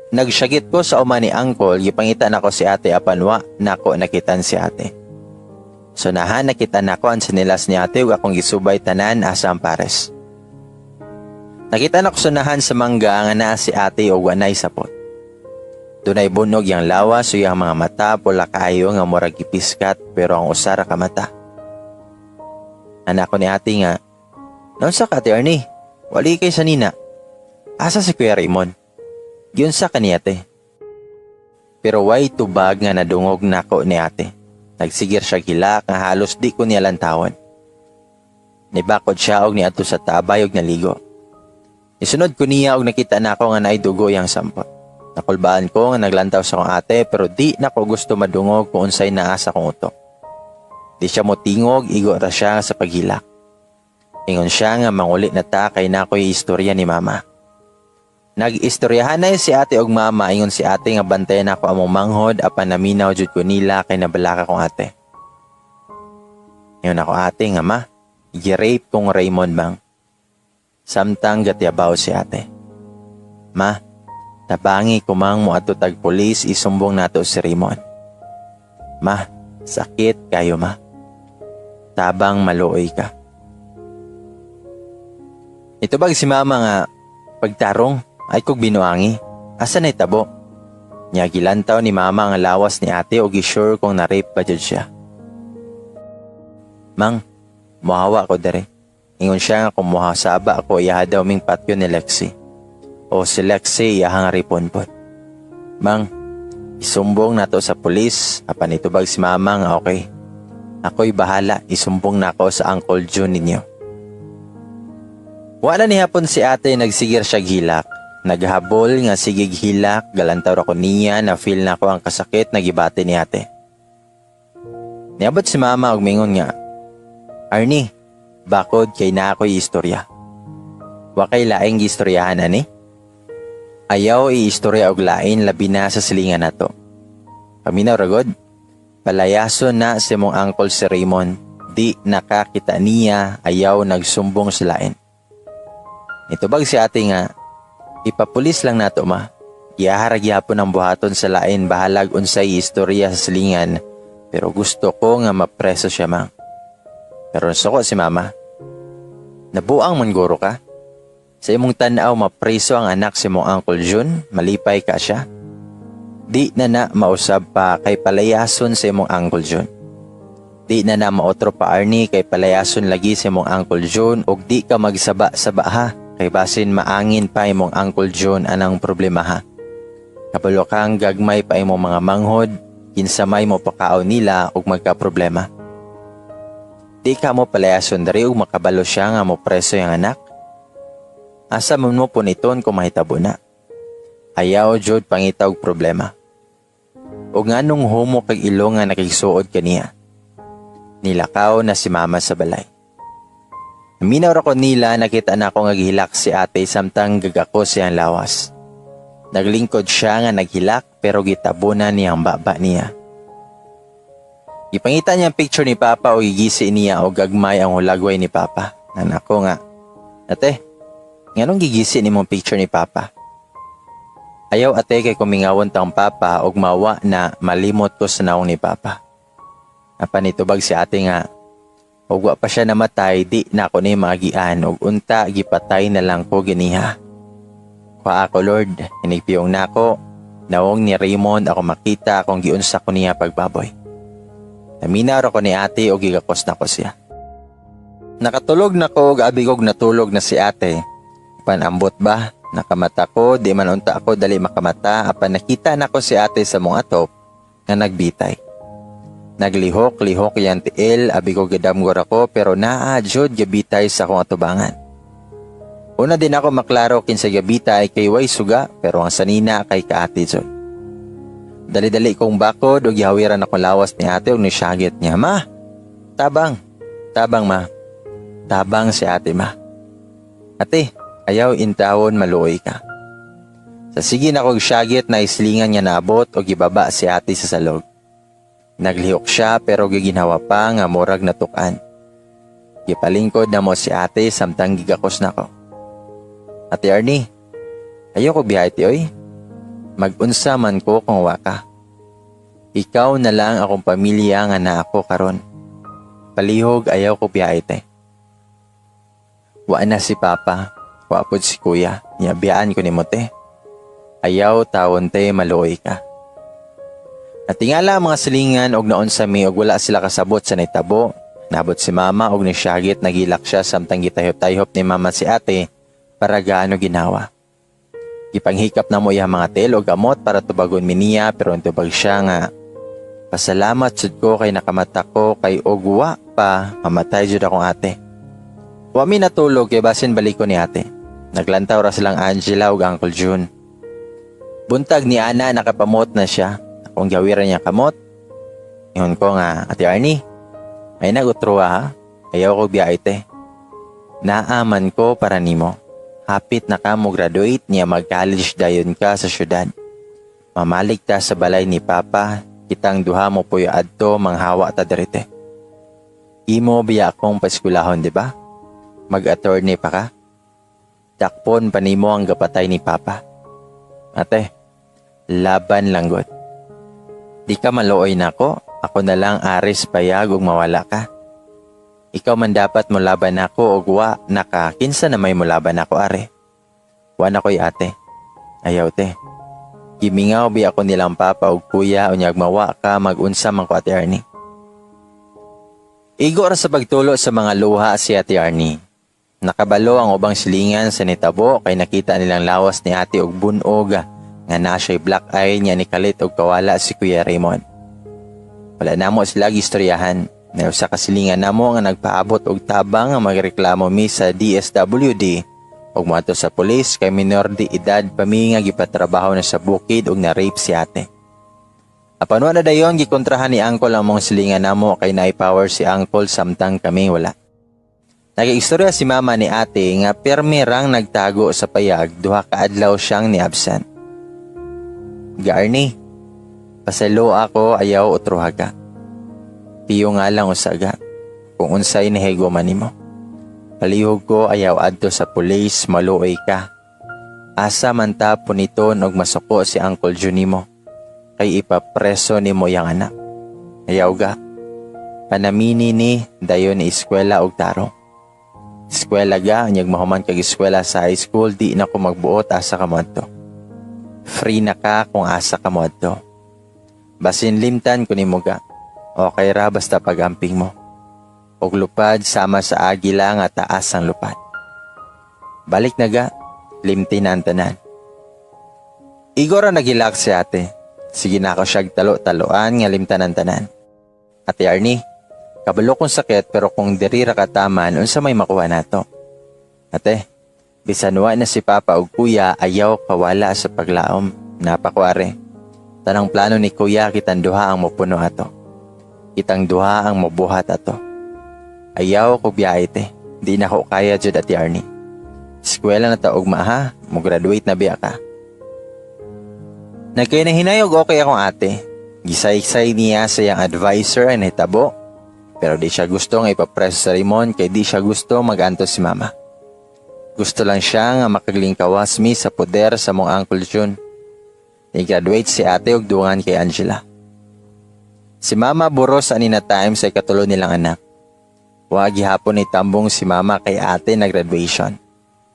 Nagsyagit ko sa uma ni Uncle, gipangita nako si ate apan wa nako nakitan si ate. So nahan nakita nako ang sinilas ni ate ug akong gisubay tanan asa ang pares. Nakita nako sunahan sa mangga nga naa si ate ug wanay sapot. Dunay bunog yang lawas ug yang mga mata pula kaayo nga murag gipiskat pero ang usa ra ka mata. Ana ko ni ate nga, "Naunsa ka, Ate Arnie? Wali kay sanina. Asa si Kuya Raymond? Giunsa ka ni ate?" Pero way tubag nga nadungog nako ni ate. Nagsigir siya hilak nga halos di ko niya lantawon. Nibakod siya og niadto sa tabay og naligo. Isunod ko niya og nakita nako nga naay dugo yang sampot. Nakulbaan ko nga naglantaw sa akong ate pero di nako gusto madungog kung unsay naa sa akong utok. Di siya motingog, igo ra siya sa paghilak. Ingon siya nga manguli na ta kay nakoy istorya ni mama. Nag-istoryahan na si ate og mama, ingon si ate nga bantayan ako among manghod apan naminaw jud ko nila kay nabalaka kong ate. Ingon ako ate nga, "Ma, gi-rape kong Raymond bang." Samtang gatyabaw si ate. "Ma, tabangi kumang moadto tag pulis, isumbong nato si Raymond. Ma, sakit kayo, ma. Tabang maluoy ka." Nitubag si mama nga, "Pagtarong, ayaw kog binuangi. Asa nahitabo?" Nya gilantaw ni mama ang lawas ni ate og gi-sure kung na-rape ba jud siya. "Mang, muhawa ko dere." Ingon siya nga kung muhasaba ako, iyaha daw ming patyon ni Lexi. O si Lexi iyahang ripon pod. "Mang, isumbong nato sa pulis." Apan nitubag si mama nga, "Okay. Ako'y bahala, isumbong na ako sa Uncle June ninyo." Wala ni hapon si ate, nagsigir siya hilak. Naghabol nga sigig hilak, galantaw ako niya na feel na ko ang kasakit na gibati ni ate. Niabot si mama og mingon nga, "Arnie, bakod kay na ako'y istorya." "Wa kay laing gistoryahan ani? Ayaw iistorya og lain, labi na sa silingan nato. Paminaw ragod. Palayason na si mong uncle si Raymond. Di nakakita niya, ayaw nagsumbong sa lain." Nitubag si ate nga, "Ipapulis lang nato, ma. Giyahara gyapon ang buhaton sa lain, bahalag unsay istorya sa silingan, pero gusto ko nga mapreso siya, mang." Pero suko si mama. "Nabuang man guro ka. Sa imong tanaw, mapreso ang anak si mong Uncle June, malipay ka siya? Di na na mausab pa kay palayason sa imong Uncle June. Di na na maotro pa, Arnie, kay palayason lagi sa imong Uncle June, ug di ka magsaba-saba ha, kay basin maangin pa imong Uncle June anang problema ha. Kabalo kang gagmay pa imong mga manghod, kinsa may mo pakaon nila ug magka problema? Di ka mo palayason diri ug makabalo siya nga mo preso yung anak. Asa man mo puniton kung mahitabo na? Ayaw jud pangita og problema. O nganong homo kag ilong nga nakigsuod kaniya?" Nilakaw na si mama sa balay. Minaw ra ko nila, nakita na ako nga gihilak si ate samtang gagako siyang lawas. Naglingkod siya nga naghilak pero gitabunan niya ang baba niya. Gipangita niya ang picture ni Papa o gigisi niya o gagmay ang hulagway ni Papa. Nanako nga, "Ate, nganong gigisi ni mong picture ni Papa?" "Ayaw, ate, kay kumingawon tang Papa og mawa na malimot ko sa naong ni Papa." Apan nitubag si ate nga, "Ug wa pa siya namatay, di na ako ni maagian ug unta gipatay na lang ko giniha. Kuha ako, Lord, inigpiyong nako, nawong ni Raymond ako makita kung giunsa ko niya pagbaboy." Naminaw ako ni ate o gigakos na ko siya. Nakatulog na ko ug abi kog natulog na si ate. Panambot ba, nakamata ko, di man unta ako dali makamata, apan nakita na ko si ate sa mong atop nga nagbitay. Naglihok-lihok yan tiil, abi ko gidamgor ako, pero naa jud gabitay sa akong atubangan. Una din ako maklaro kinsa gabitay kay way suga, pero ang sanina kay kaate jud. Dali-dali kong bakod ug gihawiran ako lawas ni ate ug nisyagit niya, "Ma, tabang, tabang, ma, tabang si ate, ma. Ate, ayaw intawon, maluoy ka." Sa sige na kog syagit na islingan nga naabot og gibaba si ate sa salog. Naglihok siya pero giginhawa pa nga murag natukan. Gipalingkod na mo si ate samtang gigakos nako. "Ate Arnie, ayaw ko biyahe ti oy. Mag-unsa man ko kung wa ka? Ikaw na lang akong pamilya nga na ako karon. Palihog ayaw ko biyahe te. Wa na si Papa, wa pod si Kuya, niyabiyaan ko ni mo te. Ayaw tawon te, maluoy ka." Natingala ang mga silingan og naon sa mi og wala sila kasabot sa nahitabo. Nabot si mama og nisyagit, nagilak siya samtang gitayhop-tayhop ni mama si ate para gaano ginawa. Gipanghikap na mo iyang mga tiil og gamot para tubagon mi niya, pero tubag siya nga, "Pasalamat sud ko kay nakamata ko, kay og wa pa mamatay jud akong ate." Wa mi natulog kay basin balik ko ni ate. Naglantaw ra silang Angela ug Uncle June. Buntag ni Ana, nakapamot na siya. Akong gawiran niya kamot. Ingon ko nga, "Ate Arnie, may nag-utro ha. Ayaw ko biyahe te. Naaman ko para nimo. Hapit na ka mo graduate niya, mag-college dayon ka sa syudad. Mamalig ta sa balay ni Papa, kitang duha mo puyo adto, manghawa ta direte. Imo biya akong paskulahon, di ba? Mag-attorney pa ka? Dakpon pa nimo ang gapatay ni Papa. Ate, laban lang god. Di ka maluoy nako, ako na lang aris payag ug mawala ka." Ikaw man dapat molaban nako, og wa naka, kinsa na may molaban nako are? Wa na ko'y ate. Ayaw, te. Gimingaw biya ako nilang papa ug kuya, unyag mawa ka, mag-unsa man ko, Ate Arnie? Igo ra sa pagtulo sa mga luha si Ate Arnie. Nakabalo ang ubang silingan sa nitabo kay nakita nilang lawas ni ate og bunog nga na siya'y black eye niya ni kalit og kawala si Kuya Raymond. Wala namo sila gistoryahan. Na usa ka silingan namo nga nagpaabot og tabang nga magreklamo mi sa DSWD ug moadto sa pulis kay minor de edad pa mi nga gipatrabaho na sa bukid ug na-rape si ate. Apan wa na dayon gikontrahan ni Uncle ang mong silingan namo kay naay power si Uncle samtang kami wala. Nag-istorya si mama ni ate nga permi rang nagtago sa payag, 2 ka adlaw siyang ni-absent. "Ga Arnie, pasaylo ako, ayaw utroha ka. Piyo nga lang usa ga, kung unsay nahigoma nimo. Palihog ko ayaw adto sa pulis, maluoy ka. Asa man ta puniton og masuko si Uncle Jun nimo, kay ipapreso nimo yang anak. Ayaw ga. Panamini ni dayon ni eskwela og tarong. Eskwela ga, unyag mahuman kag eskwela sa high school, di na ko magbuot asa ka moadto. Free na ka kung asa ka moadto. Basin limtan ko nimo ga. Okay ra basta pagamping mo. Og lupad sama sa agila nga taas ang lupad. Balik na ga, limti na ang tanan." Igo ra naghilak si ate. Sige na ako siyag talo-taloan nga limtan ang tanan. "Ate Arnie, kabalo kong sakit, pero kung diri ra ka taman, unsa may makuha nato? Ate, bisan wa na si Papa ug Kuya, ayaw kawala sa paglaom. Napakuare. Tanang plano ni Kuya, kitang duha ang mopuno ato. Kitang duha ang mobuhat ato." "Ayaw ko biyahe, te. Di na ko kaya jud, Ate Arnie. Eskwela na ta ugma ha, mo graduate na biya ka." Nagkay og okay akong ate. Gisaysay niya sa iyang advisor ang nahitabo. Pero di siya gusto nga ipapreso sa Raymond kay di siya gusto magantos si mama. Gusto lang siya nga makaglingkawas mi sa poder sa mong Uncle Jun. Ni-graduate si ate og dungan kay Angela. Si mama buros ani na time sa ikatulo nilang anak. Wa gihapon ni tambong si mama kay ate na graduation.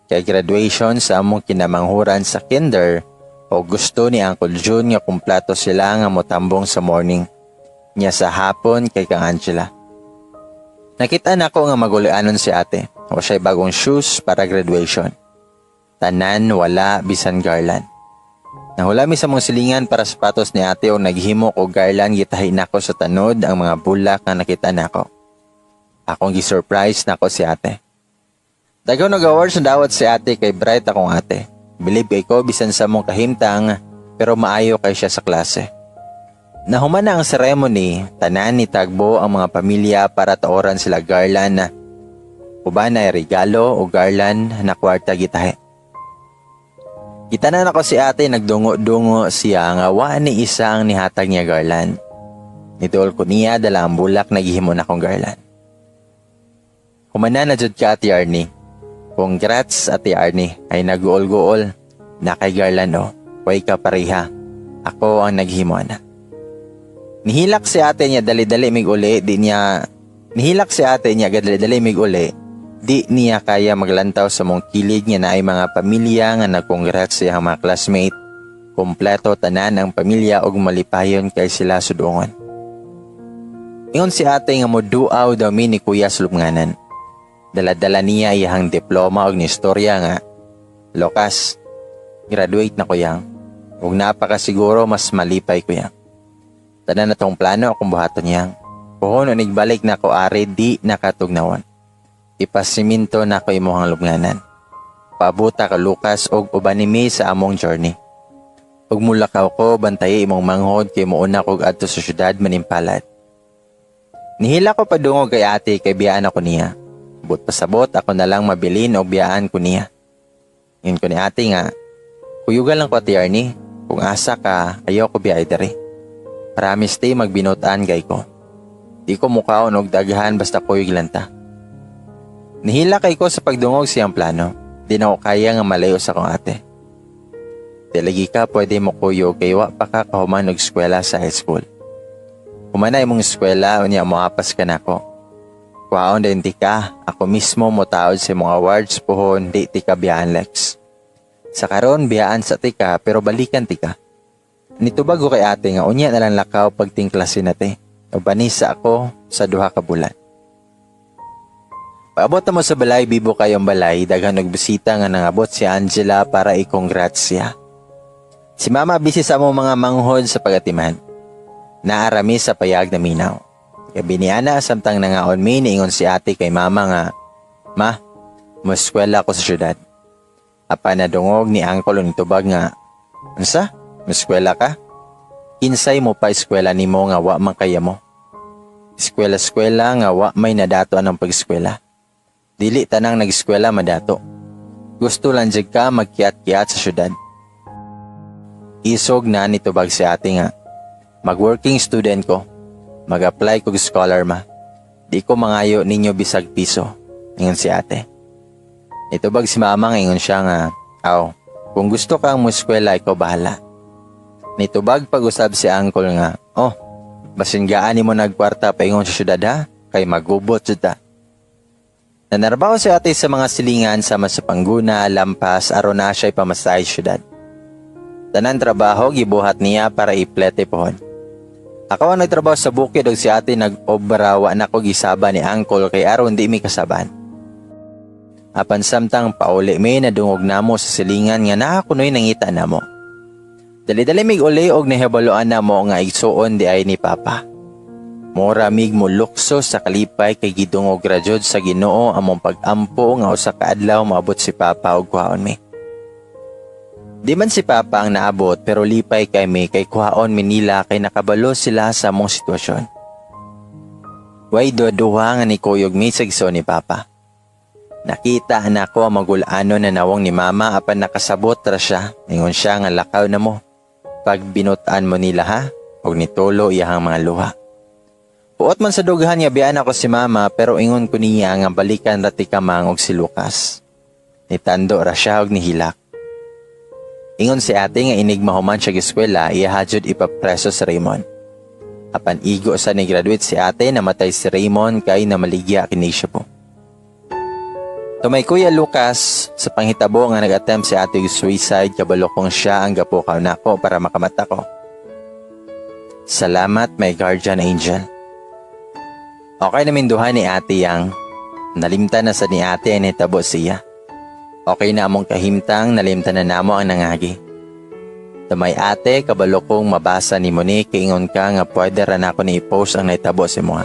Kay graduation sa among kinamanghuran sa kinder o gusto ni Uncle Jun nga kumpleto sila nga motambong sa morning. Nya sa hapon kay kang Angela. Nakita nako nga magulianon si ate o siya'y bagong shoes para graduation. Tanan wala bisan garland. Nahula mi sa mong silingan para sapatos ni ate o naghimo ko garland, gitahi nako sa tanod ang mga bulak nga nakita nako. Akong gi-surprise nako si ate. Daghan og awards na dawat si ate kay bright akong ate. Believe kay ko bisan sa mong kahimtang, pero maayo kay siya sa klase. Nahuman na ang ceremony, tanan ni tagbo ang mga pamilya para taoran sila garland na uban ay regalo o garland na kwarta gitahi. Kita na nako si ate, nagdungo-dungo siya nga wa ni isa ang nihatag niya garland. Nituol ko niya dala ang bulak na gihimo na kong garland. "Humana na jud ka, Ate Arnie. Congrats, Ate Arnie," ay naguol-guol. "Na kay garland oh, way ka pareha. Ako ang naghimo na." Nihilak si ate niya dali-dali mig uli, di niya Nihilak si ate niya dali-dali mig uli. Di niya kaya maglantaw sa mong kilid nga naay mga pamilya nga nagcongrats sa iyang mga classmate. Kompleto tanan ang pamilya ug malipayon kay sila sudungon. Ingon si ate nga moduaw daw mi ni kuya sa lubnganan. Dala-dala niya iyang diploma og ni istorya nga, "Lokas, graduate na ko yang. Ug napakasiguro mas malipay ko yang. Tanan na tong plano akong buhaton yang. Puhon o nagbalik na ko ari, di nakatugnawon. Ipasiminto na ko imuhang lubnganan. Pabuta ka, Lucas, og uban mi sa among journey. Ug mulakaw ko, bantayi imong manghod kay muuna kog adto sa syudad manimpalad." Nihila ko padungog kay ate kay biyaan ako niya. But pasabot ako na lang mabilin og biyaan ko niya. Ingon ko ni ate nga, "Kuyugan lang ko, Ate Arnie, kung asa ka, ayaw ko biyay diri. Promise te, magbinutan kay ko. Di ko mukaon og daghan, basta kuyog lang ta." Nihila kay ko sa pagdungog siyang plano. Di na ko kaya nga malayo sa akong ate. "Di lagi ka pwede mo kuyog kay wa pa ka kahuman og eskwela sa high school. Humana imong eskwela, unya moapas ka nako. Kuhaon din tika, ako mismo motaod sa imong awards pohon, di tika biyaan, Lex. Sa karon biyaan sa tika pero balikan tika. Nitubag ko kay ate nga unya na lang lakaw pagtingklasin nate. O banisa ako sa 2 ka bulan. Paabot na mo sa balay, bibo kayong balay, daghan og bisita nga nangabot si Angela para i-congrats siya. Si Mama busy sa among mga manghod sa pagatiman. Naarami sa payag na minaw. Gabi niana, samtang nangaon mi, niingon si ate kay Mama nga, "Ma, mueskwela ko sa syudad." Apan nadungog ni Uncle og nitubag nga, "Unsa? Mueskwela ka? Kinsay mo pa eskwela nimo nga wa man kaya mo? Eskwela-eskwela nga wa may nadato ang pag-eskwela. Dili tanang nag-eskwela madato. Gusto lang jud ka magkiat-kiat sa syudad." Isog na nitubag si ate nga, "Mag-working student ko. Mag-apply kog scholar, Ma. Di ko mangayo ninyo bisag piso," ingon si ate. Nitubag si Mama nga ingon siya nga, "Aw, kung gusto kang mo eskwela, ikaw bahala." Nitubag pag-usab si Uncle nga, "Oh, basin gaan nimo nagkwarta paingon sa syudad ha, kay magubot jud ta." Nanarbaho si ate sa mga silingan sama sa pangguna, lampas, aron na siya pamasahe syudad. Tanan trabaho gibuhat niya para iplete pohon. Ako ang nagtrabaho sa bukid ug si ate nag-obra, wa na ko gisaba ni Uncle kay aron di mi kasaban. Apan samtang pauli mi, nadungog namo sa silingan nga naa kunoy nangita namo. Dali-dali mig uli og nahibaluan namo nga igsuon di ay ni Papa. Mura mig mulukso sa kalipay kay gidungog ra jud sa Ginoo among pag-ampo nga usa ka adlaw maabot si Papa og kuhaon mi. Di man si Papa ang naabot pero lipay kami kay kuhaon mi nila kay nakabalo sila sa among sitwasyon. Way duha-duha nga nikuyog mi sa igsoon ni Papa. Nakita na ko ang magulano na nawong ni Mama apan nakasabot ra siya. Ingon siya nga lakaw na mo. Pag binutan mo nila ha, og nitulo iyahang mga luha. Puot man sa dughan nga biyaan ako si Mama pero ingon ko niya nga balikan ra ti kamang og si Lucas. Nitando ra siya og nihilak. Ingon si ate nga inig mahuman siya eskwela, iya jud ipapreso si Raymond. Apan igo sa ni graduate si ate, namatay si Raymond kay namaligya kini siya po. To my Kuya Lucas, sa panghitabo nga nag-attempt si ate og suicide, kabalo kong siya ang gapukaw nako para makamata ko. Salamat, my guardian angel. Okay namin duha ni ate yang nalimtan na sa ni ate ay nahitabo siya. Okay na among kahimtang, nalimtan na namo ang nangagi. To my ate, kabalo kong mabasa ni Monique, ingon ka nga pwede ra nako ni i-post ang nahitabo sa mga.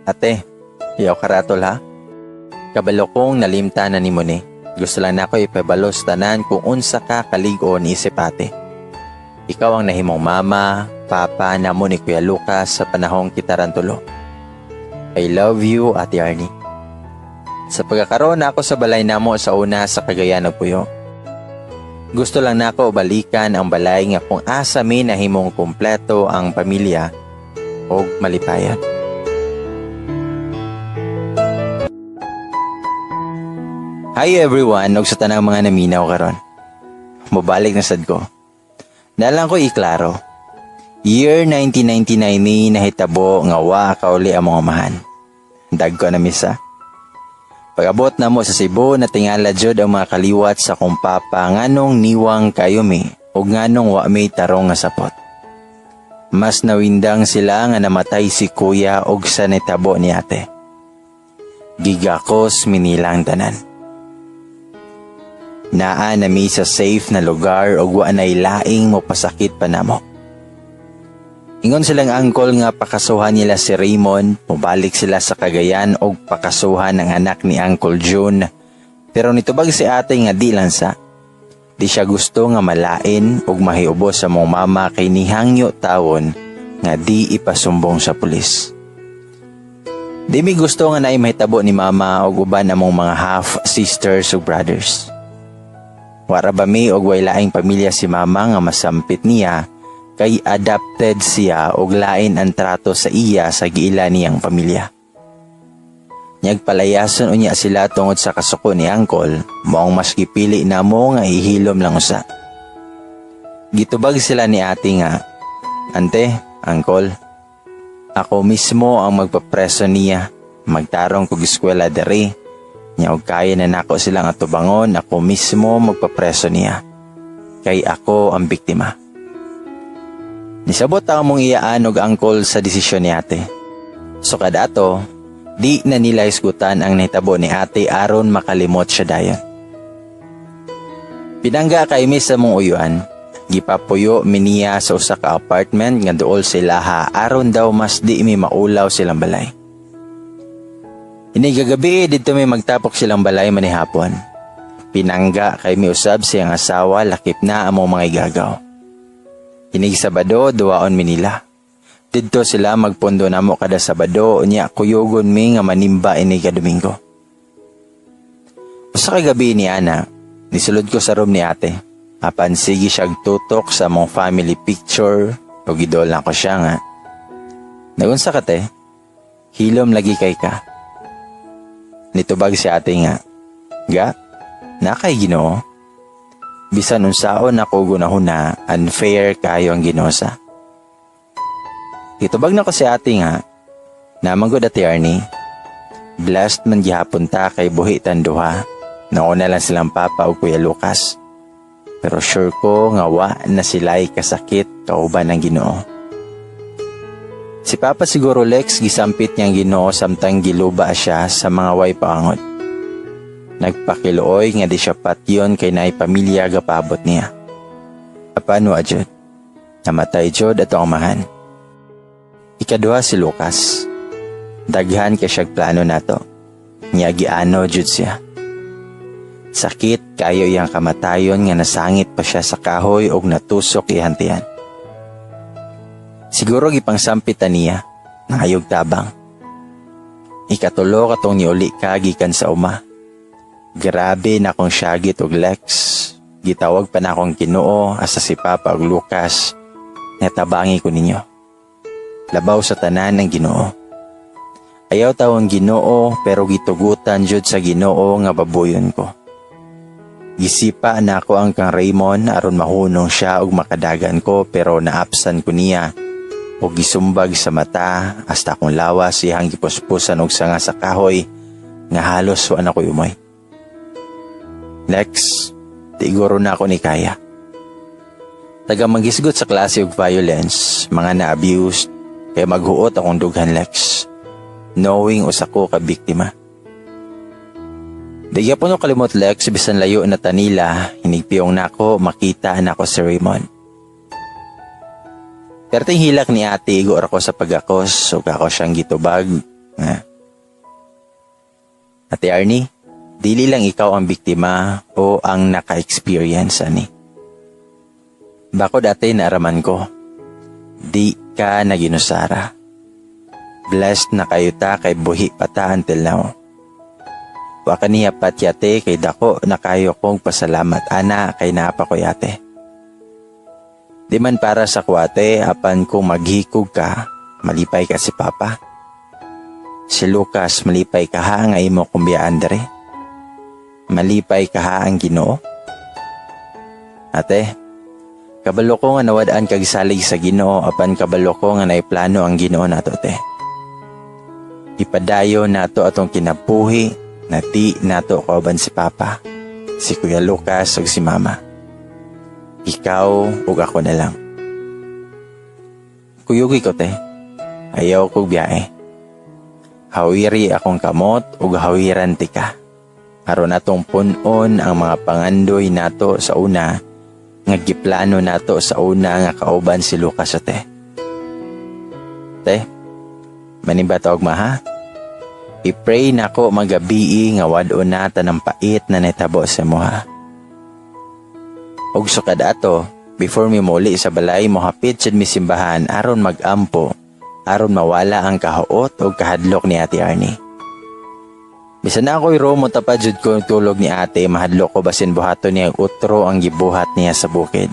Ate, iyaw karatol ha. Kabalo kong nalimtan na ni Monique. Gusto lang nako ipabalo sa tanan kung unsa ka kalig-on isip ate. Ikaw ang nahimong mama, papa namo ni Kuya Lucas sa panahong kita ran tulo. I love you, Ate Arnie. Sa pagkakaroon na ako sa balay namo sa una sa Cagayan nagpuyo. Gusto lang nako balikan ang balay nga kung asa mi nahimong kumpleto ang pamilya og malipayan. Hi everyone, ug sa tanang mga naminaw karon. Mobalik na sad ko. Nalang ko iklaro. Year 1999 ni nahitabo nga wa kauli ang mga amahan. Dagko na misa. Pag-abot na mo sa Cebu, natingala jud ang mga kaliwat sa akong papa nganong niwang kayo mi ug nganong wa mi tarong nga sapot. Mas nawindang sila nga namatay si kuya og sa nitabo ni ate. Gigakos minilang tanan. Naa na mi sa safe na lugar ug wa nay laing mo pasakit pa namo. Ingon silang uncle nga pakasuhan nila si Raymond, mubalik sila sa Cagayan og pakasuhan ang anak ni Uncle June. Pero nitubag si ate nga di lang sa. Di siya gusto nga malain ug mahiubos sa mong mama kay nihangyo tawon nga di ipasumbong sa pulis. Di mi gusto nga naay mahitabo ni mama og uban among mga half sisters ug brothers. Wara ba mi og way laing pamilya si mama nga masampit niya kay adopted siya og lain ang trato sa iya sa giila niyang pamilya. Nyagpalayason unya sila tungod sa kasuko ni Uncle, maong mas gipili namo nga ihilom lang usa. Gitubag sila ni ate nga, "Ante, Uncle, Ako mismo ang magpapreso niya. Magtarong kog eskwela diri. Nya og kaya na nako silang atubangon, ako mismo magpapreso niya. Kay ako ang biktima. Nisabot ang among iyaan og angkol sa desisyon ni ate. So kadato, di na nila hisgutan ang nahitabo ni ate aron makalimot siya dayon. Pinangga kay mi sa among uyuan. Gipapuyo mi niya sa usa ka apartment nga duol sa ilaha aron daw mas di mi maulaw silang balay. Inigagabi didto mi magtapok silang balay manihapon. Pinangga kay mi usab siyang asawa lakip na among mga igagaw. Inig Sabado duwaon mi nila. Didto sila magpundo namo kada Sabado, unya kuyugon mi nga manimba inig Domingo. Usa ka gabi ni ana, nisulod ko sa room ni ate. Apan sige siyang tutok sa among family picture ug gidol ko siya nga, "Nagunsa ka, te? Hilom lagi kay ka." Nitubag si ate nga, "Ga, naa kay Ginoo. Bisan unsaon ako gunahuna, unfair kayo ang Ginoo sa." Gitubag nako si ate nga, "Naa man gud, Ate Arnie. Blessed man gihapon ta kay buhi tan duha. Nauna lang silang papa o Kuya Lucas. Pero sure ko nga wa na sila'y kasakit kauban ng Ginoo. Si Papa siguro, Lex, gisampit niyang Ginoo samtang giluba siya sa mga way paangot. Nagpakiluoy nga di siya patyon kay naay pamilya gapabot niya. Apan wa jud. Namatay jud ato ang amahan. Ikaduha si Lucas. Daghan kay siyag plano nato. Nya giano jud siya. Sakit kayo iyang kamatayon nga nasangit pa siya sa kahoy og natusok iyang tiyan. Siguro gipangsampit ta niya, nangayog tabang. Ikatulo katong niuli ka gikan sa uma. Grabe na akong syagit og Lex. Gitawag pa na akong Ginoo asa si Papa og Lucas. Natabangi ko ninyo. Labaw sa tanan ng Ginoo. Ayaw tawon Ginoo pero gitugutan jud sa Ginoo nga babuyon ko. Gisipa na ako ang kang Raymond aron mahunong siya og makadagan ko, pero naapsan ko niya og gisumbag sa mata hasta akong lawas iyang gipuspusan og sanga sa kahoy nga halos wa na ko'y umoy. Lex, di guro na ako ni kaya. Taga manghisgot sa klase og violence, mga na-abused, kay maghuot akong dughan, Lex. Knowing usa ko ka biktima. Di gyapon ko kalimot, Lex, bisan layo na tanila, hinigpiyong nako makita nako si Raymond. Perting hilak ni ate, igo ra ko sa pagakos, ug ako siyang gitubag. Nga, "Ate Arnie, dili lang ikaw ang biktima o ang naka-experience ani. Bako dati naaraman ko, di ka naginusara. Blessed na kayo ta kay buhi pa ta until now. Wa ka niya patyate kay dako na kayo kong pasalamat ana kay naa pa ko ate. Di man para sa kwate, apan kung maghikog ka, malipay ka si Papa. Si Lucas, malipay ka ha nga imo kumbiyaan dere. Malipay ka ha ang Ginoo. Ate, kabalo ko nga nawad-an kag salig sa Ginoo, apan kabalo ko nga naiplano ang Ginoo nato, te. Ipadayon nato atong kinabuhi na di nato kauban si Papa, si Kuya Lucas ug si Mama. Ikaw ug ako na lang. Kuyugi ko, te. Ayaw kog biyahe. Hawiri akong kamot ug hawiran tika. Aron atong punon ang mga pangandoy nato sa una nga giplano nato sa una nga kauban si Lucas, ate. Te, manimba ta ugma ha? I-pray nako magabii nga wad-on na tanang pait na nahitabo sa imo ha. Ug sukad ato, before mi muli sa balay, mohapit sad mi simbahan aron mag-ampo, aron mawala ang kahuot o kahadlok ni Ate Arnie. Bisan na ako'y room, tapad jud ko tulog ni ate, mahadlok ko basin buhaton niya ang utro ang gibuhat niya sa bukid.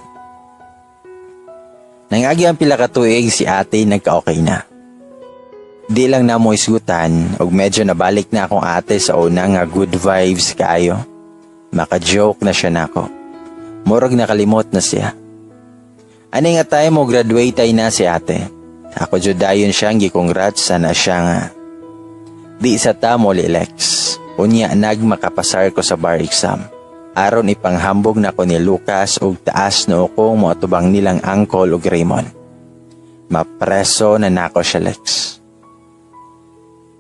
Nangagi ang pila ka tuig, si ate nagka-okay na. Di lang namo isgutan ug medyo nabalik na akong ate sa una nga good vibes kaayo. Maka-joke na siya nako. Murag nakalimot na siya. Ani nga time mo graduate ay na si ate. Ako jud dayon siyang gikongrats sana siya nga, "Di sa ta moli, Lex. Unya nag makapasar ko sa bar exam. Aron ipanghambog nako ni Lucas og taas noo kong moatubang nilang uncle ug Raymond. Mapreso na nako siya, Lex."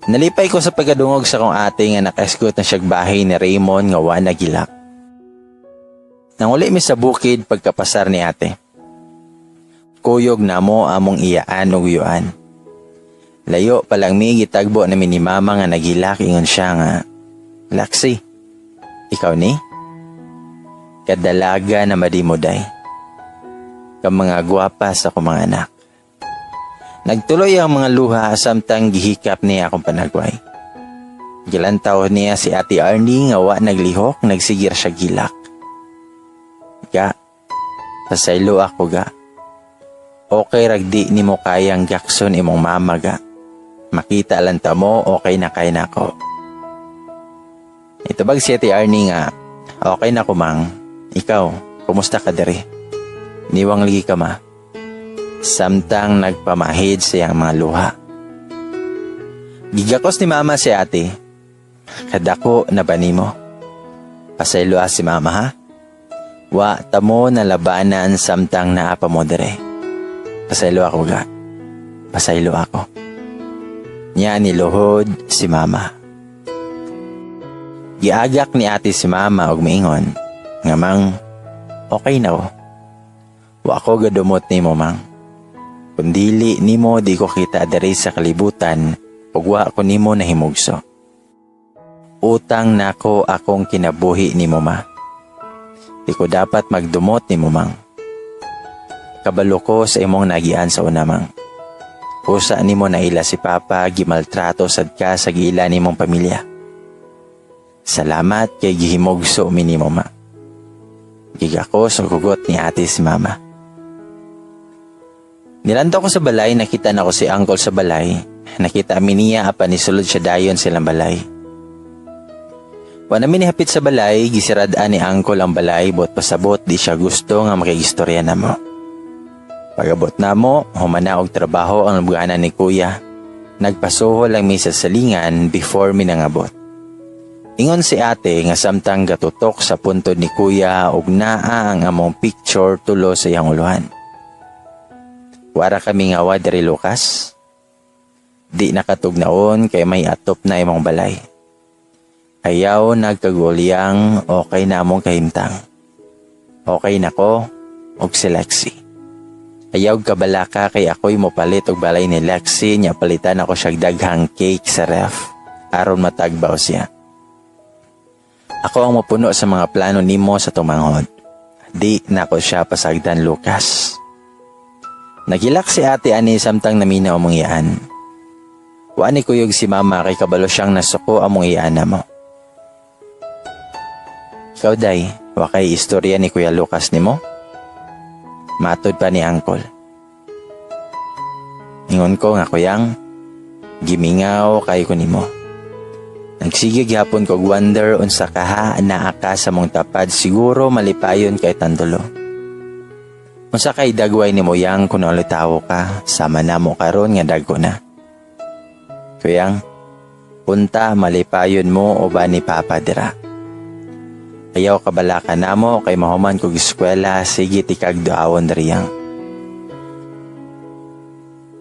Nalipay ko sa pagkadungog sa kong ate nga nakaisgot na siyag bahay ni Raymond nga wa nagilak. Nanguli mi sa bukid pagkapasar ni ate. Kuyog namo among iyaan ug uyuan. Layo pa lang mi, gitagbo na mi ni mama nga nagilak. Ingon siya nga, "Laxi, ikaw ni? Kadalaga na madimuday. Ka mga gwapa sa akong mga anak." Nagtuloy ang mga luha samtang gihikap niya akong panagway. Gilantaw niya si Ate Arnie nga wa naglihok, nagsigir siya gilak. "Ga, pasaylo ako, ga. Okay ragdi nimo kayang gakson imong mama, ga. Makita lang ta mo, okay na kay nako." Itubag si Ate Arnie nga, "Okay na ko, mang. Ikaw, kumusta ka diri? Niwang ligi ka, ma." Samtang nagpamahid sa iyang mga luha. Gigakos ni mama si ate. "Kadako na ba nimo? Pasaylo si mama, ha? Wa tamo na labanan samtang naa pa mo dire. Pasaylo ako, ga. Pasaylo ako." Nya niluhod si mama. Giagak ni ate si mama og miingon nga, "Mang, okay na ko. Wa ko gadumot nimo, mang. Kung dili nimo, di ko kita diri sa kalibutan ug wa ko nimo nahimugso. Utang nako akong kinabuhi nimo, ma. Di ko dapat magdumot nimo, mang. Kabalo ko sa imong nagian sa una, mang. Usa nimo naila si papa, gimaltrato sad ka sa giila nimong pamilya. Salamat kay gihimugso mi nimo, ma." Gigakos og hugot ni ate si mama. Nilantaw ko sa balay, nakita na ko si uncle sa balay. Nakita mi niya apan nisulod siya dayon silang balay. Wa na mi nihapit sa balay, gisirad-an ni uncle ang balay, buot pasabot di siya gusto nga makigistorya namo. Pag-abot namo, humana og trabaho ang lubganan ni kuya. Nagpasuho lang mi sa salingan before mi nangabot. Ingon si ate nga samtang gatutok sa puntod ni kuya og naa ang among picture tulo sa iyang uluhan. "Wara kami nga wa diri, Lucas. Di nakatugnaon kay may atop na imong balay. Ayaw nagkagulyang, okay na among kahimtang. Okay na ko og si Lexi. Ayaw kabalaka kay ako'y mopalit og balay ni Lexi nya palitan ako siya daghang cake sa ref aron matagbaw siya. Ako ang mapuno sa mga plano nimo sa tumanghod. Di nako siya pasagdan, Lucas." Nagilak si ate ani samtang naminaw among iyaan. Wa ni kuyog si mama kay kabalo siyang nasuko among iyaan namo. "Ikaw, day, wa kay istorya ni Kuya Lucas nimo?" Matod pa ni uncle. Ingon ko nga, "Kuyang, gimingaw kay ko nimo. Nagsige gyapon kog wonder unsa kaha naa ka sa mong tapad, siguro malipayon kay tandulo. Unsa kay dagway nimo, yang, kung tawo ka sama namo karon nga dagko na. Kuyang, punta malipayon mo uban ni papa dira. Ayaw kabalaka namo kay mahuman kog eskwela, sige tikag duawon diriyang."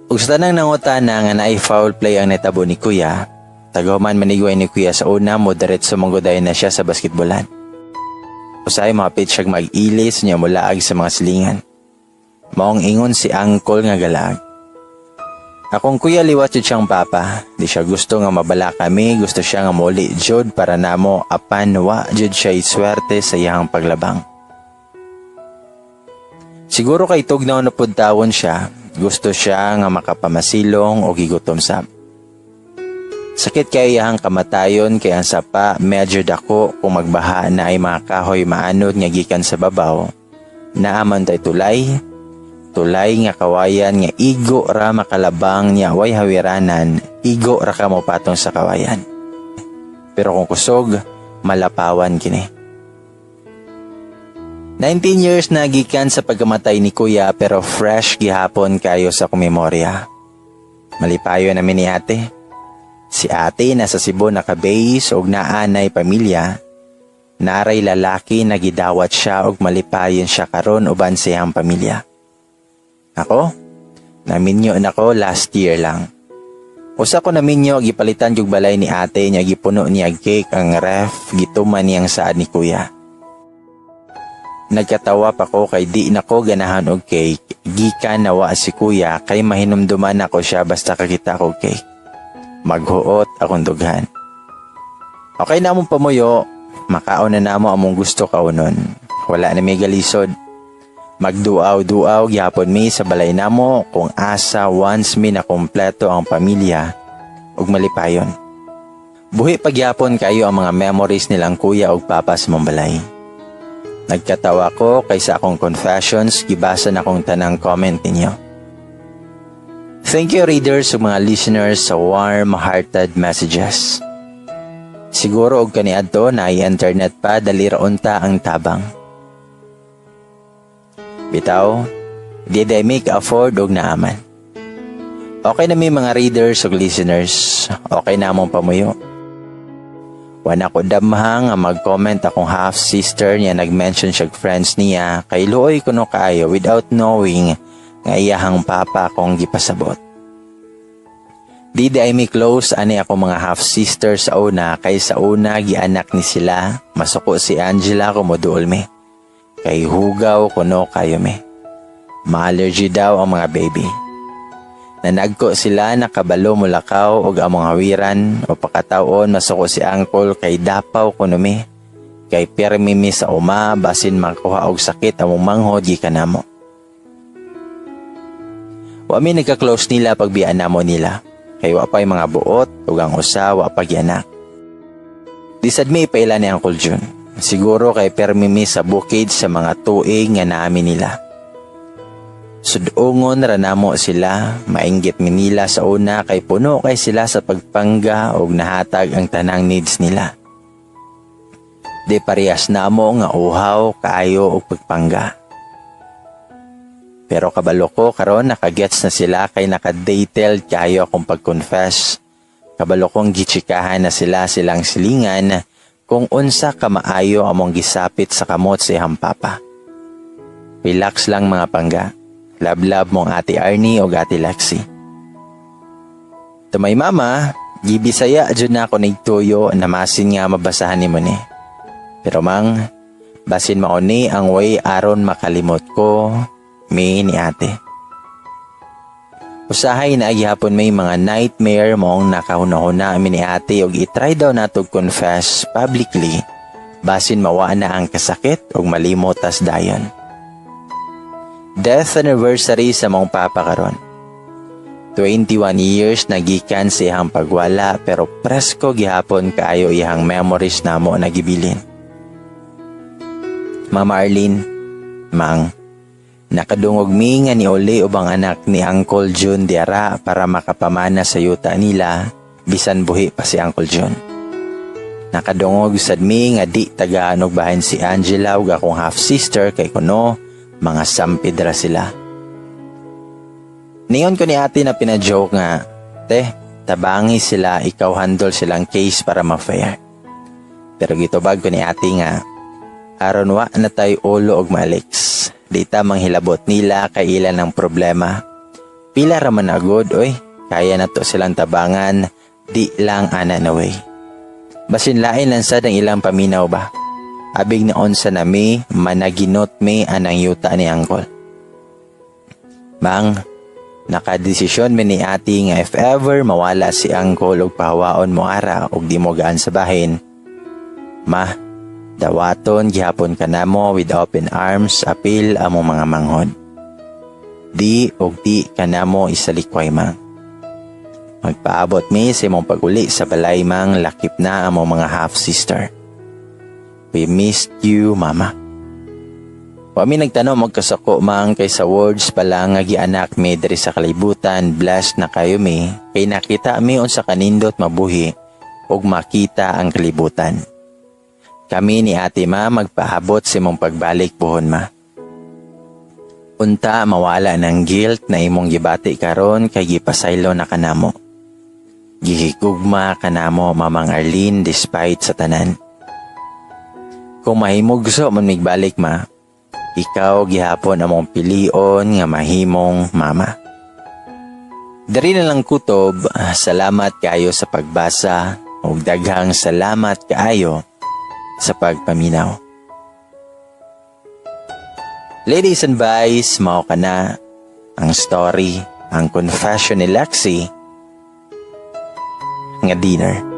Ug sa tanang nangutana nga naay foul play ang netabo ni kuya, tagahuman manigway ni kuya sa una mo diretso mangguday na siya sa basketbolan. Usahay mahapit siyang mag-ilis niya mulaag sa mga silingan. Maong ingon si uncle nga galaag. Akong kuya liwat jud siyang papa. Di siya gusto nga mabala kami, gusto siya nga muli jud para namo apan wa jud siya iswerte sa iyang paglabang. Siguro kay tugnaw na pud tawon siya, gusto siya nga makapamasilong o gigutom sab. Sakit kay iyang kamatayon kay ang sapa medyo dako, kung magbaha na ay mga kahoy maanod nga gikan sa babaw. Naaman tay tulay, tulay nga kawayan nga igo ra makalabang niya way hawiranan, igo ra ka mo patong sa kawayan. Pero kung kusog, malapawan kini. 19 years na gikan sa pagkamatay ni kuya pero fresh gihapon kayo sa akong memorya. Malipayo na mi ni ate. Si ate nasa Cebu naka-base og naa nay pamilya. Naray lalaki na gidawat siya og malipayon siya karon uban sa iyang pamilya. Ako? Naminyo nako last year lang. Usa ko naminyo, gipalitan jug balay ni ate niya, gipuno niya cake ang ref, gituman niyang saad ni kuya. Nagkatawa pa ko kay di nako ganahan og cake, gikan nawa si kuya kay mahinumduman nako siya basta kakita ko cake. Maghuot akong dughan. Okay na among pamuyo, makaon na namo among gusto kaunon. Wala na may galisod. Magduaw-duaw gyapon mi sa balay namo kung asa once mi na kompleto ang pamilya ug malipayon. Buhi pagyapon kayo ang mga memories nilang kuya ug papa sa among balay. Nagkatawa ko kay sa akong confessions, gibasa na akong tanang comment ninyo. Thank you, readers ug mga listeners, sa warm-hearted messages. Siguro og kaniadto na internet pa, dali ra unta ang tabang. Bitaw, di day make afford og naaman. Okay na mi, mga readers ug listeners, okay na among pamuyo. Wala ko damhang nga mag-comment akong half-sister niya, nag-mention siya friends niya kay luoy kuno kaayo without knowing nga iyahang papa akong gipasabot. Di di ay mi close ani ako mga half-sister sa una kay sa una gianak ni sila, masuko si Angela kung moduol mi. Kay hugaw kuno kayo mi. Ma-allergy daw ang mga baby. Nanagko sila nakabalo mulakaw og among hawiran o pakatawon, masuko si uncle kay dapaw kuno mi. Kay pirmi mi sa uma, basin makuha og sakit among manghod gikan namo. Wa mi nagka-close nila pagbian namo nila. Kay wa pa'y mga buot ug ang usa wa pa gianak. Di sad mi ipaila ni Uncle Jun. Siguro kay permi mi sa bukid sa mga tuig nga naami nila. Sudungon ra namo sila, mainggit mi nila sa una kay puno kay sila sa pagpangga ug nahatag ang tanang needs nila. Di parehas namo nga uhaw kaayo og pagpangga. Pero kabalo ko karon nakagets na sila kay naka-detailed kaayo akong pag-confess. Kabalo kong gitsikahan na sila silang silingan kung unsa ka maayo among gisapit sa kamot sa iyang papa. Relax lang, mga pangga. Love-love mong Ate Arnie o Ate Lexi. To my mama, gibisaya jud na ako nigtuyo na masin nga mabasahan nimo ni. Pero mang, basin mao ni ang way aron makalimot ko mi ni ate. Usahay na gihapon may mga nightmare maong nakahuna-huna mi ni ate og i-try daw nato confess publicly, basin mawa na ang kasakit og malimot tas dayon. Death anniversary sa mong papa karon. 21 years na gikan sa iyang pagwala, pero presko gihapon kaayo iyang memories namo na gibilin. Mama Arlene, Mang, nakadungog mi nga niuli ubang anak ni Uncle June diara para makapamana sa yuta nila bisan buhi pa si Uncle June. Nakadungog sad mi nga di tagaan og bahin si Angela ug akong half sister kay kuno mga sampid ra sila. Niingon ko ni ate na pina-joke nga, "Te, tabangi sila, ikaw handle silang case para ma-fair." Pero gitubag ko ni ate nga, aron wa na tayo ulo og malix. Di ta manghilabot nila kay ilan ang problema. Pila ra man agod, oy. Kaya na to silang tabangan, di lang ana na way. Basin lain lang sad ang ilang paminaw ba. Abig na onsa na mi, managinot mi anang yuta ni Uncle. Mang, nakadesisyon mi ni ate nga if ever mawala si Uncle og pahawaon mo ara og di mo gaan sa bahin, ma, dawaton gihapon ka namo with open arms apil among mga manghod. Di og di ka namo isalikway, mang. Magpaabot mi sa imong paguli sa balay, mang, lakip na among mga half sister. We missed you, mama. Wa mi nagtanom magkasako, mang, kay sa words pa lang nga gianak mi diri sa kalibutan, blessed na kayo mi kay nakita mi unsa kanindot mabuhi ug makita ang kalibutan. Kami ni ate, ma, magpaabot sa imong pagbalik puhon, ma. Unta mawala ng guilt na imong gibati karon kay gipasaylo na kanamo. Gihigugma kanamo, Mamang Arlene, despite sa tanan. Kung mahimugso man migbalik, Ma, ikaw gihapon among pilion nga mahimong mama. Dari na lang, kutob, salamat kaayo sa pagbasa ug daghang salamat kaayo sa pagpaminaw. Ladies and boys, mao kana ang story, ang confession ni Lexi nga dinner.